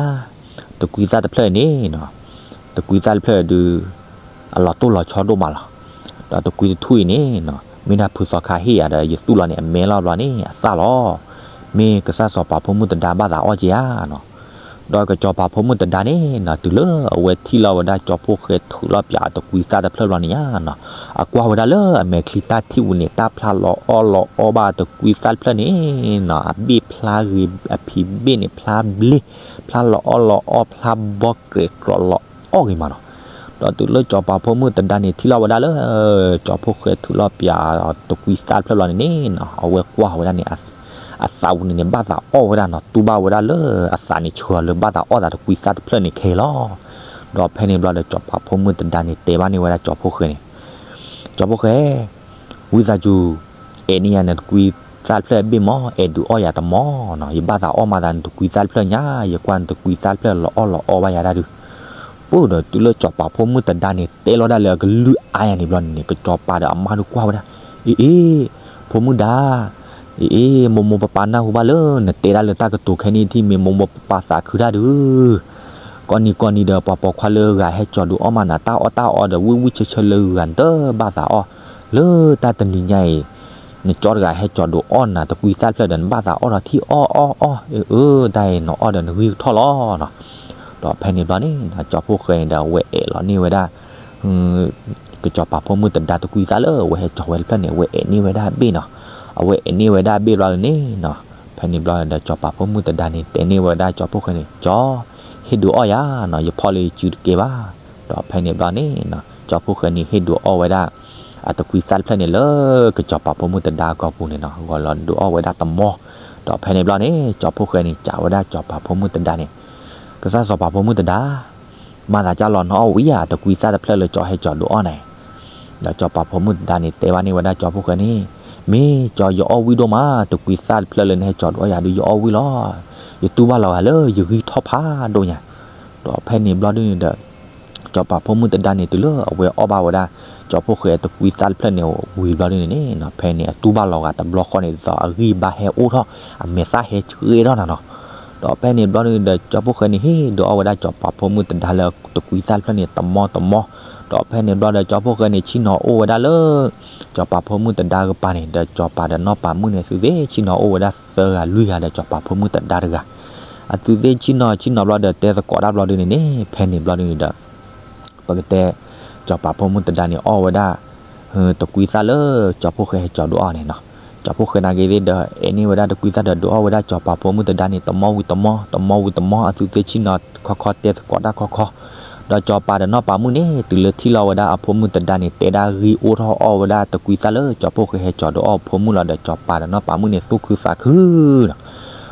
တကွံသၣ်တဖျၢၣ်အံၤန့ၣ်နီၤ, တကွံသၣ်တဖျၢၣ်အံၤဒုး အလီၤတိၢ်လီၤဆီဒိၣ်မးလီၤ. ဒီးတကွံတထူၣ်အံၤန့ၣ်နီၤ မ့ၢ်ဒၣ်ဖုသီခါဟ့ၣ်ယၤဒီး ယသူၣ်လီၤန့ၣ် အမဲလီၤဘျီန့ၣ် အသၣ်လီၤ. မ့ၢ်ကစၢ်စီၤပၤဖိမုၣ်တဒါဘၣ်သးအီၣ်က့ၤဧါနီၤ. ဒီးကစီၤပၤဖိမုၣ်တဒါန့ၣ်နီၤ တုၤလၢအဝဲထံၣ်လီၤဝဲဒၣ်ကၠီဖီၣ်ဃဲထုးလီၤပျဲအတကွံသၣ်တဖျၢၣ်ဘျီန့ၣ်ဧါနီၤ, အကွၢ်ဝဲဒၣ်လၢအမဲာ်ချံတၢ်ထံၣ်ပူၤန့ၣ် တၢ်ဖျါလီၤအီၣ်လီၤအီၣ်ဘၣ်တကွံသၣ်တဖျၢၣ်န့ၣ်နီၤ, အဘ့ၣ်ဖျါဂ့ၤ အဖံးဘ့ၣ်န့ၣ် ဖျါဘျ့ ဖျါလီၤအီၣ်လီၤအီၣ် ဖျါဘီကြဲးကြီးလီၤအီၣ်ဂ့ၤမးနီၤ. ဒီးတုၤလၢစီၤပၤဖိမုၣ်တဒါန့ၣ် ထံၣ်လီၤဝဲဒၣ်လၢ ကၠီဖီၣ်ဃဲထုးလီၤပျဲတကွံသၣ်တဖျၢၣ်ဘျီန့ၣ်န့ၣ်နီၤ, အဝဲကွၢ်ဝဲဒၣ်န့ၣ် အသးပူၤန့ၣ်န့ၣ် ဘၣ်သးအီၣ်ဝဲဒၣ်နီၤ, တူၢ်ဘၣ်ဝဲဒၣ်လၢအသးန့ၣ် ဆှၢလၢဘၣ်သးအီၣ်သးတကွံသၣ်တဖျၢၣ်န့ၣ်ခဲအံၤလီၤ. ဒီးဖဲန့ၣ်ဘျီဒီး စီၤပၤဖိမုၣ်တဒါန့ၣ် တဲဘၣ်န့ၢ်ဝဲဒၣ်ကၠီဖီၣ်ဃဲန့ၣ်, ကၠီဖီၣ်ဃဲ ဝံသးစူၤ အဲၣ်န့ၢ်ယၤနတကွံသၣ်တဖျၢၣ်အဘ့ၣ်မး, အဲၣ်ဒုးအီၣ်ယၤတမီၤနီၤ, ယဘၣ်သးအီၣ်မးသးနတကွံသၣ်တဖျၢၣ်ညါ, ယကွၢ်နတကွံသၣ်တဖျၢၣ်လီၤအီၣ်လီၤအီၣ်ဘၣ်ယၤဒၣ်ဒုး. ပၢ်ဒီးတုၤလၢစီၤပၤဖိမုၣ်တဒါန့ၣ် တဲလီၤဒၣ်လၢအကလုၢ်အါယၤန့ၣ်ဘျီန့ၣ်န့ၣ် ကစီၤပၤဒီးအမါဒုးကွၢ်ဝဲဒၣ်, အ့ၣ်အ့ၣ် ဖိမုၣ်ဒါ, အ့ၣ်အ့ၣ် မိၢ်မိၢ်ပၢ်ပၢ်နၢ်ဟူဘၣ်လၢနတဲဒၣ်လၢတၢ်ကတိၤခဲနံၣ်ထံၣ် မ့ၢ်မိၢ်မိၢ်ပၢ်ပၢ်သးခုတၢ်ဒုး ကိးနံၤကိးနံၤဒီး ပှၤပိာ်ခွါလၢဂၤဟဲကၠီၤဒုးအီၣ်မးနၤ တၢ်အီၣ်တၢ်အီဒီး ဝံၣ်ဝံၣ်ဆၢဆၢလၢဂၤ နတဘၣ်သးအီၣ်, လၢတၢ်တနံၤညါအံၤ နကၠီတဂၤဟဲကၠီၤဒုးအီၣ်နၤ တကွံသၣ်တဖျၢၣ်ဒီး နဘၣ်သးအီၣ်ထီၣ်ထံၣ်အီၣ်အီၣ်အီၣ်, အ့ၣ်အ့ၣ် တၢ်အံၤနအီၣ်ဒီးနဂံၢ်ကထီၣ်လီၤနီၤ. ဒီးဖဲန့ၣ်ဘျီန့ၣ် ကၠီဖီၣ်ဃဲန့ၣ်ဒီး အဝဲအဲၣ်လီၤန့ၢ်ဝဲဒၣ် ကစီၤပၤဖိမုၣ်တဒါတကွံသၣ်လၢအဝဲဟဲကၠီၤဝဲတဖျၢၣ်န့ၣ် အဝဲအဲၣ်န့ၢ်ဝဲဒၣ်အဘ့ၣ်နီၤ. အဝဲအဲၣ်န့ၢ်ဝဲဒၣ်အဘ့ၣ်ဘျီန့ၣ်နီၤ, ဖဲန့ၣ်ဘျီဒီး ကၠီၤပၤဖိမုၣ်တဒါန့ၣ် တဲန့ၢ်ဝဲဒၣ်ကၠီဖီၣ်ဃဲန့ၣ် ကၠီ ဟ့ၣ်ဒုးအီၣ်ယၤနီၤ, ယဖီၣ်လၢယစုတကဲဘၣ်. ဒီးဖဲန့ၣ်ဘျီန့ၣ်နီၤ ကၠီဖီၣ်ဃဲန့ၣ် ဟ့ၣ်ဒုးအီၣ်ဝဲဒၣ် အတကွံသၣ်တဖျၢၣ်န့ၣ်လၢ ကစီၤပၤဖိမုၣ်တဒါအကိာ်ပူၤန့ၣ်နီၤ, ဂီၤလီၤဒုးအီၣ်ဝဲဒၣ်တမီၤ. ဒီးဖဲန့ၣ်ဘျီန့ၣ် ကၠီဖီၣ်ဃဲန့ၣ် စံးဝဲဒၣ်ကၠီၤပၤဖိမုၣ်တဒါန့ၣ်, ကစၢ်စီၤပၤဖိမုၣ်တဒါ မၤသးကၢ်လီၤ နအီၣ်ဝံၤဧါ တကွံသၣ်တဖျၢၣ်လၢကၠီဟဲကၠီၤဒုးအီၣ်န့ၣ်. ဒီးကၠီၤပၤဖိမုၣ်တဒါန့ၣ် တဲဘၣ်န့ၢ်ဝဲဒၣ်ကၠီဖီၣ်ဃဲန့ၣ်, မ့ၢ်ကၠီ ယအီၣ်ဝံၣ်ဒိၣ်မး, တကွံသၣ်တဖျၢၣ်လၢနဟဲကၠီၤဒုးအီၣ်ယၤဒုး ယအီၣ်ဝံၣ်လီၤ. ယတူၢ်ဘၣ်လီၤဂာ်လၢယဂံၢ်ထီၣ်ဖးဒိၣ်ညါ. ဒီးဖဲန့ၣ်ဘျီဒုန့ၣ်ဒီး ကၠီၤပၤဖိမုၣ်တဒါန့ၣ် တုၤလၢအဝဲအီၣ်ဘၣ်ဝဲဒၣ် ကၠီဖီၣ်ဃဲတကွံသၣ်တဖျၢၣ်န့ၣ်ဝံၤဘျီဒုန့ၣ်န့ၣ်နီၤ, ဖဲန့ၣ်အတူၢ်ဘၣ်လီၤဂာ်တဘျီဃီန့ၣ် ဒ်သိးအဂံၢ်ဘါဟဲအိၣ်ထီၣ် အမဲာ်သၣ်ဟဲဆှဲထီၣ်နၤနီၤ. ဒီးဖဲန့ၣ်ဘျီဒုန့ၣ်ဒီး ကၠီဖီၣ်ဃဲန့ၣ် ဟ့ၣ်ဒုးအီၣ်ဝဲဒၣ်ကၠီၤပၤဖိမုၣ်တဒါလၢတကွံသၣ်တဖျၢၣ်န့ၣ် တမီၤတမီၤ. ဒီးဖဲန့ၣ်ဘျီဒီး ကၠီဖီၣ်ဃဲန့ၣ် ဆ့ၣ်နီၤအိၣ်ဝဲဒၣ်လၢ ကၠီၤပၤဖိမုၣ်တဒါကပၤန့ၣ်ဒီး ကၠီၤပၤဒီးနီၢ်ပၤမုၣ်န့ၣ် သုသ့ၣ်ဆ့ၣ်နီၤအိၣ်ဝဲဒၣ်သၢဂၤလွံၢ်ဂၤဒီး ကၠီၤပၤဖိမုၣ်တဒါတဂၤ. အသုသ့ၣ်ဆ့ၣ်နီၤဆ့ၣ်နီၤဘျီဒီး တဲသကိးတၢ်ဘျီဒုန့ၣ်န့ၣ် ဖဲန့ၣ်ဘျီဒုန့ၣ်ဒီး ပကတဲ ကၠီၤပၤဖိမုၣ်တဒါန့ၣ်အီၣ်ဝဲဒၣ် တကွံသၣ်လၢ ကၠီၤဖိၣ်ဃဲဟဲကၠီၤဒုးအီၣ်န့ၣ်နီၤ. ကၠီၤဖိၣ်ဃဲနာ်က့ၤသ့ၣ်ဒီး အဲၣ်န့ၢ်ဝဲဒၣ်တကွံသၣ်ဒီး ဒုးအီၣ်ဝဲဒၣ်ကၠီၤပၤဖိမုၣ်တဒါန့ၣ် တမီဝံၤတမီ တမီဝံၤတမီ အသုသ့ၣ်ဆံၣ်နီၤခီခီ တဲသကိးတၢ်ခီခီ. ဒီးကၠီၤပၤဒီးနီၢ်ပၤမုၣ်န့ၣ် တုၤလၢထံၣ်လီၤဝဲဒၣ်အဖိမုၣ်တဒါန့ၣ် တဲဒၣ်ဂံၢ်အိၣ်ထီၣ်အီၣ်ဝဲဒၣ်တကွံသၣ်လၢ ကၠီၤဖိၣ်ဃဲဟဲကၠီၤဒုးအီၣ်ဖိမုၣ်လီၤဒီး ကၠီၤပၤဒီးနီၢ်ပၤမုၣ်န့ၣ် သူၣ်ခုသးခုနီၤ.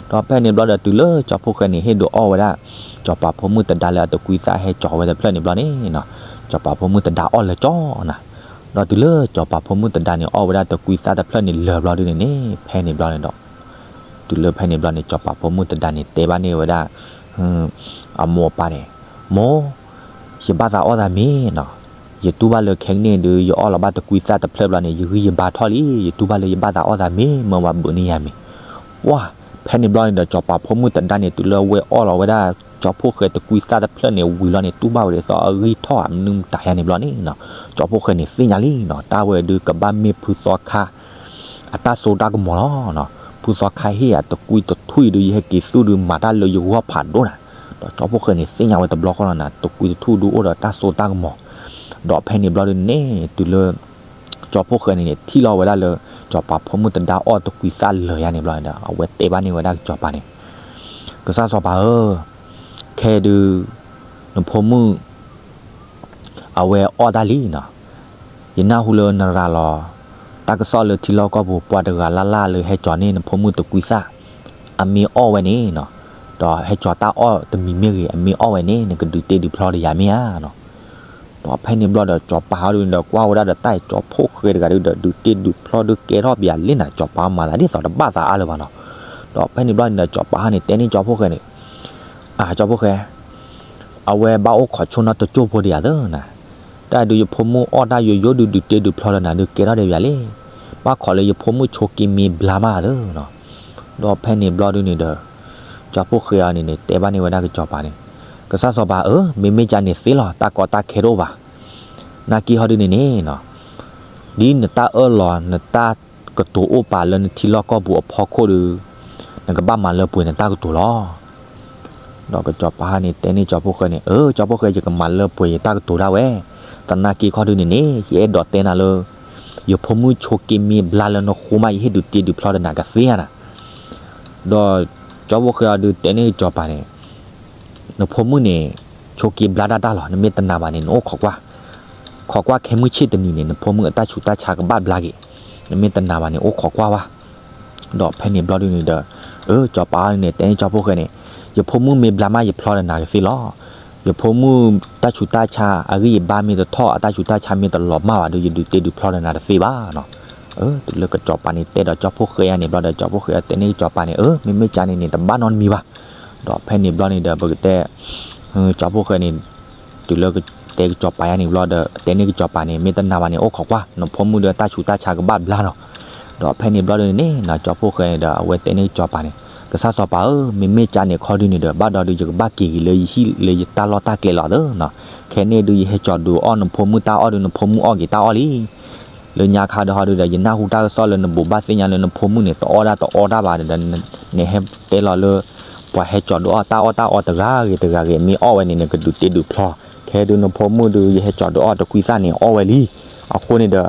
ဒီးဖဲန့ၣ်ဘျီဒီး တုၤလၢကၠီၤဖိၣ်ဃဲန့ၣ် ဟ့ၣ်ဒုးအီၣ်ဝဲဒၣ် ကၠီၤပၤဖိမုၣ်တဒါလၢအတကွံသၣ်ဟဲကၠီၤဝဲတဖျၢၣ်န့ၣ်ဘျီန့ၣ်နီၤ, ကၠီၤပၤဖိမုၣ်တဒါအီၣ်လၢာ်ကၠီနီၤ. ဒီးတုၤလၢကၠီၤပၤဖိမုၣ်တဒါန့ၣ် အီၣ်ဝဲဒၣ်တကွံသၣ်တဖျၢၣ်န့ၣ်လၢာ်ဘျီဒုန့ၣ်န့ၣ် ဖဲန့ၣ်ဘျီန့ၣ်ဒီး တုၤလၢဖဲန့ၣ်ဘျီန့ၣ် ကၠီၤပၤဖိမုၣ်တဒါန့ၣ် တဲဘၣ်န့ၢ်ဝဲဒၣ် အမိၢ်အပၢ်န့ၣ်, မိၢ်, ယဘၣ်သးအီၣ်သးမ့ၤနီၤ. ယတူၢ်ဘၣ်လၢခဲကနံၣ်အံၤဒုး ယအီၣ်လီၤဘၣ်တကွံသၣ်တဖျၢၣ်ဘျီန့ၣ် ယဂံၢ်ယဘါထီၣ်လံ. ယတူၢ်ဘၣ်လၢယဘၣ်သးအီၣ်သးမ့ၤ မၢဝဲဘုးန့ၢ်ယၤမ့ၤ. ပှၢ်, ဖဲန့ၣ်ဘျီန့ၣ်ဒီး ကၠီၤပၤဖိမုၣ်တဒါန့ၣ် တုၤလၢအဝဲအီၣ်လီၤဝဲဒၣ် ကၠီၤဖိၣ်ဃဲတကွံသၣ်တဖျၢၣ်န့ၣ်ဝံၤလီၤန့ၣ် တူၢ်ဘၣ်ဝဲဒ်သိးအဂံၢ်ထီၣ်ဧါ မနုၤမတၤယါန့ၣ်ဘျီန့ၣ်နီၤ, ကၠီၤဖိၣ်ဃဲန့ၣ်သ့ၣ်ညါလံနီၤ. တၢ်ဝဲဒုးကဘၣ်မ့ၢ်ဖုသီခါ အတၢ်စိတၢ်ကမီၤလီၤနီၤ. ဖုသီခါဟ့ၣ်ယၤတကွံတထွံၣ်ဒုး ယဟဲက့ၤသူၣ်ဒုးမၤတၢ်လၢယဂီၢ်ဖးဒိၣ်နၤ. ဒီးကၠီၤဖိၣ်ဃဲန့ၣ်သ့ၣ်ညါဝဲတဘျီဃီလီၤနၤ, တကွံတထွံၣ်ဒုးအိၣ်ဒီးတၢ်စိတၢ်ကမီၤ. ဒီးဖဲန့ၣ်ဘျီဒုန့ၣ် တုၤလၢ ကၠီၤဖိၣ်ဃဲန့ၣ်န့ၣ် ထံၣ်လီၤဝဲဒၣ်လၢ ကၠီၤပၤဖိမုၣ်တဒါအီၣ်တကွံသၣ်လၢာ်ယါန့ၣ်ဘျီဒီး အဝဲတဲဘၣ်န့ၢ်ဝဲဒၣ်ကစီၤပၤန့ၣ်, ကစၢ်စီၤပၤဧၢ, ခဲဒုး နဖိမုၣ် အဝဲအီၣ်တၢ်လံနီၤ. ယနၢ်ဟူလၢနရၤလီၤ တၢ်ကစီၣ်လၢထံလီၢ်ကီၢ်ပူၤ ပှၤတဂၤလၢ်လၢ်လၢဟဲကၠီၤန့ၢ်နဖိမုၣ်တကွံသၣ် အမ့ၢ်အီၣ်ဝဲန့ၣ်နီၤ, ဒီးဟဲကၠီၤတၢ်အီၣ်တမံၤမ့ၢ်ဂ့ၤ အမ့ၢ်အီၣ်ဝဲန့ၣ် နကဒုးတ့ဒုးဖျီဒီးယၤမ့ၢ်ဧါနီၤ. ဒီးဖဲန့ၣ်ဘျီဒီး ကၠီၤပၤဟီဒုန့ၣ်ဒီး ကွၢ်ဝဲဒၣ်ဒီးတၢ်အံၤ ကၠီၤဖိၣ်ဃဲတဂၤဒုဒီး ဒုးတ့ဒုးဖျီဒုးကဲထီၣ်ပယၤလံနၤ, ကၠီၤပၤမၤသးဒ်သိးတဘၣ်သးအါလၢၤဘၣ်နီၤ. ဒီးဖဲန့ၣ်ဘျီန့ၣ်ဒီး ကၠီၤပၤဟီန့ၣ် တဲန့ၢ်ကၠီၤဖိၣ်ဃဲန့ၣ်, အၢ ကၠီၤဖိၣ်ဃဲ, အဝဲဘၣ်အိၣ်ခိးဆိနီၣ်တကၠိၢ်ဖိဒံးဧါသၢနၤ, တၢ်ဒုးယဖိမုၣ်အီၣ်တၢ်ယိယိဒုး ဒုးတ့ဒုးဖျီဒီးနၤဒုး ကဲထီၣ်ဒီးယၤလံ. ဘၣ်ခိးလၢယဖိမုၣ်ဆိးက့မ့ၢ်ဘျါမးသၢနီၤ. ဒီးဖဲန့ၣ်ဘျီဒုန့ၣ်ဒီး ကၠီၤဖိၣ်ဃဲအီၤန့ၣ်န့ၣ် တဲဘၣ်န့ၢ်ဝဲဒၣ်ကစီၤပၤန့ၣ်, ကစၢ်စီၤပၤဧၢ, မ့မ့ၢ်ကန့ၣ်သ့လီၤ, တၢ်ကီတၢ်ခဲတအိၣ်ဘၣ်. နာ်က့ဟီဒုန့ၣ်န့ၣ်နီၤ, ဒ်နတၢ်အၢၣ်လီၤ နတၢ်ကတိၤအိၣ်ပာ်လၢနထံလီၢ်ကီၢ်ပူၤအဖီခိၣ်ဒီး နကဘၣ်မၤလၢပှဲၤနတၢ်ကတိၤလီၤ. ဒီးကစီၤပၤဟီန့ၣ် တဲန့ၢ်ကၠီၤဖိၣ်ဃဲန့ၣ်, အၢ ကၠီၤဖိၣ်ဃဲ ယကမၤလၢပှဲၤယတၢ်ကတိၤဒၣ်ဝဲ, သနာ်က့ခီဒုန့ၣ်န့ၣ် ယအဲၣ်ဒိးတဲနၤလၢ ယဖိမုၣ်ဆိးက့မ့ၢ်ဘျါလၢနဃိမး ယဟ့ၣ်ဒုးတ့ဒုးဖျီဒီးနၤကသ့ဧါနၤ. ဒီးကၠီၤဖိၣ်ဃဲအီၤဒုးတဲန့ၢ်ကစီၤပၤန့ၣ်, နဖိမုၣ်န့ၣ် ဆိးက့ဘျါဒၣ်တၢ်လီၤ, နမ့ၢ်တနာ်ဘၣ်န့ၣ် နအိၣ်ခိးကွၢ်, ခိးကွၢ်ခဲမုၢ်ဆ့ၣ်တနံၤန့ၣ် နဖိမုၣ်အတၢ်ဆူးတၢ်ဆါကဘၣ်ဘျါက့ၤ, နမ့ၢ်တနာ်ဘၣ်န့ၣ် အိၣ်ခိးကွၢ်ဝဲ. ဒီးဖဲန့ၣ်ဘျီဒုန့ၣ်ဒီး အၢ ကစီၤပၤန့ၣ် တဲန့ၢ်ကၠီၤဖိၣ်ဃဲန့ၣ်, ယဖိမုၣ်မ့ၢ်ဘျါမး ယဖျီဒီးနၤကသ့လီၤ. ယဖိမုၣ်တၢ်ဆူးတၢ်ဆါ အဂံၢ်အဘါမ့ၢ်တထီၣ် အတၢ်ဆူးတၢ်ဆါမ့ၢ်တလီၤမၢ်ဘၣ်ဒီး ယဒုးတ့ဒုးဖျီဒီးနၤတသ့ဘၣ်နီၤ. တုၤလၢကစီၤပၤန့ၣ် တဲဒီးကၠီၤဖိၣ်ဃဲအံၤန့ၣ်ဘျီဒီး ကၠီၤဖိၣ်ဃဲတဲန့ၢ်ကစီၤပၤန့ၣ်, အၢ မ့မ့ၢ်ကန့ၣ်န့ၣ် တဘၣ်နီတမံၤဘၣ်. ဒီးဖဲန့ၣ်ဘျီန့ၣ်ဒီး ပကတဲ ကၠီၤဖိၣ်ဃဲန့ၣ် တုၤလၢကတဲကစီၤပၤယါန့ၣ်ဘျီဒီး တဲန့ၢ်ကစီၤပၤန့ၣ် မ့ၢ်တနာ်ဘၣ်န့ၣ် အိၣ်ခိးကွၢ်, နဖိမုၣ်ဒီးတၢ်ဆူးတၢ်ဆါကဘၣ်ဘျါနီၤ. ဒီးဖဲန့ၣ်ဘျီဒုန့ၣ်နီၤ ကၠီၤဖိၣ်ဃဲန့ၣ်ဒီး အဝဲတဲန့ၢ်ကစီၤပၤန့ၣ်, ကစၢ်စီၤပၤဧၢ, မ့မ့ၢ်ကန့ၣ်ခီဒုန့ၣ်ဒီး ဘၣ်ဒီးဒုးယကဘၣ်က့ၤက့ၤလၢယဟံၣ်လၢယတၢ်လီၢ်တၢ်ကျဲလီၤသၢနီၤ. ခဲန့ၣ်ဒုးယဟဲကၠီၤဒုးအီၣ်နဖိမုၣ်တၢ်အီၣ်ဒုး နဖိမုၣ်အီၣ်က့ၤတၢ်အီၣ်လံ. လၢညါခါဒီးဟီဒုဒီး ယနၢ်ဟူတၢ်ကစီၣ်လၢနဘိးဘၣ်သ့ၣ်ညါလၢနဖိမုၣ်န့ၣ် တအီၣ်ဒၣ်တအီတၢ်ဘၣ်ဒီး နဟဲတဲလီၤလၢ ပှၤဟဲကၠီၤဒုးအီၣ်တၢ်အီၣ်တၢ်အီတဂၤဂ့ၤတဂၤဂ့ၤ မ့ၢ်အီၣ်ဝဲန့ၣ် နကဒုးတ့ဒုးဖျီ. ခဲဒုးနဖိမုၣ်ဒုး ယဟဲကၠီၤဒုးအီၣ်တကွံသၣ်န့ၣ် အီၣ်ဝဲလံ. အဃိန့ၣ်ဒီး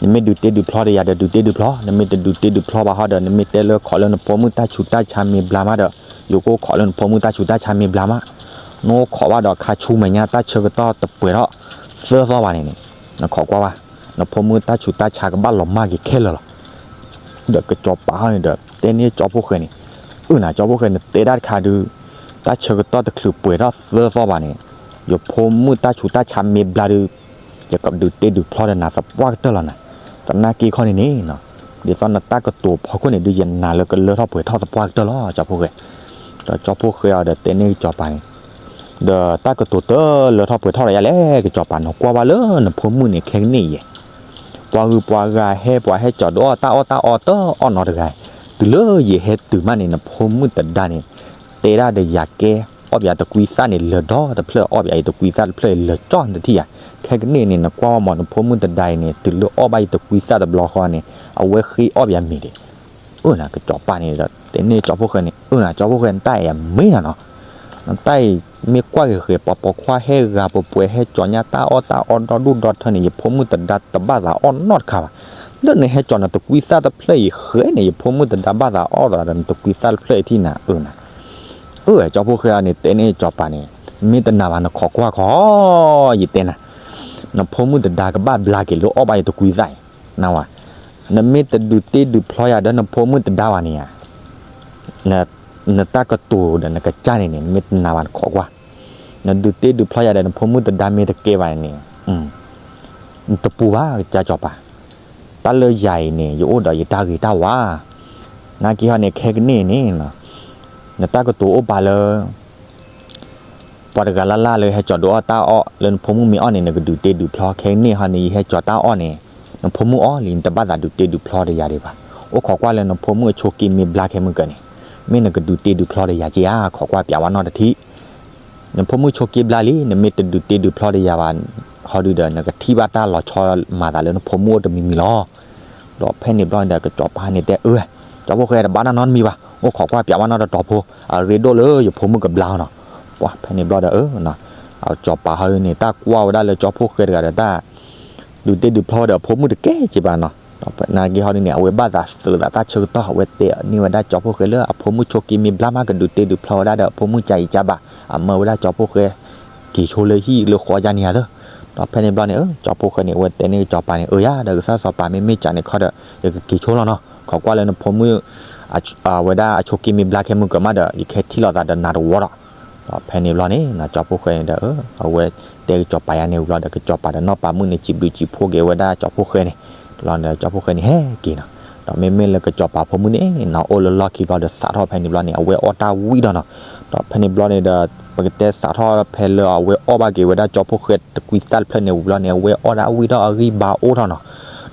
နမ့ၢ်ဒုးတ့ဒုးဖျီဒီးယၤဒီး ဒုးတ့ဒုးဖျီ, နမ့ၢ်တဒုးတ့ဒုးဖျီဘၣ်ဟီဒီး နမ့ၢ်တဲလၢခိးလၢနဖိမုၣ်တၢ်ဆူးတၢ်ဆါမ့ၢ်ဘျါမးဒီး ယကအိၣ်ခိးလၢနဖိမုၣ်တၢ်ဆူးတၢ်ဆါမ့ၢ်ဘျါမး. နအိၣ်ခိးဘၣ်ဒီးခါဆူမဲာ်ညါ တၢ်ဆၢကတီၢ်တပှဲၤထီၣ်သၢသီဘၣ်န့ၣ်န့ၣ် နခိးကွၢ်ဘၣ်, နဖိမုၣ်တၢ်ဆူးတၢ်ဆါကဘၣ်လီၤမၢ်က့ၤခဲလၢာ်လီၤ. ဒီးကစီၤပၤဟီန့ၣ်ဒီး တဲန့ၢ်ကၠီၤဖိၣ်ဃဲန့ၣ်, အၢ နၤ ကၠီၤဖိၣ်ဃဲ နတဲဒၣ်တခါဒုး တၢ်ဆၢကတီၢ်တချုးပှဲၤထီၣ်သၢသီဘၣ်န့ၣ် ယဖိမုၣ်တၢ်ဆူးတၢ်ဆါမ့ၢ်ဘျါဒုး ယကဒုးတ့ဒုးဖျီဒီးနၤသပှၢ်ကတၢၢ်လီၤနၤ. သနာ်က့ခီန့ၣ်န့ၣ် ဒ်သိးနတၢ်ကတိၤဖီခိၣ်န့ၣ်ဒုး ယနာ်လၢကလၢထီၣ်ပှဲၤထီၣ်သပှၢ်ကတၢၢ်လီၤ ကၠီၤဖိၣ်ဃဲ. ဒီးကၠီၤဖိၣ်ဃဲအီၤဒီးတဲန့ၢ်ကစီၤပၤန့ၣ်, ဒီးတၢ်ကတိၤတလၢထီၣ်ပှဲၤထီၣ်ဒီးယၤလဲၣ် ကစီၤပၤ, နကွၢ်ဘၣ်လၢနဖိမုၣ်န့ၣ် ခဲကနံၣ်အံၤ ပှၤဂုၤပှၤဂၤဟဲ ပှၤဟဲကၠီၤဒုးအီၣ်တၢ်အီၣ်တၢ်အီတအီၣ်နီတဂၤ, တုၤလၢယဟဲတုၤမးန့ၣ် နဖိမုၣ်တဒါန့ၣ် တဲဒၣ်ဒီးယၤကဲ အီၣ်ပယၤတကွံသၣ်န့ၣ် လၢာ်ဒီတဖျၢၣ်, အီၣ်ပယၤအံၤတကွံသၣ်တဖျၢၣ်အံၤ လၢာ်ကၠီနတထံၣ်ယၤ. ခဲကနံၣ်န့ၣ် နကွၢ်ဝဲမး နဖိမုၣ်တဒါအံၤန့ၣ် တုၤလၢအီၣ်ဘၣ်ယတကွံသၣ်တဘျီဃီန့ၣ် အဝဲဃ့အီၣ်ပယၤမ့ၤဒံး. အၢ နၤ ကစီၤပၤန့ၣ်ဒီး တဲန့ၢ်ကၠီၤဖိၣ်ဃဲန့ၣ်, အၢ နၤ ကၠီၤဖိၣ်ဃဲ နတၢ်အဲၣ်မ့ၢ်နၤနီၤ. တၢ်အံၤမ့ၢ်ကွၢ်ဂ့ၤဂ့ၤ ပှၤပိာ်ခွါဟဲဂၤပှဲၤပှဲၤ ဟဲကၠီၤညါတၢ်အီၣ်တၢ်အီဒီဒူၣ်ဒီထၢန့ၣ် ယဖိမုၣ်တဒါတဘၣ်သးအီၣ်နီတခါဘၣ်. လၢနဟဲကၠီၤနတကွံသၣ်တဖျၢၣ်အံၤဃဲန့ၣ် ယဖိမုၣ်တဒါဘၣ်သးအီၣ်သးဒီးနတကွံသၣ်တဖျၢၣ်အံၤထံၣ်နၤအၢနၤ. အၢ ကၠီဖီၣ်ဃဲအံၤန့ၣ် တဲန့ၢ်ကၠီပၤန့ၣ်, မ့ၢ်တနာ်ဘၣ်နခိးကွၢ်ခီ, ယတဲနၤ, နဖိမုၣ်တဒါကဘၣ်ဘျါက့ၤလၢအီၣ်ဘၣ်ယတကွံသၣ်အံၤ, နဝဲ, နမ့ၢ်တဒုးတ့ဒုးဖျီယၤဒီးနဖိမုၣ်တဒါဘၣ်န့ၣ်ဧါ နတၢ်ကတိၤဒီးနကစၢ်န့ၣ်န့ၣ် မ့ၢ်တနာ်ဘၣ်နခိးကွၢ်, နဒုးတ့ဒုးဖျီယၤဒီးနဖိမုၣ်တဒါမ့ၢ်တကဲဘၣ်န့ၣ်, နတပူၤဘၣ်ကစၢ်ကၠီပၤ, တၢ်လၢယၤအံၤန့ၣ် ယအိၣ်ဒီးယတၢ်ဂ့ၤတၢ်ဝါ, နာ်က့ဟီန့ၣ် ခဲကနံၣ်န့ၣ်, နတၢ်ကတိၤအိၣ်ပာ်လၢ ပှၤတဂၤလၢ်လၢ်လၢဟဲကၠီၤဒုးအီၣ်တၢ်အီၣ်လၢနဖိမုၣ်မ့ၢ်အီၣ်န့ၣ် နကဒုးတ့ဒုးဖျီ, ခဲကနံၣ်ဟီန့ၣ် ယဟဲကၠီၤတၢ်အီၣ်န့ၣ်, နဖိမုၣ်အီၣ်လံ နတဘၣ်သးဒုးတ့ဒုးဖျီဒီးယၤဒံးဘၣ်. အိၣ်ခိးကွၢ်လၢနဖိမုၣ်အဆိးက့မ့ၢ်ဘျါခဲမုၢ်ကၢန့ၣ်, မ့ၢ်နကဒုးတ့ဒုးဖျီဒီးယၤက့ဧါ, ခိးကွၢ်ပျးဝဲနီတထံၣ် နဖိမုၣ်ဆိးက့ဘျါလံ, နမ့ၢ်တဒုးတ့ဒုးဖျီဒီးယၤဘၣ်, ဟီဒုဒီး နကထံၣ်ဘၣ်တၢ်လီၤဆီမၤသးလၢနဖိမုၣ်အိၣ်တမံၤမံၤလီၤ. ဒီးဖဲန့ၣ်ဘျီန့ၣ်ဒီး ကစၠီၤပၤန့ၣ်တဲအၢ, ကၠီဖိၣ်ဃဲတဘၣ်တၢ်နီတမံၤဘၣ်, အိၣ်ခိးကွၢ်ပျးဝဲနီတတီၤဖိ, အရ့ဒိၣ်လၢယဖိမုၣ်ကဘျါနီၤ. ပှၤဖဲန့ၣ်ဘျီဒီး အၢ, ကၠီၤပၤဟီဒုန့ၣ် တၢ်ကွၢ်ဝဲဒၣ်လၢကၠီဖိၣ်ဃဲတဂၤဒီးတၢ် ဒုးတ့ဒုးဖျီဝဲဒီးအဖိမုၣ်တကဲက့ဘၣ်နီၤ. ဒီးနာ်က့ဟီဒုန့ၣ် အဝဲဘၣ်သးသုးသးတၢ်ဆၢကတီၢ် အဝဲတဲန့ၢ်ဝဲဒၣ်ကၠီဖိၣ်ဃဲလၢအဖိမုၣ်ဆိးက့မ့ၢ်ဘျါမး ကဒုးတ့ဒုးဖျီဝဲဒၣ်ဒီးအဖိမုၣ်ကၢ်အံၤကၢ်ဘၣ်, အမၢဝဲဒၣ်ကၠီဖိၣ်ဃဲ က့ၤဆိလၢဟံၣ်လၢဃီယါန့ၣ်ဧါသၢ. ဒီးဖဲန့ၣ်ဘျီန့ၣ် ကၠီဖိၣ်ဃဲန့ၣ် အဝဲတဲန့ၢ်ကၠီၤပၤန့ၣ် အၢယၤဒီးကစၢ်စီၤပၤ မ့မ့ၢ်ကၢ်န့ၣ်ခီဒီး ယကက့ၤဆိလီၤနီၤ. ခိးကွၢ်လၢနဖိမုၣ် ဝဲဒၣ်အဆိးက့မ့ၢ်ဘျါခဲမုၢ်ကၢၤမးဒီး ယကဟဲထံၣ်လိာ်သးဒီးနၤတဝီဒီး ဒီးဖဲန့ၣ်ဘျီန့ၣ် ကၠီဖိၣ်ဃဲန့ၣ်ဒီး အဝဲတဲကစၢ်စီၤပၤယါန့ၣ်ဝံၤဘျီဒီး ကစၢ်စီၤပၤဒီးနီၢ်ပၤမုၣ်န့ၣ် စံးဘျုးစံးဖှိၣ်က့ၤဝဲဒၣ်ကၠီဖိၣ်ဃဲန့ၣ်, ဒီးကၠီဖိၣ်ဃဲန့ၣ်ဟဲက့ၤနီၤ. ဒီးမ့မ့ၢ်လၢကစၢ်စီၤပၤဖိမုၣ်န့ၣ်နီၤ အိၣ်လၢလီၢ်ခံဘျီဒီး စးထီၣ်ဖဲန့ၣ်ဘျီန့ၣ် အဝဲအီၣ်တၢ်ဝံၣ်ဒီးနီၤ. ဒီးဖဲန့ၣ်ဘျီန့ၣ်ဒီး ပကတဲစးထီၣ်ဖဲလၢအဝဲအီၣ်ဘၣ်က့ၤဝဲဒၣ်ကၠီဖိၣ်ဃဲတကွံသၣ်တဖျၢၣ်န့ၣ်ဝံၤဘျီန့ၣ် အဝဲအီၣ်ဒၣ်အဝံၣ်ဒီးအဂံၢ်ဘါအိၣ်ထီၣ်နီၤ.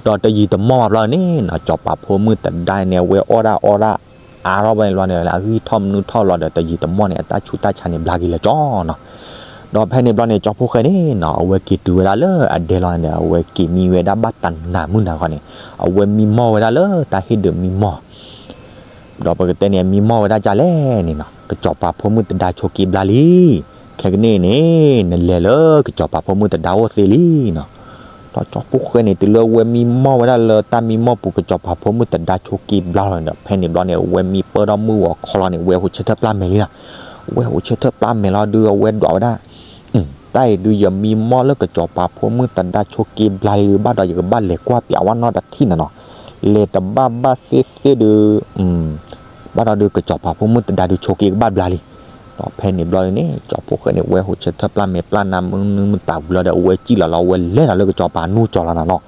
ဒီးတယံာ်တမီၢ်ဘၣ်ဘျီန့ၣ်နီၤ ကစၢ်စီၤပၤဖိမုၣ်တဒါန့ၣ် အဝဲအီၣ်ဒၣ်အီဒၣ် အါထီၣ်ဘၣ်န့ၣ်ဘျီန့ၣ် အဂံၢ်ထီၣ်မနုၤထီၣ်ဘျီဒီး တယံာ်တမီၢ်န့ၣ် အတၢ်ဆူးတၢ်ဆါန့ၣ် ဘျါက့ၤလၢကၠီနီၤ. ဒီးဖဲန့ၣ်ဘျီန့ၣ် ကၠီဖိၣ်ဃဲန့ၣ်နီၤ အဝဲက့ၤတုၤဝဲဒၣ်လၢအဒဲလီၤန့ၣ်ဒီး အဝဲက့ၤမံဝဲဒၣ်ဘၣ်တနၤမုၢ်နၤဂီၢ်န့ၣ် အဝဲမံမီၢ်ဝဲဒၣ်လၢတၢ်ဟ့ၣ်ဒုးမံမီၢ် ဒီးပကတဲန့ၣ် အမံမီၢ်ဝဲဒၣ်ဒ်လဲၣ်န့ၣ်နီၤ ကစၢ်စီၤပၤဖိမုၣ်တဒါဆိးက့ဘျါလံ. ခဲကနံၣ်န့ၣ် နလဲၤလၢကစၢ်စီၤပၤဖိမုၣ်တဒါအိၣ်သ့လံနီၤ. ဒီးကၠီဖိၣ်ဃဲန့ၣ် တုၤလၢအဝဲမံမီၢ်ဝဲဒၣ်လၢတၢ်မံမီၢ်ပူၤ ကစၢ်စီၤပၤဖိမုၣ်တဒါဆိးက့ဘျါလီၤန့ၣ်ဒီး ဖဲန့ၣ်ဘျီန့ၣ် အဝဲမံပၢၢ်ထီၣ်မုၢ်ဂီၤခီလီၤန့ၣ် အဝဲဟိးဆၢထၢၣ်ပျၢ်မဲာ်လံနီၤ. အဝဲဟိးဆၢထၢၣ်ပျၢ်မဲာ်လီၤဒုး အဝဲဒွးဝဲဒၣ် တၢ်အံၤဒုးယမံမီၢ်လၢကစၢ်စီၤပၤဖိမုၣ်တဒါဆိးက့ဘျါလံဒုး ဘၣ်ဒီးယကဘၣ်လဲၤကွၢ်ပျးဝဲနီတထံၣ်နၤနီၤ. လဲၤတဘၣ်ဘၣ်သ့ၣ်သ့ၣ်ဒုး ဘၣ်ဒီးဒုး ကစၢ်စီၤပၤဖိမုၣ်တဒါဒုးဆိးက့ကဘၣ်ဘျါလံ. ဒီးဖဲန့ၣ်ဘျီန့ၣ် ကၠီဖိၣ်ဃဲန့ၣ် အဝဲဟိးဆၢထၢၣ်ပျၢ်မဲာ်ပျၢ်နါမုၢ်နုာ်မုၢ်သးဝံၤလီၤဒီး အဝဲစံၣ်လီၤလီၤ အဝဲလဲၤဒီးလၢကစၢ်စီၤပၤနူၢ်ကၠီလီၤနၤနီၤ.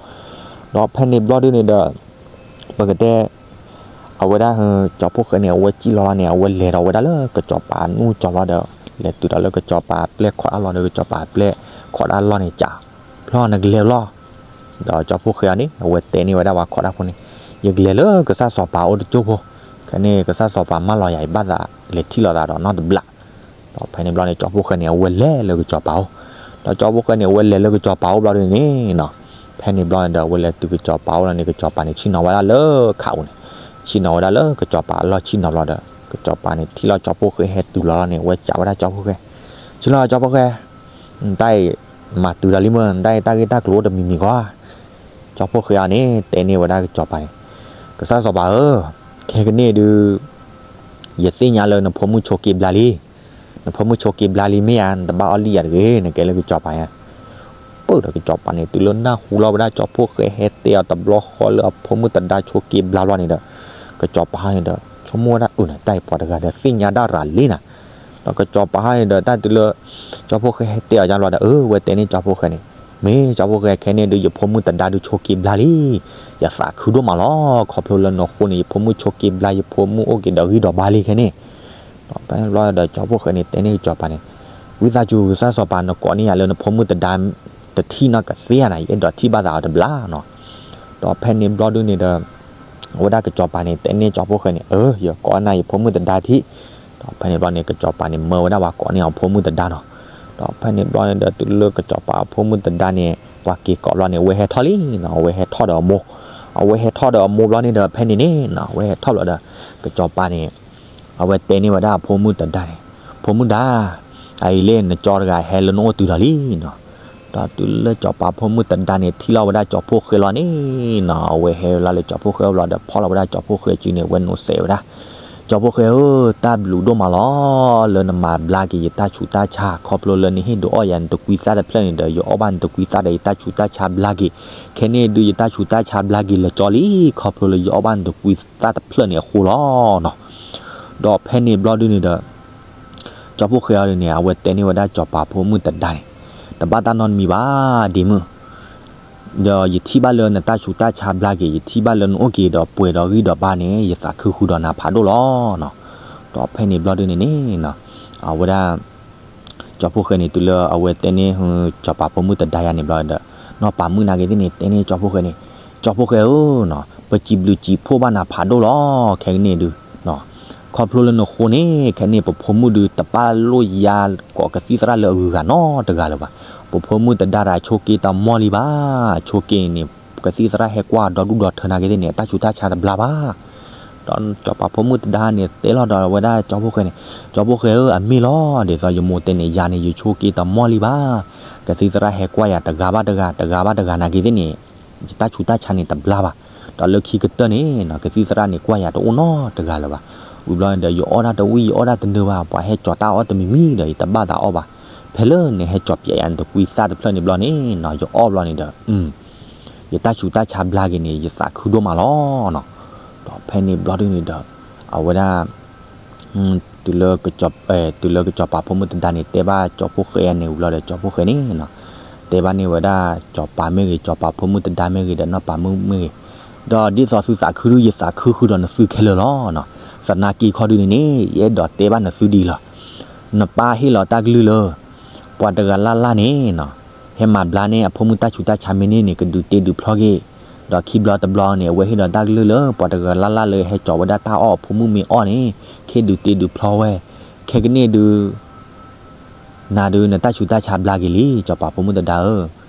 ဒီးဖဲန့ၣ်ဘျီဒုးန့ၣ်ဒီး ပကတဲ အဝဲဒၣ် ကၠီဖိၣ်ဃဲန့ၣ် အဝဲစံၣ်လီၤလီၤန့ၣ် အဝဲလဲၤဒီးဝဲဒၣ်လၢကစၢ်စီၤပၤနူၢ်ကၠီလီၤဒီး လဲၤတုၤဒီးလၢကစၢ်စီၤပၤအပျဲၢ်ခိးတၢ်လီၢ်ဒီး ကစၢ်စီၤပၤအပျဲၢ်ခိးတၢ်လီၢ်န့ၣ် ကး ဖျီနကလဲၤလီၤ. ဒီးကၠီဖိၣ်ဃဲအံၤန့ၣ် အဝဲတဲန့ၢ်ဝဲဒၣ်ပှၤခိးတၢ်ဖိန့ၣ် ယကလဲၤလၢကစၢ်စီၤပၤအိၣ်တကၠိၢ်ဖိ, ခဲန့ၣ် ကစၢ်စီၤပၤမၢလီၤယၤ ယဘၣ်သးလဲၤထံၣ်လိာ်သးဒီးနီတဘျီ. ဒီးဖဲန့ၣ်ဘျီန့ၣ် ကၠီဖိၣ်ဃဲန့ၣ် အဝဲလဲၤလၢကစၢ်စီၤပၤအိၣ်, ဒီးကၠီဖိၣ်ဃဲန့ၣ် အဝဲလဲၤလၢကစၢ်စီၤပၤအိၣ်ဘျီဒုးန့ၣ်နီၤ, ဖဲန့ၣ်ဘျီန့ၣ်ဒီး အဝဲလဲၤတုၤကစၢ်စီၤပၤအိၣ်လီၤန့ၣ် ကစၢ်စီၤပၤန့ၣ် ဆ့ၣ်နီၤဝဲဒၣ်လၢခးပူၤန့ၣ်, ဆ့ၣ်နီၤဝဲဒၣ်လၢကစၢ်စီၤပၤအလီၢ်ဆ့ၣ်နီၤဘျီဒီး ကစၢ်စီၤပၤန့ၣ် ထံၣ်လီၤကၠီဖိၣ်ဃဲဟဲတုၤလီၤလီၤန့ၣ် အဝဲစံးဝဲဒၣ်ကၠီဖိၣ်ဃဲ, ဆ့ၣ်နီၤကၠီဖိၣ်ဃဲ, နတၢ်အံၤ မၤတုၤဒီးလံမ့ၢ် နတၢ်ဂ့ၢ်တၢ်ကျိၤအိၣ်တမံၤမံၤဂီၢ်ဧါ. ကၠီဖိၣ်ဃဲအံၤန့ၣ် တဲန့ၢ်ဝဲဒၣ်ကစၢ်စီၤပၤန့ၣ်, ကစၢ်စီၤပၤဧၢ, ခဲကနံၣ်ဒုး ယသ့ၣ်ညါလၢနဖိမုၣ်ဆိးက့ဘျါလံ, နဖိမုၣ်ဆိးက့ဘျါလံမ့ၢ်ဧါ, နတဘၣ်အီၣ်လံယၤတဂ့ၤ, နကဲလၢကစၢ်စီၤပၤညါ ပၢၢ်ဒီးကစၢ်စီၤပၤန့ၣ် တုၤလၢနၢ်ဟူလီၤဝဲဒၣ်ကၠီဖိၣ်ဃဲဟဲတဲအီၤတဘျီဃီလၢအဖိမုၣ်တဒါဆိးက့ဘျါဘျီန့ၣ်ဒီး ကစၢ်စီၤပၤဟီန့ၣ်ဒီး ဆိကမိၣ်ဝဲဒၣ်အၢ နတၢ်အံၤပှၤတဂၤဒီးသ့ၣ်ညါဒၣ်ရၤလံနၤ, ဒီးကစၢ်စီၤပၤဟီန့ၣ်ဒီး တၢ်တုၤလၢ ကၠီဖိၣ်ဃဲဟဲတဲအီၤယါဘျီဒီး အၢ ဝဲတဲန့ၢ်ကၠီဖိၣ်ဃဲန့ၣ်, မ့ၢ်ကၠီဖိၣ်ဃဲ ခဲန့ၣ်ဒုး ယဖိမုၣ်တဒါဒုးဆိးက့ဘျါလံ, ယသးခုဒိၣ်မးလီၤ, ခီဖျိလၢနဃိန့ၣ် ယဖိမုၣ်ဆိးက့ဘျါ ယဖိမုၣ်အိၣ်က့ၤဒီးဂံၢ်ဒီးဘါလံခဲန့ၣ် ဒီးဖဲန့ၣ်ဘျီဒီး ကၠီဖိၣ်ဃဲန့ၣ် တဲန့ၢ်ကစၢ်စီၤပၤန့ၣ်, ဝံသးစူၤ ကစၢ်စီၤပၤ နကိးန့ၢ်ယၤလၢနဖိမုၣ်တဒါ တထံၣ်နီတသ့ဧါနၤ, ယအဲၣ်ဒိးထံၣ်ဘၣ်သးအီၤတဘျီနီၤ. ဒီးဖဲန့ၣ်ဘျီဒုးန့ၣ်ဒီး အဝဲဒၣ်ကစၢ်စီၤပၤန့ၣ် တဲန့ၢ်ကၠီဖိၣ်ဃဲန့ၣ်, အၢ ယကိးနၤယဖိမုၣ်တဒါထံၣ်. ဒီးဖဲန့ၣ်ဘျီန့ၣ် ကစၢ်စီၤပၤန့ၣ် မၢဝဲဒၣ်ပှၤကိးန့ၢ်အဖိမုၣ်တဒါနီၤ. ဒီးဖဲန့ၣ်ဘျီန့ၣ်ဒီး တုၤလၢကစၢ်စီၤပၤအဖိမုၣ်တဒါန့ၣ် ပှၤက့ၤကိးဘျီန့ၣ် အဝဲဟဲထီၣ်လံနီၤ, အဝဲဟဲထီၣ်ဒီးအမိၢ်, အဝဲဟဲထီၣ်ဒီးအမိၢ်ဘျီန့ၣ်ဒီး ဖဲန့ၣ်န့ၣ်နီၤ အဝဲဟဲထီၣ်ဘျီဒီး ကစၢ်စီၤပၤန့ၣ် အဝဲတဲန့ၢ်ဝဲဒၣ်အဖိမုၣ်တဒါန့ၣ်, ဖိမုၣ်ဒါ, အအံၤလၢနကၠီတဂၤဟဲလၢနအိၣ်တုၤဒီးလံနီၤ. ဒီးတုၤလၢကၠီၤပၤဖိမုၣ်တဒါန့ၣ် ထံၣ်လီၤဝဲဒၣ်ကၠီၤဖိၣ်ဃဲလီၤန့ၣ်နီၤ, အဝဲဟဲလီၤလၢကၠီၤဖိၣ်ဃဲအအိၣ်ဘျီဒီး ဖီၣ်လီၤဝဲဒၣ်ကၠီၤဖိၣ်ဃဲစုန့ၣ် အဝဲနိးစဲးဝဲဒၣ်, ကၠီၤဖိၣ်ဃဲဧၢ, တၢ်ဘျုးဒိၣ်မးလီၤ, လၢနမၤဘျါက့ၤယတၢ်ဆူးတၢ်ဆါ, ခီဖျိလၢနဟ့ၣ်ဒုးအီၣ်ယၤနတကွံသၣ်တဖျၢၣ်န့ၣ်ဒီး ယအီၣ်ဘၣ်နတကွံသၣ်ဒီးယတၢ်ဆူးတၢ်ဆါဘျါက့ၤ, ခဲန့ၣ်ဒုးယတၢ်ဆူးတၢ်ဆါဘျါက့ၤလၢကၠီလံ, ခီဖျိလၢယအီၣ်ဘၣ်နတကွံသၣ်တဖျၢၣ်န့ၣ်အဃိလီၤနီၤ. ဒီးဖဲန့ၣ်ဘျီဒုန့ၣ်ဒီး ကၠီၤဖိၣ်ဃဲအံၤဒုန့ၣ် အဝဲတဲန့ၢ်ဝဲဒၣ်ကၠီၤပၤဖိမုၣ်တဒါန့ၣ်, တဘၣ်တၢ်နီတမံၤဘၣ် ဒ့မုၣ်, ဒီးယထံၣ်ဘၣ်လၢနတၢ်ဆူးတၢ်ဆါဘျါက့ၤ, ယထံၣ်ဘၣ်လၢနအိၣ်က့ၤဒီးပှဲၤဒီးဂံၢ်ဒီးဘါန့ၣ် ယသးခုဃုာ်ဒီးနၤဖးဒိၣ်လီၤနီၤ. ဒီးဖဲန့ၣ်ဘျီဒုန့ၣ်န့ၣ်နီၤ, အဝဲဒၣ် ကၠီၤဖိၣ်ဃဲန့ၣ် တုၤလၢအဝဲတဲန့ၢ် ကၠီၤပၤဖိမုၣ်တဒါယၤန့ၣ်ဘျီဒီး နီၢ်ပၤမုၣ်နာ်က့ၤသ့ၣ်န့ၣ် တဲန့ၢ်ကၠီၤဖိၣ်ဃဲန့ၣ်, ကၠီၤဖိၣ်ဃဲဧၢနီၤ, ပစံးဘျုးစံးဖှိၣ်ဘၣ်နၤဖးဒိၣ်လီၤ, ခဲကနံၣ်ဒု ခီဖျိလၢနဃိန့ၣ် ခဲန့ၣ် ပဖိမုၣ်ဒုတပာ်လိာ်ယၤကိးကသံၣ်သရၣ်လၢအဂုၤအဂၤနီတဂၤလၢၤဘၣ်. ပဖိမုၣ်တဒါတဂၤဆိးက့တမီၢ်လံဘၣ်, ဆိးက့န့ၣ် ကသံၣ်သရၣ်ဟဲကွၢ်ဒီဒူၣ်ဒီထၢနာ်က့ၤသ့ၣ်န့ၣ် အတၢ်ဆူးတၢ်ဆါတဘျါဘၣ်. ဒီးကၠီၤပၤဖိမုၣ်တဒါန့ၣ် တဲလီၤဒီးဝဲဒၣ်ကၠီၤဖိၣ်ဃဲန့ၣ်, ကၠီၤဖိၣ်ဃဲဧၢ, အမ့ၢ်လီၤ, ဒ်သိးယမိၢ်တဲန့ၣ် ယၤန့ၣ် ယဆိးက့တမီၢ်လံဘၣ်, ကသံၣ်သရၣ်ဟဲကွၢ်ယၤတဂၤဘၣ်တဂၤ တဂၤဘၣ်တဂၤနာ်က့ၤသ့ၣ်န့ၣ် ယတၢ်ဆူးတၢ်ဆါန့ၣ်တဘျါဘၣ်. ဒီးလၢခံကတၢၢ်န့ၣ်နီၤ ကသံၣ်သရၣ်န့ၣ်ကွၢ်ယၤတအိၣ်နီတဂၤလၢၤဘၣ်. ဝံၤဘျီန့ၣ်ဒီး ယအီၣ်တၢ်တဝံၣ် ယအီၣ်တၢ်တနၢဘၣ်, ပှၤဟဲကၠီၤတၢ်အီၣ်တမံၤမံၤဒီး ယတဘၣ်သးအီၣ်ဘၣ်. ဖဲလၢနဟဲကၠီၤပျဲယၤနတကွံသၣ်တဖျၢၣ်န့ၣ်ဘျီန့ၣ်နီၤ ယအီၣ်ဘျီန့ၣ်ဒီး ယတၢ်ဆူးတၢ်ဆါဘျါက့ၤန့ၣ် ယသးခုဒိၣ်မးလီၤနီၤ. ဒီးဖဲန့ၣ်ဘျီဒုန့ၣ်ဒီး အဝဲဒၣ် တုၤလၢ တုၤလၢကစီၤပၤဖိမုၣ်တဒါန့ၣ် တဲဘၣ်ကၠီၤဖိၣ်ဃဲအံၤန့ၣ်ဝံၤလီၤဒီး ကၠီၤဖိၣ်ဃဲန့ၣ်နီၤ တဲဘၣ်န့ၢ်ဝဲဒၣ်ကစီၤပၤမ့ၢ်ဂ့ၤ ကစီၤပၤဖိမုၣ်တဒါမ့ၢ်ဂ့ၤဒီး နီၢ်ပၤမုၣ်မ့ၢ်ဂ့ၤ, ဒီးဒ်သိးသုသးခုဒု ယသးခုဃုာ်ဒီးနသုခဲလၢာ်လီၤနီၤ. သနာ်က့ခီဒုန့ၣ်န့ၣ် ယအဲၣ်ဒိးတဲဘၣ်နသုဒ်အံၤလီၤ. နပၢ်ဟ့ၣ်လီၤတၢ်ကလုၢ်လၢ ပှၤတဂၤလၢ်လၢ်န့ၣ်နီၤ ဟဲမၤဘျါန့ၢ်အဖိမုၣ်တၢ်ဆူးတၢ်ဆါမ့ၢ်န့ၢ်န့ၣ် ကဒုးတ့ဒုးဖျီက့ၤ, ဒီးခံဘျီတဘျီန့ၣ် အဝဲဟ့ၣ်လီၤတၢ်ကလုၢ်လၢ ပှၤတဂၤလၢ်လၢ်လၢဟဲကၠီၤဝဲဒၣ်တၢ်အီၣ်အဖိမုၣ်မ့ၢ်အီၣ်န့ၣ် ကဒုးတ့ဒုးဖျီဝဲ, ခဲကနံၣ်ဒု နၤဒု နတၢ်ဆူးတၢ်ဆါဘျါက့ၤလံ ကစီၤပၤဖိမုၣ်တဒါဧၢ,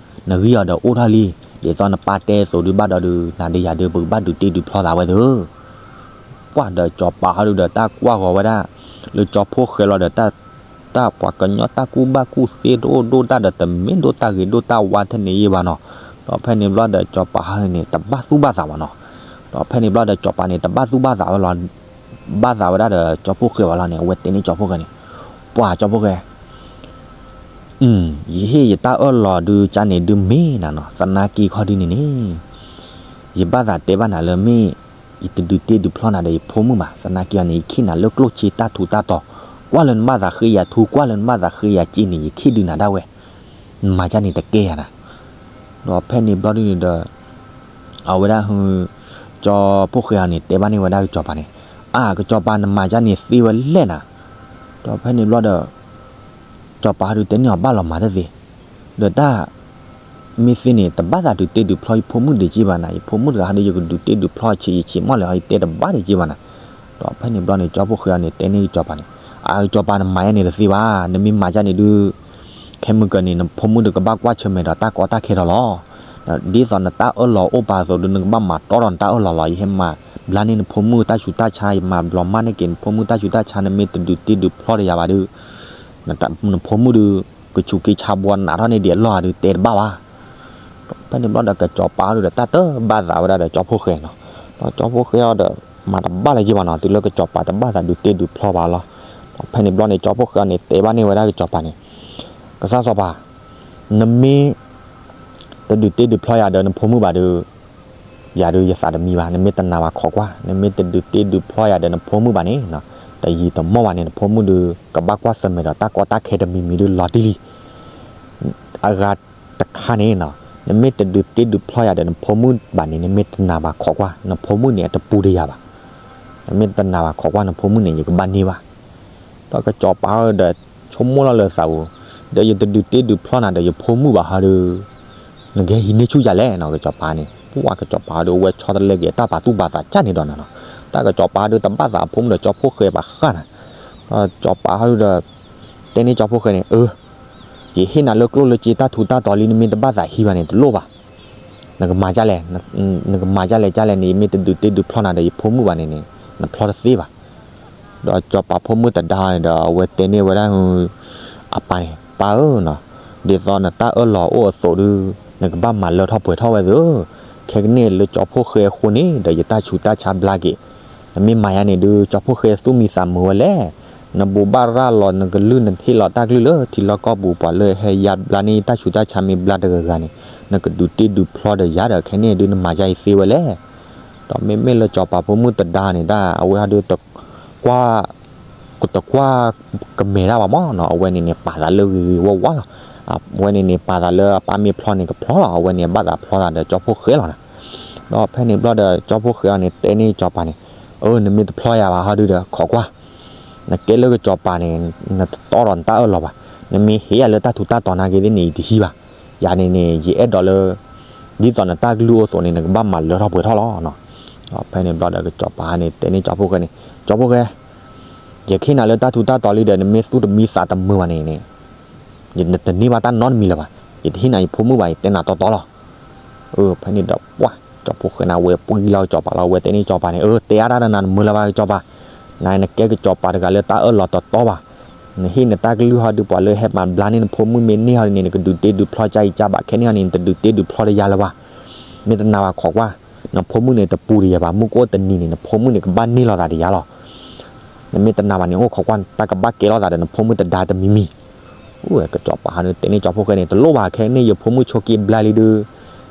နဂံၢ်အီၤဒီးအိၣ်ထီၣ်လံ, ဒ်သိးနပၢ်တဲအသိးဒုဘၣ်ဒီးဒု နၤဒီးယၤဒု ပကဘၣ်ဒုးတ့ဒုးဖျီသးဝဲသ့ၣ်ဧၢ. ပှၢ်ဒီးကစီၤပၤဟီဒုဒီး တၢ်ကွၢ်ဂီၤဝဲဒၣ် လၢကၠီၤဖိၣ်ဃဲလီၤဒီး တၢ်ပှၤကညီတၢ်ကူၣ်ဘၣ်ကူၣ်သ့တအိၣ်ဒိၣ်တၢ်ဒီး တမ့ၢ်ဒိၣ်တၢ်ဂ့ၤဒိၣ်တၢ်ဝါထဲန့ၣ်ယံၤဘၣ်နီၤ. ဒီးဖဲန့ၣ်ဘျီဒီးကစီၤပၤဟီန့ၣ် တဘၣ်သူၣ်ဘၣ်သးဘၣ်နီၤ. ဒီးဖဲန့ၣ်ဘျီဒီးကစီၤပၤန့ၣ် တဘၣ်သူၣ်ဘၣ်သးဝဲလီၤ, ဘၣ်သးဝဲဒၣ်ဒီးကၠီၤဖိၣ်ဃဲဘၣ်လီၤန့ၣ် အဝဲတဲန့ၢ်ကၠီၤဖိၣ်ဃဲန့ၣ်, ပှၤကၠီၤဖိၣ်ဃဲ ယဟ့ၣ်ယတၢ်အၢၣ်လီၤဒုကါန့ၣ်ဒုမ့ၢ်နၤနီၤ, သနာ်က့ခီဒုန့ၣ်န့ၣ် ယဘၣ်သးတဲဘၣ်နၤလၢမ့ၢ် ယတဒုးတ့ဒုးဖျီနၤဒီးယဖိမုၣ်ဘၣ်, သနာ်က့အီၤန့ၣ် ယခ့ၣ်နၤလၢကျိၣ်စ့တၢ်ထူးတၢ်တီၤ, ကွၢ်လၢနဘၣ်သးဃ့ယၤထူ ကွၢ်လၢနဘၣ်သးဃ့ယၤစ့န့ၣ် ယခ့ၣ်ဒုးနၤဒၣ်ဝဲ, နမၤကၢ်န့ၣ်တကဲယၤနၤ. ဒီးဖဲန့ၣ်ဘျီဒုန့ၣ်ဒီး အဝဲဒၣ် ကၠီၤဖိၣ်ဃဲအီၤန့ၣ် တဲဘၣ်န့ၢ်ဝဲဒၣ်ကစီၤပၤန့ၣ်, အါ ကစီၤပၤနမၤကၢ်န့ၣ်သ့ဝဲလဲၣ်နၤ. ဒီးဖဲန့ၣ်ဘျီဒီး ကစီၤပၤဟီဒုတဲန့ၢ်အီၤဘၣ်လီၤမၤတသ့, ဒီးတၢ် မ့ၢ်သ့န့ၣ် တဘၣ်သးဒုးတ့ဒုးဖျီယဖိမုၣ်ဒံးက့ဘၣ်နၤ, ယဖိမုၣ်တဂၤဟီဒု ယကဒုးတ့ဒုးဖျီဆံးယဆံးမီၢ်လဲၣ်ဟီ ယတဲတဘၣ်ဒံးက့ဘၣ်နၤ. ဒီးဖဲန့ၣ်ဘျီန့ၣ် ကၠီၤဖိၣ်ဃဲအီၤန့ၣ် တဲန့ၢ်ကစီၤပၤန့ၣ်, အါ ကစီၤပၤနမၤယါန့ၣ်တသ့ဘၣ်, နမ့ၢ်မၤယါန့ၣ်ဒု ခဲမုၢ်ကၢၤန့ၣ် နဖိမုၣ်ဒုကဘၣ်ကွၢ်ဆၢၣ်မဲာ်ဒီးတၢ်ကီတၢ်ခဲထီၣ်လီၤ. ဒ်သိးနတၢ်အၢၣ်လီၤအိၣ်ပာ်အသိးဒု နကဘၣ်မၤတီဒီးနတၢ်အၢၣ်လီၤလီၤ. ယဟဲမၤဘျါန့ၢ်နဖိမုၣ်တၢ်ဆူးတၢ်ဆါ, ယမၤဘျီမၢ်န့ၢ်က့ၤနဖိမုၣ်တၢ်ဆူးတၢ်ဆါ, နမ့ၢ်တဒုးတ့ဒုးဖျီဒီးယၤဘၣ်ဒု နဖိမုၣ်ဒု ကဆူးက့ဆါဘှီနးထီၣ်န့ၢ်ဒံးအလီၢ်ဧါဒု တဲတဘၣ်ဘၣ်. ဖဲန့ၣ်ဘျီဒီးကစီၤပၤဟီဒုဒီး တၢ်တဘၣ်သးဝဲဒၣ်ဒီးကၠီၤဖိၣ်ဃဲနီၤ. ဒီးကၠီၤဖိၣ်ဃဲအီၤဒီး မၤတဘၣ်လၢၤက့ဘၣ်နီၤ, တုၤလၢကစီၤပၤတဘၣ်သးဒုးတ့ဒုးဖျီဘၣ်လီၤ. ဒီးဖဲန့ၣ်ဘျီန့ၣ် ကၠီၤဖိၣ်ဃဲအီၤန့ၣ် တဲဘၣ်န့ၢ်ဝဲဒၣ်ကစီၤပၤန့ၣ်, ကစၢ်စီၤပၤ, နမ့ၢ် တဒုးတ့ဒုးဖျီယၤဒီးနဖိမုၣ်ဘၣ်ဒီး ယၤဒုးယသးတမံဘၣ်, နမ့ၢ်တနာ်ဘၣ်ခိးကွၢ်, နမ့ၢ်တဒုးတ့ဒုးဖျီယၤဒီးနဖိမုၣ်ဘၣ်န့ၣ်, တယံာ်တမီၢ်ဘၣ်န့ၣ် နဖိမုၣ်ဒုး ကဘၣ်ကွၢ်ဆၢၣ်မဲာ်ဒီးတၢ်ကီတၢ်ခဲတမံၤမံၤဒုးလီၤတံၢ်လံ. အဂၤတခါန့ၣ်နီၤ, နမ့ၢ်တဒုးတ့ဒုးဖျီယၤဒီးနဖိမုၣ်ဘၣ်န့ၣ် နမ့ၢ်တနာ်ဘၣ်ခိးကွၢ် နဖိမုၣ်န့ၣ် အတပူၤတယၤဘၣ်. နမ့ၢ်တနာ်ဘၣ်ခိးကွၢ်နဖိမုၣ်န့ၣ် ယကဘၣ်န့ၢ်ဘၣ်. ဒီးကစီၤပၤဟီဒီး ဆိကမိၣ်လီၤလၢသးပူၤ, ဒီးယတဒုးတ့ဒုးဖျီနၤဒီးယဖိမုၣ်ဘၣ်ဟီဒီး နကဟဲဟံးန့ၢ်ဆူၣ်ယၤလဲၣ်နီၤ ကစီၤပၤန့ၣ်. ပှၢ်ကစီၤပၤဟီဒီး အဝဲဆီတလဲက့ၤအတၢ်ပာ်သူၣ်ပာ်သးကၢ်န့ၣ်ဒီးနၤနီၤ. တၢ်ကစီၤပၤဟီဒီး တဘၣ်သးအဖိမုၣ်ဒီးကၠီၤဖိၣ်ဃဲဘၣ်ဃၣ်နၤ. ဒီးကစီၤပၤဟီဒီး တဲန့ၢ်ကၠီၤဖိၣ်ဃဲန့ၣ်, အၢ ယဟ့ၣ်နၤလၢကျိၣ်လၢစ့တၢ်ထူးတၢ်တီၤလံ နမ့ၢ်တဘၣ်သးဟံးဘၣ်န့ၣ် တလိၣ်ဘၣ်. နကမၤဒ်လဲၣ်, နကမၤဒ်လဲၣ်ဒ်လဲၣ်န့ၣ် ယမ့ၢ်တဒုးတ့ဒုးဖျီနၤဒီးယဖိမုၣ်ဘၣ်န့ၣ်န့ၣ် နဖျီတသ့ဘၣ်. ဒီးစီၤပၤဖိမုၣ်တဒါန့ၣ်ဒီး အဝဲတဲန့ၢ်ဝဲဒၣ် အပၢ်န့ၣ်, ပၢ်ဧၢနီၤ, ဒ်သိးနတၢ်အၢၣ်လီၤအိၣ်အသိးဒီး နကဘၣ်မၤလၢထီၣ်ပှဲၤထီၣ်ဝဲသ့ၣ်ဧၢ, ခဲကနံၣ်လၢကၠီဖှိၣ်ဃဲအဃိန့ၣ်ဒီး ယတၢ်ဆူးတၢ်ဆါဘျါက့ၤ, နမ့ၢ်မၤယၤန့ၣ်ဒုး ကၠီဖှိၣ်ဃဲသူၣ်မံသးမုာ်ဝဲလဲၣ်, နဘိးဘၣ်ရၤလီၤနကလုၢ် နဟ့ၣ်လီၤတၢ်ကလုၢ်လၢထံလီၢ်ကီၢ်ပူၤ ပှၤလၢဟဲယါဘျါန့ၢ်ယတၢ်ဆူးတၢ်ဆါမ့ၢ်ဘျါတဂၤဂၤန့ၣ် နကဒုးတ့ဒုးဖျီဒီးယၤဒီး ခဲန့ၣ်ဒုးနမၤယၤအံၤသ့ဝဲလဲၣ်. ဒီးမ့မ့ၢ်လၢစီၤပၤဖိမုၣ်တဒါန့ၣ် တၢ်အဝဲဟီဒုး ကွၢ် တကွၢ်ကမဲာ်တၢ်ဘၣ်မးနီၤ, အဝဲန့ၣ်န့ၣ် ပာ်သးလၢဂ့ၤဂ့ၤဝါဝါလီၤ. အဝဲန့ၣ်န့ၣ် ပာ်သးလၢအပၢ်မ့ၢ်ဖျီန့ၣ်ကဖျီလီၤ, အဝဲန့ၣ်ဘၣ်သးဖျီသးဒီးကၠီဖှိၣ်ဃဲလီၤနီၤ. ဒီးဖဲန့ၣ်ဘျီဒီး ကၠီဖှိၣ်ဃဲအီၤန့ၣ် တဲန့ၢ်စီၤပၤန့ၣ်, အၢ နမ့ၢ်တဖျီယၤဘၣ်ဟီဒုးဒီး ခိးကွၢ်, နကဲလၢကစီၤပၤန့ၣ် နတတီဒီးနတၢ်အၢၣ်လီၤဘၣ်, နမ့ၢ်ဟ့ၣ်ယၤလၢတၢ်ထူးတၢ်တီၤနာ်က့ၤသ့ၣ်န့ၣ် ယတဟံးဘၣ်, ယၤန့ၣ်န့ၣ် ယအဲၣ်ဒိးလၢ ဒ်သိးနတၢ်ကလုၢ်အိၣ်အသိးန့ၣ် နကဘၣ်မၤလၢထီၣ်ပှဲၤထီၣ်လီၤ. ဒီးဖဲန့ၣ်ဘျီဒီး ကစီၤပၤန့ၣ် တဲန့ၢ်ကၠီဖှိၣ်ဃဲန့ၣ်, ကၠီဖှိၣ်ဃဲ, ယကဟ့ၣ်နၤလၢတၢ်ထူးတၢ်တီၤလံဒီး နမ့ၢ်သူၣ်တမံသးတမုာ်ဘၣ်န့ၣ်န့ၣ် နတန့ၢ်ဘၣ်တၢ်နီတမံၤလၢၤဘၣ်, ယတဟ့ၣ်နၤယဖိမုၣ်ဘၣ်, ယတဲနၤတီတီလီၤ. ဖဲန့ၣ်ဒီးပှၢ် ကၠီဖှိၣ်ဃဲန့ၣ် အဝဲပှံၢ်လီၤကစီၤပၤလီၤ, အဝဲတဲန့ၢ်ကစီၤပၤန့ၣ်, အၢ တဲအါတၢ်ဒီးနၤတမုာ်လၢၤဘၣ်ကစီၤပၤ, နကဲကစီၤပၤတဂၤလၢတၢ်အၢၣ်လီၤတီတီဘၣ်, နဟ့ၣ်နတၢ်ကလုၢ်ဟီဒုး ပှၤလၢဟဲမၤဘျါန့ၢ်နဖိမုၣ်မ့ၢ်န့ၢ်ဟီဒုးန့ၣ် နကဒုးတ့ဒုးဖျီကၢ်အံၤကၢ်ဘၣ်, ခဲန့ၣ်ဟီန့ၣ် နတဒုးတ့ဒုးဖျီဒီးယၤလၢၤဘၣ်, မ့ၢ်တနာ်ဘၣ်ခိးကွၢ်, နဖိမုၣ်န့ၣ်တပူၤတယၤဘၣ်, မုၢ်ကအိၣ်တနံၤန့ၣ် နဖိမုၣ်န့ၣ်ကဘၣ်န့ၢ်လိာ်သးဒီးယၤလီၤ. နမ့ၢ်တနာ်ဘၣ်န့ၣ် အိၣ်ခိးကွၢ် တၢ်ကဘၣ်ကဲလိာ်သးဒီးနဖိမုၣ်တဒါတမံၤမံၤ. အၢ ကစီၤပၤဟီန့ၣ် တဲန့ၢ်ကၠီဖှိၣ်ဃဲန့ၣ်, တလိၣ်ဘၣ်, ခဲန့ၣ်ယဖိမုၣ်ဆိးက့ဘျါလံဒီး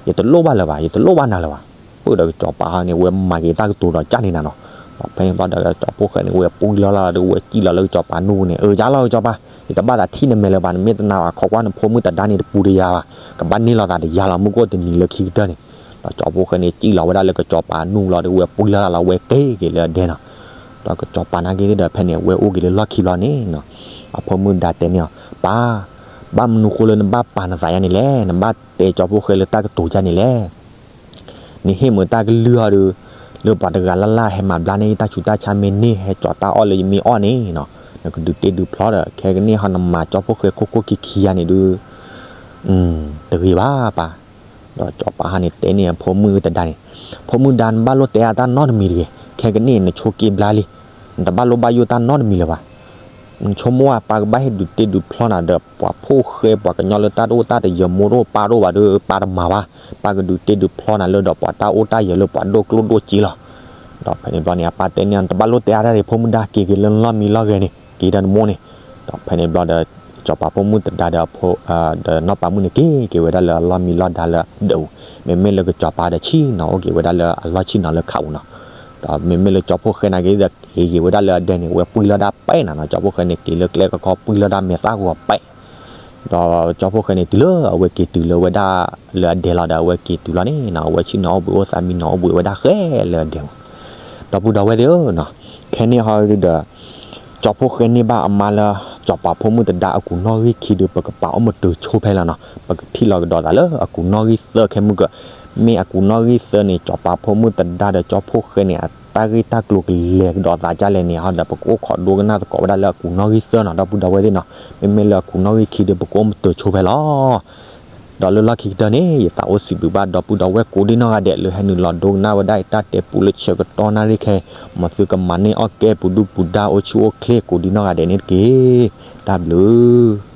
ယတလိၣ်ဘၣ်လၢၤဘၣ်, ယတလိၣ်ဘၣ်နၤလၢၤဘၣ်. အၢ ဒီးကစီၤပၤဟီန့ၣ် ဝဲမၤက့ၤတၢ်ကတိၤဒီးကၢ်န့ၢ်နၤနီၤ. ဒီးဖဲန့ၣ်ဘျီဒီး ကစီၤဖှိၣ်ဃဲန့ၣ် ဝဲပှံၢ်လီၤလီၤဒီး ဝဲစံၣ်လီၤလၢကစီၤပၤနူၢ်ပူၤန့ၣ်, အၢ ယၤလီၤကစီၤပၤ, ယတဘၣ်သးထံၣ်နမဲာ်လၢၤဘၣ်, နမ့ၢ်တနာ်ဘၣ်ခိးကွၢ် နဖိမုၣ်တဒါန့ၣ်တပူၤတယၤဘၣ်, ကဘၣ်န့ၢ်လိာ်သးဒီးယၤလီၤ, မုၢ်ကအိၣ်တနံၤလၢခံကတၢၢ်န့ၣ်. ဒီးကစီၤဖှိၣ်ဃဲန့ၣ် စံၣ်လီၤဝဲဒၣ်လၢကစီၤပၤနူၢ်ပူၤလီၤဒီး ဝဲပှံၢ်လီၤလီၤလီၤ ဝဲက့ၤက့ၤလၢအဒဲနီၤ. ဒီးကစီၤပၤနာ်က့ၤသ့ၣ်ဒီး ဖဲန့ၣ် အဝဲအိၣ်က့ၤလၢလီၢ်ခံဘျီန့ၣ်နီၤ, အဖိမုၣ်ဒါတဲန့ၢ်အီၤ, ပၢ်, ဘၣ်မနုၤဃိလၢနဘၣ်ပာ်နသးယါန့ၣ်လဲၣ်, နဘၣ်တဲကၠီဖှိၣ်ဃဲလၢတၢ်ကတိၤယါန့ၣ်လဲၣ်. နဟ့ၣ်မုာ်တၢ်ကလုၢ်ဟီဒီး လၢပှၤတဂၤလၢ်လၢ်ဟဲမၤဘျါန့ၢ်ယတၢ်ဆူးတၢ်ဆါမ့ၢ်န့ၢ် ဟဲကၠီၤတၢ်အီၣ်လၢယမ့ၢ်အီၣ်န့ၣ်နီၤ, နကဒုးတ့ဒုးဖျီဒီး ခဲကနံၣ်ဟီ နမၤကၠီဖှိၣ်ဃဲခိၣ်ခိၣ်ခံခံယါန့ၣ်ဒုး တဂ့ၤဘၣ်ပၢ်. ဒီးကစီၤပၤဟီန့ၣ် တဲန့ၢ်အဖိမုၣ်တဒါန့ၣ်, ဖိမုၣ်ဒါ နဘၣ်လိၣ်တဲအါတၢ်နီတမံၤတဂ့ၤ, ခဲကနံၣ်နဆိးက့ဘျါလံ, နတဘၣ်လိၣ်ဘၣ်ယိၣ်တၢ်နီတမံၤလၢၤဘၣ်. နဆိကမိၣ်ဧါ, ပၢ်ကဘၣ်ဟ့ၣ်ဒုးတ့ဒုးဖျီနၤဒီး ပှၤဖိၣ်ဃဲ ပှၤကညီလၢတၢ်တအိၣ်တၢ်တယၢၤ မိၢ်တအိၣ်ပၢ်တအိၣ်ဘၣ်ဒီး ပၢ်တမၤဘၣ်, ပၢ်ကဒုးတ့ဒုးဖျီနၤလၢဒီးပှၤတၢ်အိၣ်တၢ်ယၢၤလၢပှၤဒိၣ်ကျိၣ်ဒိၣ်စ့လီၤ. ဒီးဖဲန့ၣ်ဘျီန့ၣ် အပၢ်တဲန့ၢ် နတဘၣ်လိၣ်တဲအါတၢ်တဂ့ၤ ဖိမုၣ်ဒါ, က့ၤက့ၤလၢနလီၢ်မံလီၢ်ဂဲၤန့ၣ် က့ၤဒီးနမိၢ်န့ၣ်. ဒီးဖဲန့ၣ်ဘျီဒီး စီၤပၤဖိမုၣ်တဒါဒီး ဒီးနီၢ်ပၤမုၣ်န့ၣ် က့ၤက့ၤဝဲဒၣ်လၢအလီၢ်မံလီၢ်ဒါလၢအဒဲပူၤ, မ့မ့ၢ်လၢကစီၤပၤဒီးဆ့ၣ်နီၤအိၣ်က့ၤဝဲဒၣ်လၢအလီၢ်ဆ့ၣ်နီၤလၢခးပူၤနီၤ. ဒီးမ့မ့ၢ်လၢကၠီဖှိၣ်ဃဲနာ်က့ၤဒီး က့ၤက့ၤဝဲဒၣ်လၢအဒဲန့ၣ် ဝဲပှံၢ်လီၤဒၣ်ပဲာ်နၤနီၤ, ကၠီဖှိၣ်ဃဲန့ၣ် က့ၤလၢကျဲကခီပှံၢ်လီၤဒၣ်မဲာ်သၣ်ဂီၤပဲာ် ဒီးကၠီဖှိၣ်ဃဲန့ၣ် တုၤလၢအဝဲက့ၤတုၤလၢဝဲဒၣ်လၢအဒဲလီၤဒီး အဝဲက့ၤတုၤလီၤန့ၣ်နီၤ, အဝဲဆ့ၣ်နီၤအိၣ်ဘှံးအိၣ်သးမံနီၤအိၣ်ဘှံးဝဲဒၣ်ဃဲလၢအဒဲပူၤ. ဒီပုၢ်ဒီဝဲၢ်သ့ၣ်ဧၢနီၤ, ခဲန့ၣ်ဟီဒုးဒီး ကၠီဖှိၣ်ဃဲန့ၢ်ဘၣ်အမါလၢ စီၤပၤဖိမုၣ်တဒါအကူးနီၣ်ဂံၢ်ခံဒီး ပကပာ်အိၣ်မတုၤဆိဖဲလီၤနီၤ, ပကထံၣ်လီၤကဒီးသးလၢအကူးနီၣ်ဂံၢ်သၢခဲမုၢ်ကၢၢ်, မ့ၢ်အကူးနီၣ်ဂံၢ်သၢန့ၣ် စီၤပၤဖိမုၣ်တဒါဒီးကၠီဖှိၣ်ဃဲန့ၣ် အတၢ်ဂ့ၢ်တၢ်ကျိၤကလဲၤကဒီးသးဒ်လဲၣ်န့ၣ် ဟီဒီးပကအိၣ်ခိးဒိကနၣ်သကိးဝဲဒၣ်လၢအကူးနီၣ်ဂံၢ်သၢနီၤ, ဒီပုၢ်ဒီဝဲၢ်သ့ၣ်နီၤ, မ့မ့ၢ်လၢအကူးနီၣ်ဂံၢ်ခံဒီး ပကအိၣ်မတုၤဆိဖဲလီၤ. ဒီးလၢလီၢ်ခံကတၢၢ်န့ၣ် ယသးအိၣ်စံးဘျုးဘၣ် ဒီပုၢ်ဒီဝဲၢ်ကိးဒံနီၢ်ဂၤဒဲး လၢဟဲနုာ်လီၤဒိကနၣ်ဝဲဒၣ်အတၢ်တဲပူလၢဆၢကတီၢ်နၣ်ရံၣ်ခဲအံၤ, မ်သုကမၤန့ၢ်အီၣ်ကဲပူၤဒုၣ်ပူၤဒါ အိၣ်ဆူၣ်အိၣ်ချ့ကိးဒံနီၢ်ဂၤဒဲးန့ၣ်တက့ၢ်. တၢ်ဘျုး